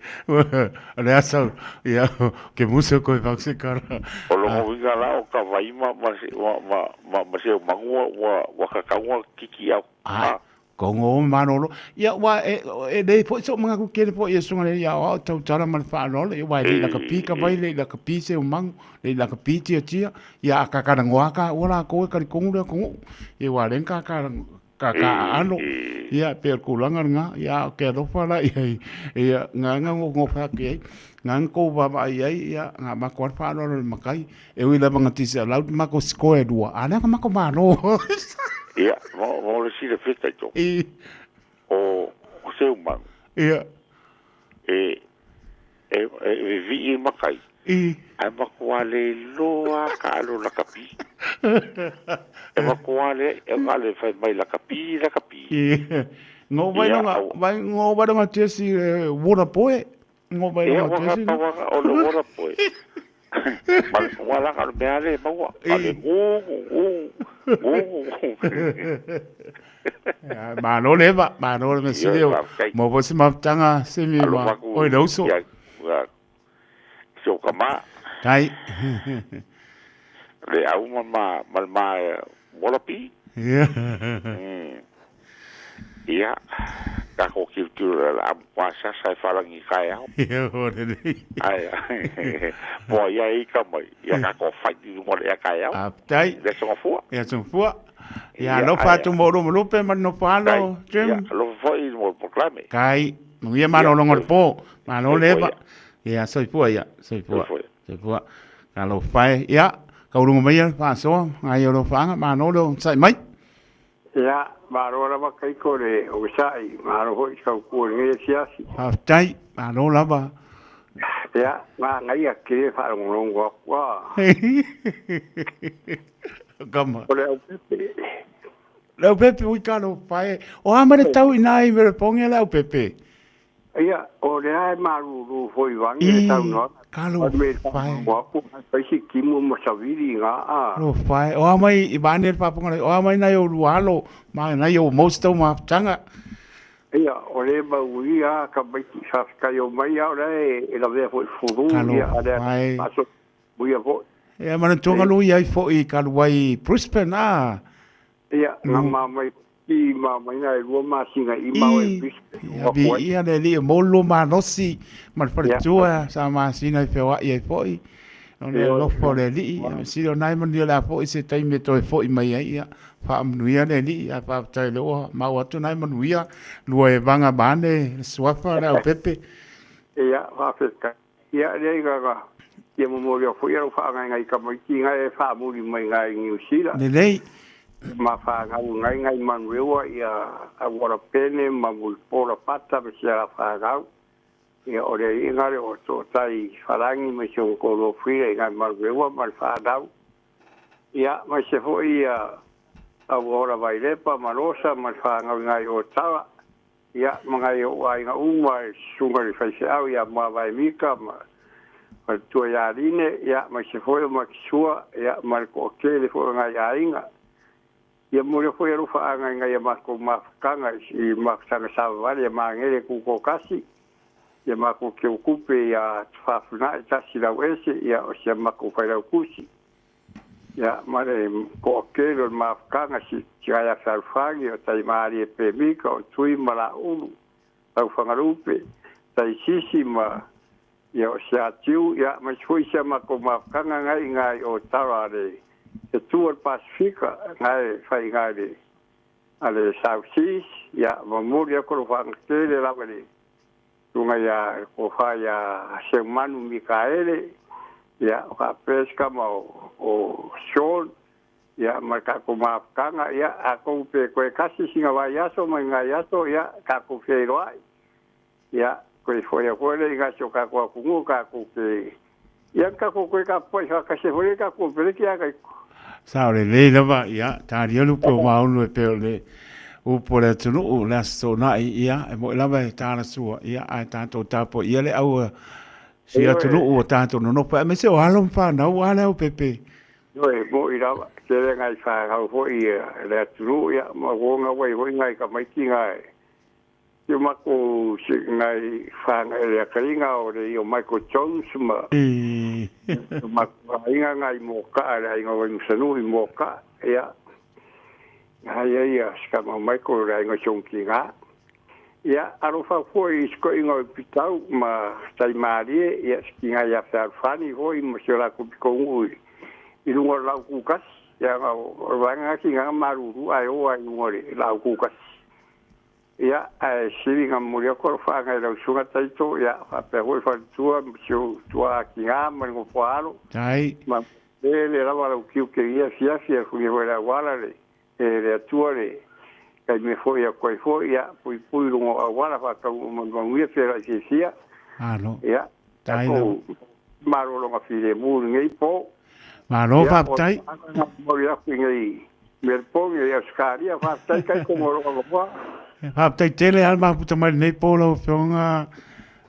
S5: le asa, ia, ke muso koe whakase kara.
S19: O longo winga la o ka vaima ma, ma, ma, ma, ma se o mangua ua, ua kakaua kiki au.
S5: Ai, Kongo o malolo. Ia, ua, e, e lei foi so mga ku kele foi e sunga le ia o tau tala ma le whaalolo. Ia, ua e le laka pi ka vai, le laka pi se o mangu, le laka pi tia tia. Ia, a kakara ngoa ka ua la koe kari kongu lea kongu. Ia, ua len ka ka ka ka alo. Ia, pe o kulanga nga. Ia, o ke alofa la, ia, ia, nga nga ngo ngo wha ki ai. Nga nga kou wawa ai ai, ia, nga mako al whaalolo le makai. E ui lava nga tisi a lau mako sikoe lua. A lea ka mako malo.
S19: Ia, mo, mo le sile feta i tō.
S5: I.
S19: O, o se umanu.
S5: Ia.
S19: E, e, e, e vi i makai.
S5: I.
S19: Ai mako a le loa ka alo la kapi. E mako a le, e nga le whai mai la kapi, la kapi.
S5: I. Ngō vai longa, vai, ngō vai longa tesi e wora poe. Ngō vai
S19: Ia,
S5: longa
S19: waka
S5: tesi.
S19: pawanga o le wora poe. Ma le wala ka mea le maua. A le ngungu, ngungu, ngungu.
S5: Malo le va, malo le mesile o. Mo bo se mafutanga se mi ma. Oi le uso.
S19: Ia, se o ka ma.
S5: Tai.
S19: Le au ma ma, ma le ma wala pi.
S5: Ia.
S19: Ia, ka ko kirikiri la la amu kwa sasa e wharangi kai au.
S5: Ia, o le nei.
S19: Ai, po ia e ika mai, ia ka ko whai ni runga le kai au.
S5: A tai.
S19: Ia songa fua.
S5: Ia songa fua. Ia, alofa atu mo ru malupe ma no whalo, Jim.
S19: Ia, alofa foi mo proclame.
S5: Kai, manuia malo longo le po, malo le eva. Ia, soifua ia, soifua. Soifua. Ka lo whae, ia, ka urunga mai ia, whaasoa, ngai o lo whaanga, malo le o sai mai.
S20: Ia, malo lava Kaiko le ogasai, malo foi i tautua i lenei asiasi.
S5: Faafetai, malo lava.
S20: Ia, manaia tele faalogologo atu a.
S5: Kama.
S20: O le aupepe.
S5: Le aupepe ui ka lo pae. O a mare tau ina i mere ponge le aupepe.
S20: Ia, o lea e malūlū foi vane le saunoaga.
S5: Ka lo whae.
S20: Ua aku kai si timu ma savili i ngā a.
S5: Lo whae. O a mai i vane le paponga o a mai nai o lualo, ma nai o most tau mafutanga.
S20: Ia, o lea e mauia a tamaiti faafetai o mai a o la e lavea foi fulu ia a lea aso muia foi.
S5: Ia manatua galu ia ai foi talu ai Brisbane a.
S20: Ia, na ma mai i ma mai na e lua masina i ma e Brisbane.
S5: Ia vi ia le li mo lo malosi ma le faletua sa masina i feoai ai foi. O le alofa o le Alii, ia sili o nai manuia le a foi se taimi e toe foi mai ai, ia faamanuia le Alii, ae faafetai o lea ua maua atu nai manuia, lua e vaga vaeane le suafa le aupepe.
S20: Ia, faafetai. Ia, leai na na fia momoli atu foi lau faagaga i tamaiti na e faamuli mai na i Niu Sila.
S5: Lelei.
S20: Ma fanau nai nai Manueua, ia Auala Pene ma Mulipola Pata ma si ala fanau. Ia, o le iʻa lea o Tootai Falagi ma si ona toalua Frida i Galumalemua ma le fanau. Ia, aemaise foi ia Auaola Vailepa ma Rosa ma le fanau i nai Otara. Ia, ma nai ou aiga uma i susuga i le faifeau ia Muavae Mika ma faletua ia Aline, ia, aemaise foi o Makisua, ia, ma le toatele foi o nai aiga. Ia momoli foi alofa agai ngai a matou mafutaga i mafutaga savavali a Magele Tutoatasi, ia matou teutupe ia Tafafunai Tasi Lauese, ia o si a matou Failautusi, ia ma le toatele o le mafutaga si Tiaia Fealofani, o Taimalie Pemika, o Tui ma Laulu, Taufagalupe, Taisisi ma Ia o Siatiu, ia aemaise foi si a matou mafutaga ngai i ina i Otara a le te tu o le Pasifika na e fai ina i le a le South Seas, ia momoli atu lou faagatele lava i le susuga ia le tofa ia Seumanu Mikaele, ia faapea si tama o o Sean, ia ma le tatou mafutaga, ia atonu pe toe tasi sina vaiaso ma ni nai aso, ia tatou feiloai. Ia, koe foi a koe le inga si o tatou atunuu tatou te ia tatou toe tapuai faatasi ai foi le tatou peleti a kaiko.
S5: Sao lelei lava, ia, talia le upu o Maunu e pei o le upu o le atunuu, le Aso Toonai, ia, e moe lava e talasua, ia, ae tatou tapuaia le au a si atunuu ua tatou nonofo, aemaise o alo ma fanau a le aupepe.
S20: Ioe, mo'i lava, tele nai fanau foi le atunuu, ia, ma uoga uai foi nai tamaiti na Si o matou nai whāngai le akaiga o le i o Michael Jones ma o matou aiga ngai Moka'a le aiga o Vaimusanuu i Moka'a ia ngai ai ia si tama o Michael le aiga o si ona tinā ia alofa foi i si toeaina o Pitau ma Taimalie ia si tinā ia Fealofani foi ma si o latou pitonuu i luga o le laututasi ia o le vaega na tinā malulu ae o lava i luga o le laututasi. Ia, ae sili na momoli atu lau faaaga i lau susuga Taito, ia, faapea foi faletua ma si ou tuaa tina ma le nofoaalo.
S5: Tai.
S20: Ma lele lava lau tiute i ia afiafi, e funia foi i le auala le, e le Atua le taimi e foi atu ai foi, ia, puipui i luga o auala faataunuu ma le manuia feorai fiafia.
S5: Malo.
S20: Ia,
S5: Tai lava.
S20: tatou malologa filemu i lenei po.
S5: Malo faafetai.
S20: Momoli atu i nei Melbourne i Ausetalia, faafetai Taito mo lou avanoa.
S5: Faafetai tele lava le mafuta mai lenei po lau Afioga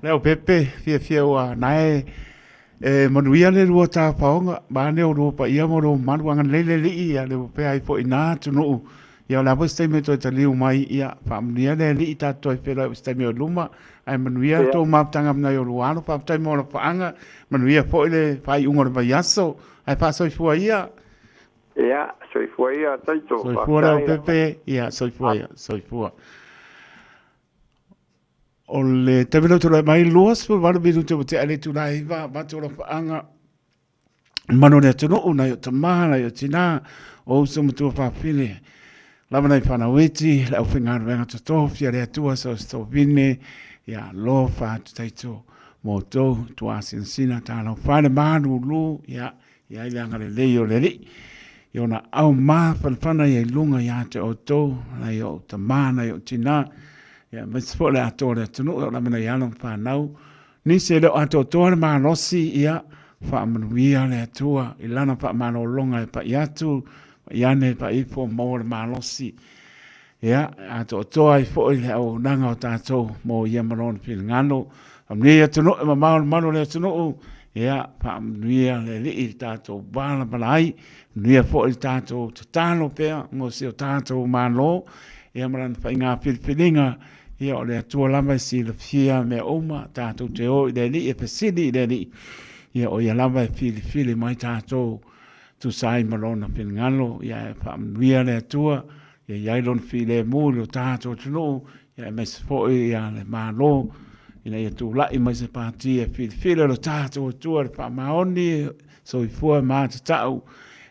S5: Leaupepe, fiafia ua nae e manuia le lua tafaoga, vaeane o lua paia ma lua mamalu, agalelei le Alii ia le pea ai foi i na atunuu. Ia o le a foi se taimi e toe taliu mai, ia faamanuia le Alii tatou toe feiloai foi i se taimi o i luma, ae manuia le tou mafutaga ma nai o lua alo. Faafetai mo alofaaga, manuia foi le faaiuga o le vaiaso, ae faasoifua ia.
S20: Ia, soifua ia Taito.
S5: Soifua Leaupepe, ia soifua ia, soifua. O le taimi lea ou te tulai mai, 28 minute ua tea i le itula e 9, avatu alofaaga manu o le atunuu, nai o tama, nai o tina, o uso ma tuafafine, lava nai fanau iti, le aufaigaluega totofi a le Atua so o se tovine, ia alofa atu taito mo outou, tuasinasina talofa le malulu, ia i ai le agalelei o le Alii, i ona ao mafanafana ia i luga ia te outou, nai ou tama, nai ou tina, ia aemaise foi o le atoa o le atunuu, o lava nai alo ma fanau, nisi e le o atoatoa le malosi, ia faamanuia le Atua i lana faamalologa e pai atu, pai ane, pai ifo, maua le malosi. Ia, atoatoa ai foi le auaunaga o tatou mo ia ma lona finagalo. Faamanuia i atunuu e mamao le malu o le atunuu. Ia, faamanuia le Alii i le tatou valavala ai. Manuia foi le tatou tatalo pea mo si o tatou Malo. Ia ma lana faiga filifiliga. Ia, o le Atua lava e silafia mea uma, tatou te o i le Alii e fesili i le Alii, ia o ia lava e filifili mai tatou tusa ai ma Lona finagalo, ia e faamanuia le Atua, ia i ai Lona filemu i lo tatou atunuu, ia aemaise foi ia le Malo, ina ia tulai mai se pati e filifili e lo tatou Atua le faamaoni, soifua ma atatau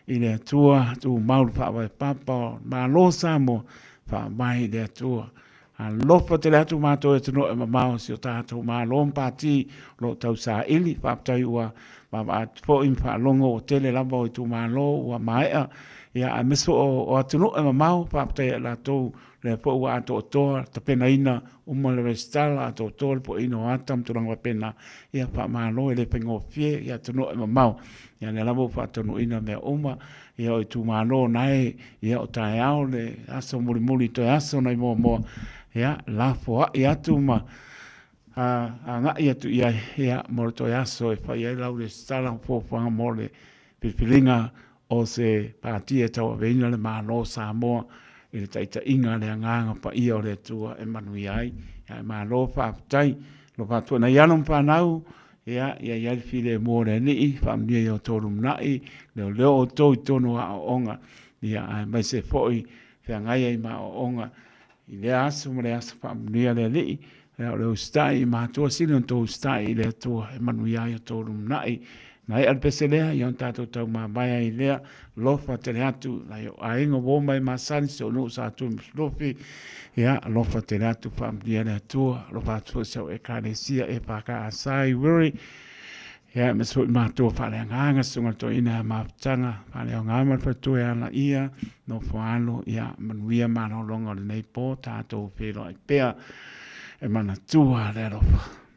S5: i le Atua, tumau le faavae papa o le Malo o Samoa, faavae i le Atua. Alofa tele atu matou e atunuu e mamao i si o tatou Malo ma Pati o lo o tausaili. Faafetai ua vaavaai atu foi ma faalogo ua tele lava o itumalo ua maea, ia aemaise foi o atunuu e mamao. Faafetai ia i latou lea foi ua atoatoa tapenaina uma le resitala, atoatoa le pueina o ata ma tulaga faapena. Ia faamalo e le faigofie i atunuu e mamao. Ia lea lava ua faataunuuina mea uma. Ia o itumalo na e, ia o taeao le aso mulimuli toe aso nai Moamoa, ia lafoai atu ma agai atu i ai, ia mo le toe aso e fai ai lau resitala ma fuafuaga mo le filifiliga o se pati e tauaveina le Malo o Samoa i le taitaiga a le Agaga Paia o le Atua e manuia ai. Ia e malo faafetai. Lo faatu nai alo ma fanau, Ia, ia i ai le filemu o le Alii, faamanuia i a outou lumanai, leoleo outou i totonu o aoaoga, ia, aemaise foi feagai ai ma aoaoga i lea aso ma lea aso, faamanuia le Alii. Ia, o le usitai i matua, sili ona outou usitai i le Atua e manuia ai outou lumanai. Maea le pese lea, ia ona tatou taumamae ai lea, alofa tele atu nai ou aiga ua omai masani, si ou nuu sa Tuimasulufi, ia alofa tele atu, faamanuia le Atua, alofa atu foi si au Ekalesia EFKS i Wiri, ia aemaise foi matua faaleagaga, susuga i le toeaina ia Mafutaga, faaleaoga ma le faletua ia Alaia, nofo alo, ia manuia malologa o lenei po, tatou feiloai pea e manatua le alofa.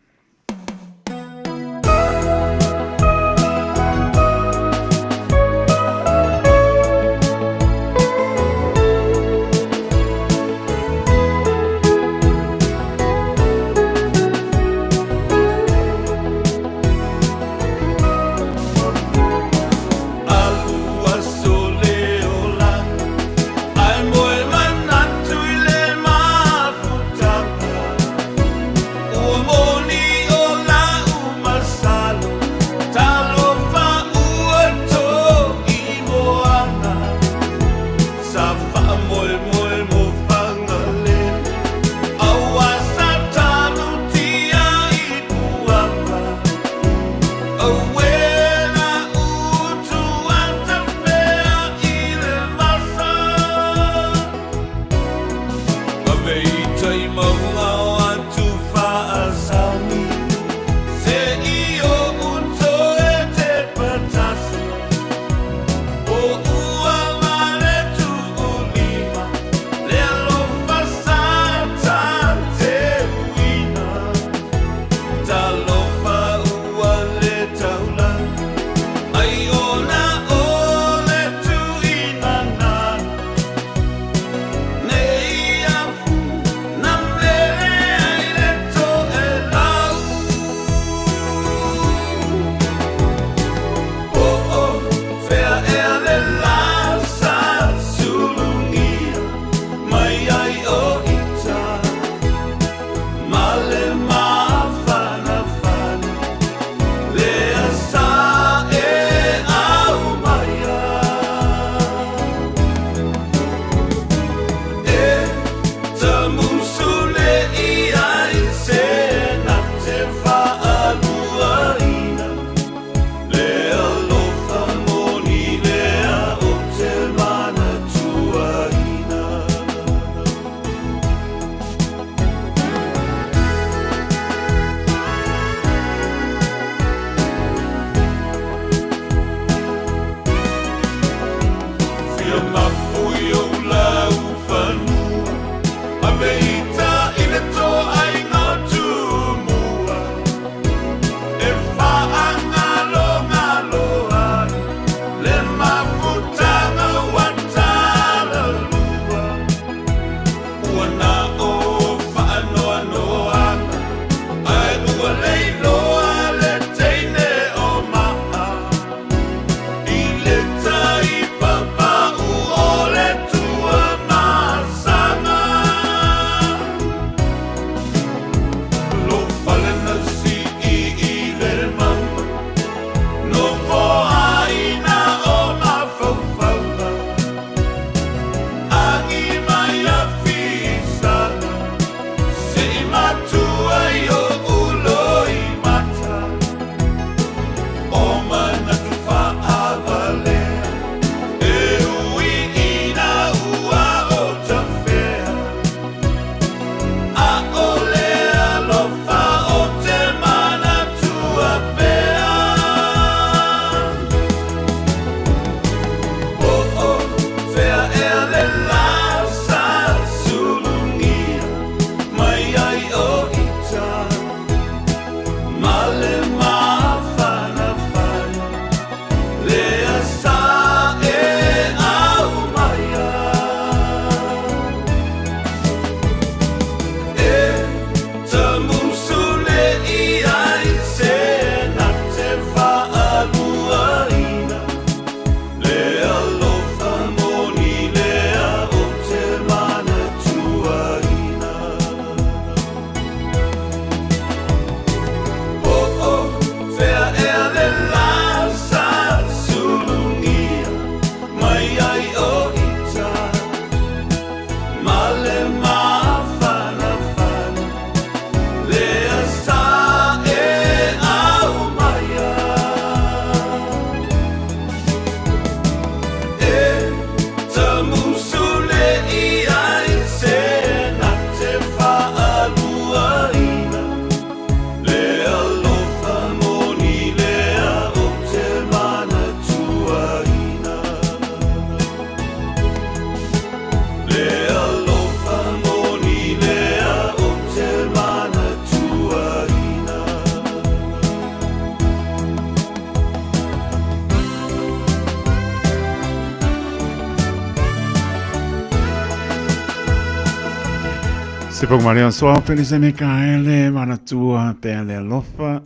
S5: Se pau mare soa Felice Mikaele manatua pea le alofa.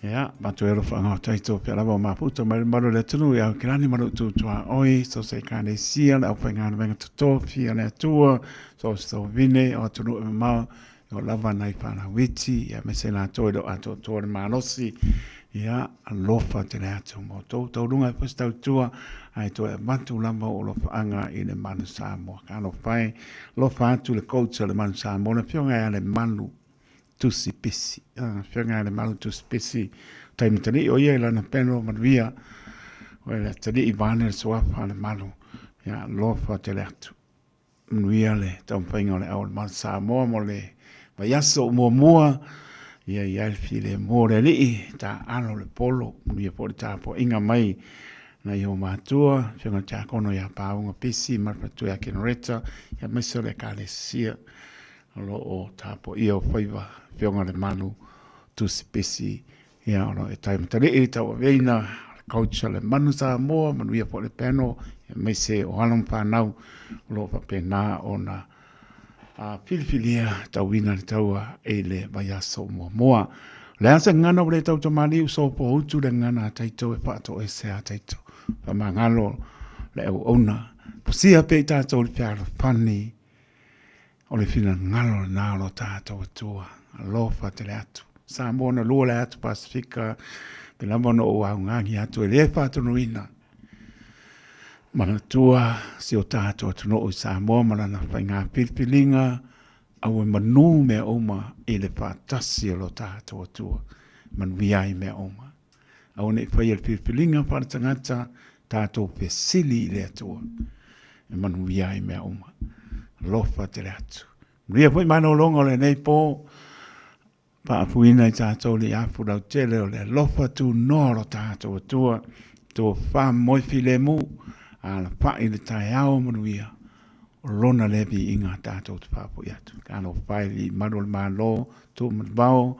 S5: Ia, matu e alofa ngā taito pea lava o maputa mai maru le tunu i au kirani maru tūtua oi, so se kāne sia le au whaingāna venga totofi a le atua, so so vine o atunu e mamao, o lava nai whānau iti, ia me se lātou e lo atoatoa le malosi, ia, alofa tele atu mo tou taurunga e posi tautua, ae toe avatu lava o alofaanga i le Manu Samoa. Ka alofa e, alofa atu le coach o le Manu Samoa, le afioga ia Lemalu Tusi Pisi. Afioga ia Lemalu Tusi Pisi, tai matalii o ia i lana peno manuia, o le atalii vaeane le suafa a Lemalu, ia, alofa tele atu. Manuia le taumafaiga o le Ao o le Malu Samoa mo le vaiaso muamua. Ia i ai le filemu o le Alii, taaalo le polo, manuia foi le tapuaiga mai nai ou matua, Afioga i le Tiakono ia Pauga Pisi ma le faletua ia Kenoreta, ia aemaise o le Ekalesia o lo o tapuaia o faiva, Afioga i le Malu Tusi Pisi, Ia, o lo o e tai matalii le tauaveina o le coach o le Manu Samoa, manuia foi le panel, aemaise o alo ma fanau o lo o faapena ona filifilia tauina le taua i le vaiaso muamua. O le a se gagana ua le tau tamalii sopo utu le gagana a tatou e faatoese a tatou. Faamagalo le auauna. Posia pea i tatou le fealofani O le finagalo lena o lo tatou Atua. Alofa tele atu. Samoa na lua le atu Pasifika, pe lava ona ou augani atu e le faatonuina. Manatua si o tatou atunuu i Samoa ma lana faiga filifiliga, aua e manu mea uma i le faatasi o lo tatou Atua. Manuia ai mea uma. Aua ne i faia le filifiliga faaletagata, tatou fesili i le Atua e manuia ai mea uma. Alofa tele atu. Manuia foi malologa o lenei po, faafuina i tatou le afu lautele o le alofa tunoa o lo tatou Atua, tofa moe filemu, alafai le taeao manuia, o lona lea viiga tatou te faafoi atu. Talofa e alii malu o le Malo, Tuumanuvao,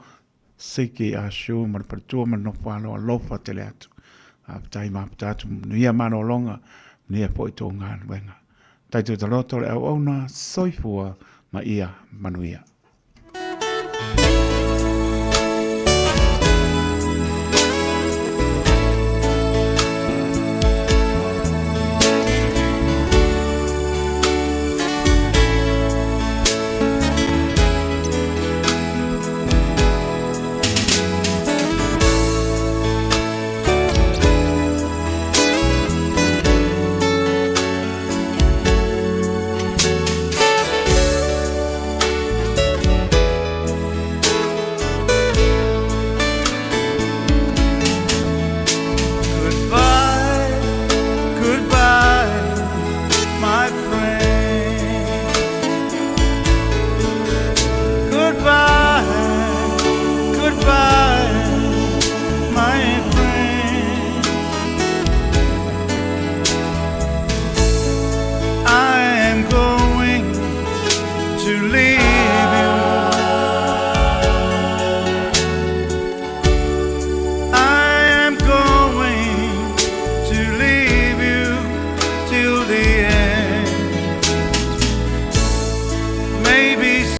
S5: Siki a Sue ma le faletua ma le nofo alo alofa tele atu. Faafetai mafuta atu manuia malologa, manuia foi tou galuega. Taito taloto le auauna, soifua ma ia manuia.